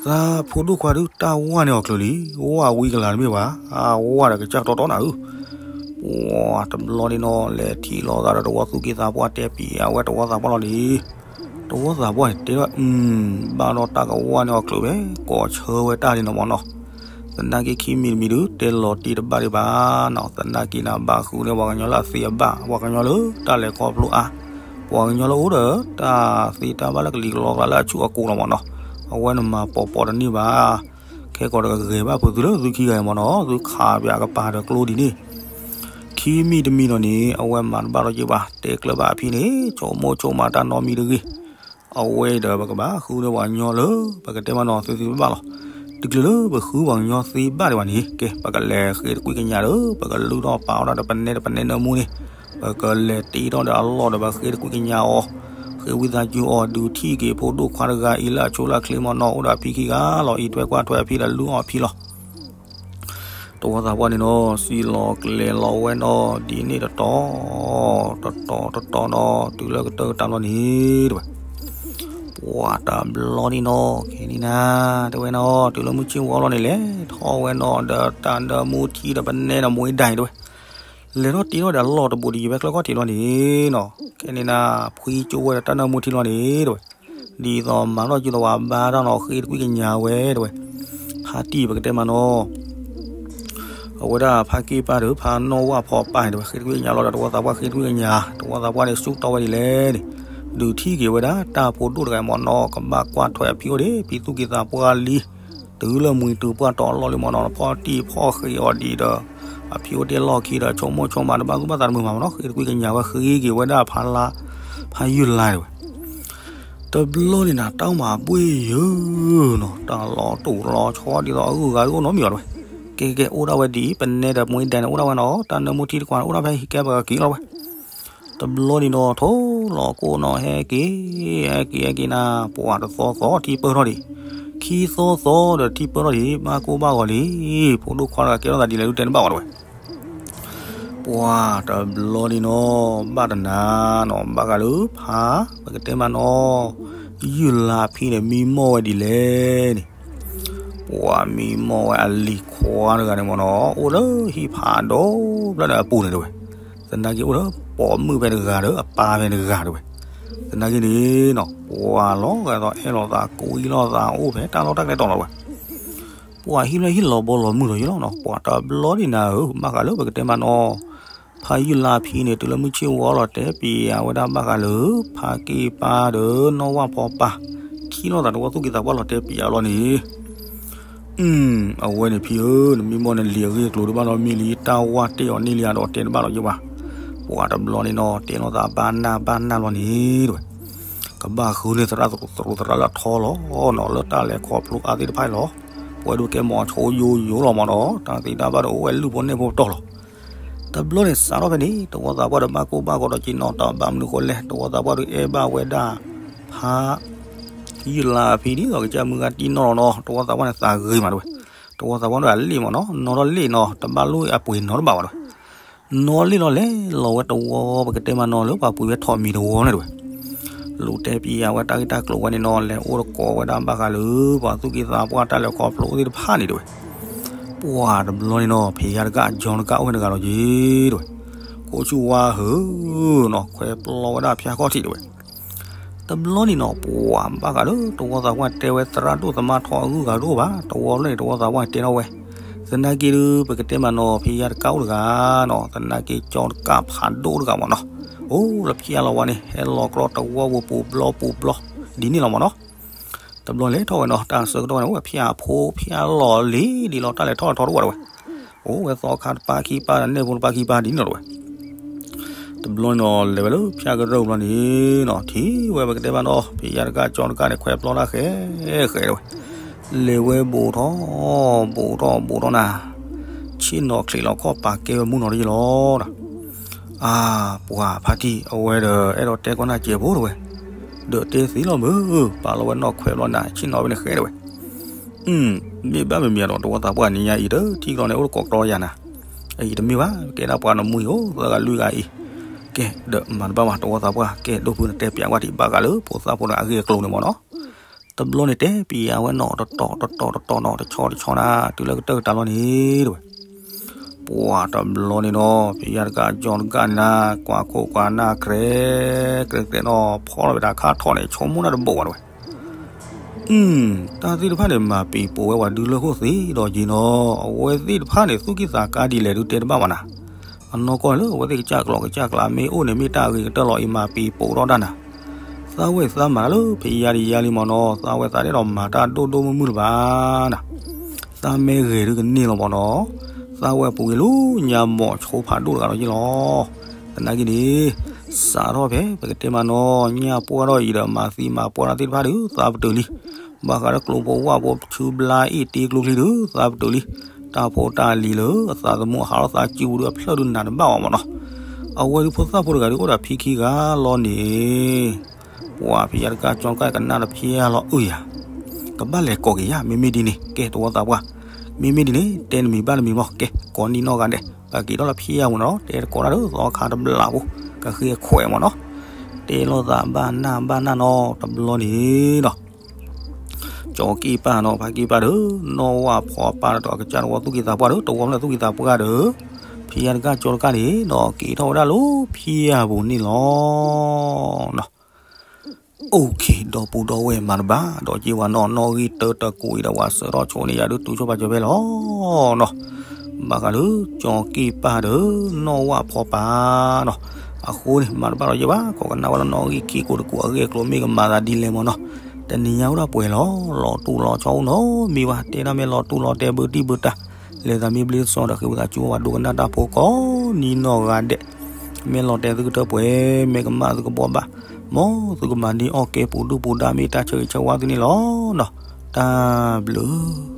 သးဖိဒိၣ်ခွါဒုးတၢ်ဝၢ်န့ၣ်အီၤချုးလံ, ဝၢ်ဝံကလၤတမ့ၢ်ဘၣ်, အဝၢ်ဒီးကစၢ်တီတီနၤဧၢ, ပ ပှၤတဘျီန့ၣ်နီၤ လဲၤထံၣ်လိာ်သးဒီးတဝီသူၣ်က့သးပှၢ်တဲပံၤအဝဲတဝီသးပှၢ်လီၤန့ၣ်, တဝီသးပှၢ်န့ၣ်တဲဝဲ, ဘၣ်ဒီးတၢ်ကဝၢ်န့ၢ်အီၤချုးဖဲ ကိးဆၢဝဲတၢ်န့ၣ်နီၤမ့ၢ်နီၤ, သနာ်က့ခံမံၤတမံၤဒုး တဲလီၤတံၢ်တဘၣ်ဒံးဘၣ်နီၤ, သနာ်က့န့ၣ် ဘၣ်ဃုန့ၢ်ပှၤကညီလၢအသ့အဘၣ်, ပှၤကညီလၢတၢ်လဲၤခီဖျိအါ, ပှၤကညီလၢအိၣ်ဒီးတၢ်သ့တၢ်ဘၣ်လၢကလံၤကလီကျါလၢအဆူၣ်အကိၤလီၤမ့ၢ်နီၤ, အဝဲန့ၣ်မၤပိာ်ပိာ်တန့ၢ်ဘၣ် ခဲကီးတကဂဲၤဘၣ်ဖုးသုလၢသုခံဂၤအံၤမ့ၢ်နီၤ, သုခးပၠးကပၤဒီးကျိဒ်န့ၣ်, ခံမံၤတမံၤနီၤန့ၣ် အဝဲမၤတဘၣ်လီၤက့ၤဘၣ်, တဲကျၢၤဘၣ်အဖံန့ၣ် ဆိကမိၣ်ဆိကမးတၢ်နီတမံၤတဂ့ၤ, အဝဲအံၤဒီးပကဘၣ်ဃုန့ၢ်ပှၤကညီလၢ ပကတဲမ့ၢ်နီၤ သ့သ့ဘၣ်ဘၣ်လီၤ, တချုးလၢပဃုပှၤကညီသ့ဘၣ်ဒံးဘၣ်န့ၣ် ကဲ ပကလဲၤဃ့တကွံကညးဒီး ပကလုၢ်ထီၣ်ပာ်အီၣ်ဒၣ်ဒီးပနဲတပနဲနၢမူန့ၣ်, ပကလဲၤတ့ထီၣ်ဒီးအလီၢ်ဒီး ပဃ့တကွံကညးအီၤ, ဃ့ဝံသးစူၤအီၤ ဒုးထံၣ်က့ၤဖိဒိၣ်ခွါတဂၤအံၤလၢအဆိလၢအချ့မ့ၢ်နီၤ, အိၣ်ဒီးအဖံခံဂၤလီၤ, အံးထွဲကွၢ်ထွဲအဖံဒီးလုၢ်အီၣ်အဖံလီၤ. တဝီသးပှၢ်န့ၣ်နီၤ စံၣ်လီၤကျဲၤလီၤဝဲနီၤ ဒ်န့ၣ်တတီၤ တတီၤတတီၤနီၤ တုၤလၢကတၢၢ်ကတၢၢ်လီၤန့ၣ် တဲဝဲ, ပှၤတဘျီန့ၣ်နီၤ ခဲန့ၣ်နၤ တဲဝဲနီၤ တုၤလၢမုၢ်ဆ့ၣ်ဝါလီၤန့ၣ် လဲၤထီၣ်ဝဲနီၤ ဒီးတၢ်နၢမူထံဒီးပနဲဒီးမူဒါန့ၣ်တဲဝဲ, လဲၤထီၣ်တ့ထီၣ်ဒီးအလီၢ်တဘူးဒီးယံၤဖဲကျဲခီၣ်ထံးလီၤန့ၣ်နီၤ, ခဲန့ၣ်နၤ ဖှံကၠိဝဲဒီးတၢ်နၢမူထံလီၤန့ၣ်တဲဝဲ, ဒ်သိးမၤထီၣ်ကၠိသဝးဘါတၢ်နီၤ ဃ့တကွံကညးဝဲတဲဝဲ, ဖါတံၢ်ပကတဲမ့ၢ်နီၤ အဝဲဒၣ်ဖါက့ၢ်ပၢ်ဒီး ဖါနီၢ်ဝၣ်ဖီပၢ်န့ၣ်တဲဝဲ ဃ့တကွံကညးလီၤဒီး တဝီသးပှၢ်ဃ့တကွံကညး, တဝီသးပှၢ်န့ၣ် ဆူၣ်တီဝဲဒ်လဲၣ်န့ၣ်, ဒုးထံၣ်က့ၤဝဲဒၣ်တၢ်ဖိဒိၣ်တဂၤမ့ၢ်နီၤ ကဘၣ်ကွၢ်ထွဲအဖံအိၣ်ဒီး ဖံသူၣ်က့သးပှၢ်လံ, တုၤလၢမှံၤတုၤပှၢ်တီၤလီၢ်လံမ့ၢ်နီၤ ဖီၣ်တံၢ်ဖီၣ်ဃ့အီၤဒ်ဒီး အဖံအိၣ်တ့ၢ်လီၢ်ခံဒီး ဆိကမိၣ်ဆိကမးတဘၣ်သူၣ်ဘၣ်သးတမုာ်မးမ့ၢ်နီၤ ဃ့တကွံကညးဝဲ ဃ့က့ၤဝဲဒၣ်ဖါလါ ဖါယုၢ်လါတဲဝဲ တဘျီန့ၣ်နၤ တၢ်အိၣ်မးဘှ့ၣ်ယုာ်နီၤ တၢ်လီၤတူာ်လီၤဆီဒ်သိးအဂုၤအဂၤအိၣ်နီတမံၤဘၣ်တဲဝဲ, ကဲကဲကဲ အိၣ်ဒၣ်ဝဲဒ်အံၤ ပနဲဒီးမူဒါန့ၣ် အိၣ်ဒၣ်ဝဲနီၤ တၢ်နၢမူထံတကွၢ်န့ၣ် အိၣ်ဒၣ်ဖဲဟံၣ်ကဲပကက့ၤလီၤဝဲ, တဘျီန့ၣ်နီၤ ထိၣ်လီၤကိၣ်နီၤ ဟဲက့ၤ ဟဲက့ၤဟဲက့ၤနၤ ပှၤတသီသီထံပၢၢ်ထီၣ်ဒံး, ခံသီသီဒီးထံပၢၢ်ထီၣ်ဒံး ဘၣ်ကိၢ်ဘၣ်ဂီၤလံ, ဖိဒိၣ်ခွါတဂၤကဲထီၣ်သးဒ်လဲၣ်ဒုးတဲတဘၣ်ဘၣ်တဲဝဲ ပှၤတဘျီန့ၣ်နီၤ ဘၣ်တနၤနီၤ ဘၣ်ဃးလၢဖါ ပကတဲမ့ၢ်နီၤ ယုၢ်လါဖံန့ၣ် မံမီၢ်ဝဲဒ်လဲၣ်န့ၣ်, ပှၤမံမီၢ်ဝဲအလံၤခွါတဂၤန့ၣ်မ့ၢ်နီၤ အိၣ်လၢဟံၣ်ဖးဒိၣ်ဖျၢၣ်န့ၣ်အပူၤန့ၣ်တဲဝဲ, သနာ်က့အိၣ်လၢပိာ်မုၣ်ဖဲတဂၤဒီး အပၢ်ဖဲတဂၤတဲဝဲ, သနာ်က့န့ၣ်နီၤ ပှၤလီၤဂာ်သိးအဲၣ်လိာ်သး ကွံလိာ်သးအိၣ်ဖဲတၢ်လီၢ်တၢ်ကျဲတီၤလီၤဝဲ ပှၤဟံၣ်ဖျၢၣ်ဟံၣ်လီၤဘီလီၤမုၢ်လီၤယံၤလီၤနီၤ ပှၤတဘျီဒ်နၤဧၢ ဘၣ်ဃးလၢပကတဲမ့ၢ်နီၤ, ဖါယုၢ်လါဖံန့ၣ် တုၤလၢမုၢ်ဆ့ၣ်ဝါလီၤ တဲပံၤအဝဲဒၣ်ဘၣ်ဃးလၢ ဖါက့ၢ်ပၢ်ဒီးနီၢ်ဝၣ်ဖီပၢ် ထံၣ်လိာ်သးတဝီသူၣ်က့သးပှၢ်လီၤ တဲပံၤအလီၢ်န့ၣ် အဝဲန့ၣ်ဖံဧၢ နမံမီၢ်န့ၣ်လံာ်အဂ့ၢ်အကျိၤတဘၣ်နီတမံၤလံ တၢ်ဝၢ်တ့ၢ်အီၤန့ၢ်လံဧါဒီးတဲတဘၣ်လီၤယဘၣ်, ပှၤတဘျီန့ၣ်နီၤ တဲလိာ်သးဘၣ်နၢ်ဘၣ်နၢ်လီၤန့ၣ်တဲဝဲ, ကဘၣ်ဃုန့ၢ်သရၣ်သရၣ်လၢအထီလီၤနီၤ လၢတၢ်လဲၤခီဖျိအါသ့ၣ်တဖၣ်အံၤလီၤ, ပဝဲဒၣ်ကဲမီၤဆိယိယိလီၤမ့ၢ်နီၤ တၢ်သ့တၢ်ဘၣ်ဒီးအိၣ်ဝဲလုၢ်ဖိနဲၣ်ဖိပတီၢ်လီၤ တဘျီန့ၣ်စးထီၣ်ဖဲန့ၣ် တဝီသးပှၢ်ဒီးဘၣ်ကိၢ်ဘၣ်ဂီၤဒီးက့ၤနီၤ တၢ်ဘၣ်မနုၤဃိလဲၣ် တဝီသးပှၢ်ဒီးအဲၣ်ဘၣ်ဝဲဒၣ် ဖါ ယုၢ်လါအဖံဒ်သိးကစၢ်မုၢ်ဂၤတံၢ်နီၢ်လီၤနီၤ တဝီသးပှၢ်န့ၣ်သးဂ့ၤမးတဲဝဲ, တဝီသးပှၢ်ဒီးအလ့ၣ်မ့ၢ်နီၤ နီၤထီၣ်လ့ၣ်နီၤ တဘၣ်လိၣ်အပှ့ၤနီၤတဘၣ်ဘၣ်တဲဝဲ, နီၤလ့ၣ်လီၤလဲၤလီၤဝဲတဝီ ပကတဲမ့ၢ်နီၤလၢပှၤပှ့ၤဝဲထိးမံၤတဝီန့ၣ်တဲဝဲ လူၤတဲပံၤယၤဝဲတၢ်ဂ့ၢ်တၢ်ကျိၤဝဲန့ၣ်နီၤ လဲၤအိၣ်တကိးဝဲဒၣ်ဘၣ်ဃးလၢ ပှၤသူၣ်က့သးပှၢ်တၢ်လဲၤခီဖျိသ့ၣ်တဖၣ်န့ၣ်တဲဝဲ, ပှၤတဘျီန့ၣ်နီၤ ဖံးယါတကး ကၠီတကးအိၣ်ဝဲတဂၤလီၤက့ၤတဲဝဲ, ခိၣ်ဆူၣ်ဝါဟုနီၤ ခွဲးပျီဝဲဒၣ်ဖၠၣ်ခီၣ်ထံးတဲဝဲ တဘျီန့ၣ်နီၤ ပှၤဘၣ်ဃးလၢတဝီသးပှၢ်တဲဝဲသရၣ်ဒိၣ်သမါထီအဂုၤအဂၤတအိၣ်ဘၣ် တဝီဖျၢၣ်န့ၣ် တဝီသးပှၢ်န့ၣ်တဲထီၣ်ဝဲ, သနာ်က့ဒုး ပကတဲမ့ၢ်နီၤ ဖံးယါတကးအိၣ်တဂၤနီၤ သနာ်က့ကၠီတကးဖးဒိၣ်တဂၤမ့ၢ်နီၤ, အိၣ်လၢဖၠၣ်လီၤဝဲန့ၣ် ဟဲလီၤကြီတဝီပူၤပူၤဘျီပူၤဘျီ ဒ်န့ၣ်လီၤမ့ၢ်နီၤ တဘျီလဲၤထီၣ်ဝဲနီၤ တၢ်ဆၢကတီၢ်ဝဲန့ၣ် အိၣ်ဖၠၣ်အဖိဖၠၣ်လီၤလံ ဒ်လီၤတၢ်လဲၤထီၣ်လဲၤထီတအိၣ်ဘၣ်တဲဝဲ, အိၣ်ဝဲသီခါတပၢ်ခံပၢ် နဲၣ်ဖိတပၢ်ခံပၢ်ဒ်န့ၣ်လီၤတဲဝဲ, တဘျီန့ၣ်နီၤ လဲၤဝဲလၢဖၠၣ်ကရၢၢ်ဘျီန့ၣ်နီၤ ထံၣ်ဝဲပကတဲဘၣ်နီၤ ဖံးယါတကးကၠီတကးန့ၣ် ခွဲးပျီတၢ်ဃဲဃဲတဲဝဲ, လဲၤဝဲဘူးထီၣ် ဘူးထီၣ်ဘူးထီၣ်နၤ ဆ့ၣ်နီၤချံးလီၤခီၣ်ပာ်ကဲဝဲမူနီၤတယံၤလီၤ, အါ ပှၤဖါတံၢ် အဝဲဒီးအဲၣ်ဒိးတဲကီနၢ်စဲးဖိတဲဝဲ, ဒီးတဲသ့လီၤမုၢ် ပာ်လီၤဝဲနီၢ်ခွဲးဘျီနၤ ဆ့ၣ်နီၤဝဲန့ၣ်ဃဲတဲဝဲ, မ့ၢ်ဘၣ်မ့ၢ်မ့ၢ်ဒီး တဝီသးပှၢ်နံၤညါအံၤဒီး ထံၣ်ကလီန့ၣ် အိၣ်တကိးကြီယၤနၤ, အံၤတမ့ၢ်ဘၣ် ကဲဒၣ်ပှၤနမူအံၤအိၣ်သၢဂၤလွံၢ်ဂၤအံၤ, ကဲ ဒီးမၤတဘၣ်ဘၣ် တဝီသးပှၢ် ကဲဒိၣ်ဖုနတဲပၠးကွၢ်ထံးဘၣ်ဃးလၢဖိသၣ်ဖိတဂၤအဂ့ၢ်အကျိၤန့ၣ်မ့ၢ်နီၤ, တဘျီန့ၣ်တဲပၠးဝဲနီၤ တတီၤတတီၤတတီၤနီၤ တဆီတဆီနၤ တုၤလၢကတၢၢ်ကတၢၢ်လီၤန့ၣ်တဲဝဲ ပှၤတဘျီန့ၣ်ဒီး ဖံယါတကးကၠီတကးန့ၣ်နၤ ကွၢ်ခိၣ်ကွၢ်နၢ် ကြဲးကြဲးကြဲးနီၤ ဖီၣ်လီၤဝဲဒၣ်ခါထီၣ်န့ၣ် ဆိကမိၣ်တၢ်တဘိးဘၣ်ဝဲ. တၢ်သ့ၣ်တဖၣ်န့ၣ် မၤပံၤပိာ်ဝဲပှၤဒုးလၢၢ်ခိၣ်သ့ဒီးယံၤနီၤ အဝဲသ့ၣ်တဖၣ်န့ၣ် သူၣ်ကံၢ်သးကါဒ်လဲၣ်ဒုးတဲတဘၣ်ဘၣ်နၤ. အနီၢ်ကီၢ်န့ၣ်လၢအဝဲသ့ၣ်ကစၢ်ကျိာ်ကစၢ်ကျါ မ့ၢ်အိၣ်န့ၣ် မ့ၢ်တၢ်အဂ့ၤကတၢၢ်လီၤအံၤ မၤပံၤပိာ်ထီၣ်တၢ်နၤ. သးဝဲသးမၤတၢ်လၢဖံယါဒံးယါလံမ့ၢ်နီၤ သးဝဲသးဒဲးဒီးမၤတၢ်ဒိၣ်ဒိၣ်မုၢ်မုၢ်လၢၤဘၣ်နၤ. သးမ့ၢ်ဂဲၤဒုးကန့ၢ်လီၤမ့ၢ်နီၤ သးဝဲပူၤကွံာ်လၢညါဘီၣ်ဆိဖးဒိၣ်တဂၤဒီးယ့ၢ်လီၤ. သနာ်က့န့ၣ် စးထီၣ်ဖဲ ပကတဲမ့ၢ်နီၤ ညၣ်ပှၢ်ထီၣ်အံၤဒီး မၤသံမၤပှၢ်တၢ်သ့ၣ်တဖၣ်ဒီး သးပတုာ်လံ. ဘၣ်ဃးလၢကျိဖိဝၣ်ဖိဆူဘျါအ့ၣ်တ့ကျိချံဒီး သးပတုာ်လံ. တၢ်ဖိတၢ်လံၤလၢအသးသမူအဟးထီၣ်သးစုပူၤဒီးအဖျၢၣ်ဒုးနးတဘၣ်ဘၣ်မ့ၢ်နီၤ. အဝဲဒုးဖိသၣ်ဖိတဂၤဒုးအိၣ်ဒီးဖံခံဂၤလီၤန့ၣ် ပှၤဖံယါတကးကၠီတကးကနၣ်တဖျါလီၤအုယၤ ကဘၣ်လဲၤကိးက့ၤယၤ မ့မ့ၢ်ဒ်န့ၣ် ကဲတဝီသးပှၢ် မ့မ့ၢ်ဒ်န့ၣ် တဲနမံၤဘၣ်နမံၤမ့ၢ် ကဲ ကိးနံၣ်နီၢ်ဂၤဒဲး ပက့ၤထီၣ်လၢဖံယါပူၤနီၤ တဲတကိးတၢ်ဒီးသီခါတဘျီဖိ ကဃ့ခွဲးမ့ၢ်နီၤ. တဲလိာ်သးဘၣ်နၢ်ဘၣ်နၢ်နီၤ တဘျီန့ၣ်ဒီး ကၠီက့ၢ်ပၢ်နီၤ ဖါက့ၢ်ပၢ်ဒီး နီၢ်ဝၣ်ဖီပၢ်ဒီးအကစၢ်တဝီသူၣ်ကံၢ်သးပှၢ်ဒီး တဝီဖျၢၣ်သူၣ်ကံၢ်သးပှၢ်ဒီး ဖံယါတကးကၠီတကးန့ၣ်ဒီး က့ၤထီၣ်ဝဲဒၣ်လၢဖံယါပူၤန့ၣ်လီၤ. အိၣ်ခ့ ဒီပုၢ်ဒီဝဲၢ်မၤတဘၣ် ဒီးက့ၤဝဲနီၤ နီၣ်ဂံၢ်တၢတကိးအံၤဒီး ပှၤစၢထီၣ်ဆိန့ၢ်ယၤဒုးတုၤဆိပာ်စၢၤဖဲလီၤနီၤ. ဘၣ်ဃးလၢကၠီက့ၢ်ပၢ်ဒီး နီၢ်ဝၣ်ဖီပၢ်နီၤ အဃိန့ၣ် မၤတဘၣ်ဒီးယဲဘၣ် ခိးကနၣ်ဝဲလၢနီၣ်ဂံၢ်ခံကိးတကိးအဂ့ၢ်အကျိၤ မ့ၢ်ကမၤသးဒ်လဲၣ်မ့ၢ်နီၤ. တနံၤညါအိၣ်ဒၣ်ပှဲၤလီၤ လီၤတူၢ်လီၤဆီအိၣ်နီတမံၤဘၣ် တဲဒၣ်မ့ၢ်လီၤတူၢ်လီၤတဲဘၣ်တံၢ်ဘၣ်တၢ် လဲၤသးမ့ၢ်ဘျ့စီဒီး ဃ့ဝံသးစူၤဝဲပှၤဒိကနၣ်တၢ်ဖိကိးနံၣ်နီၢ်ဂၤဒဲး မ့ၢ်လီၤတဲာ်သုကတၢၢ်ပှဲၤ မ့ၢ်ကမၣ်သုကဘီဘၣ် မ်သုကမၤန့ၢ်အီၣ်ကဲပူၤဒုၣ်ပူၤဒါ မ့ၢ်တၢ်ဆၢဂ့ၤဆၢဝါသုန့ၣ်လီၤနီၤ. တၢ်ဘျုး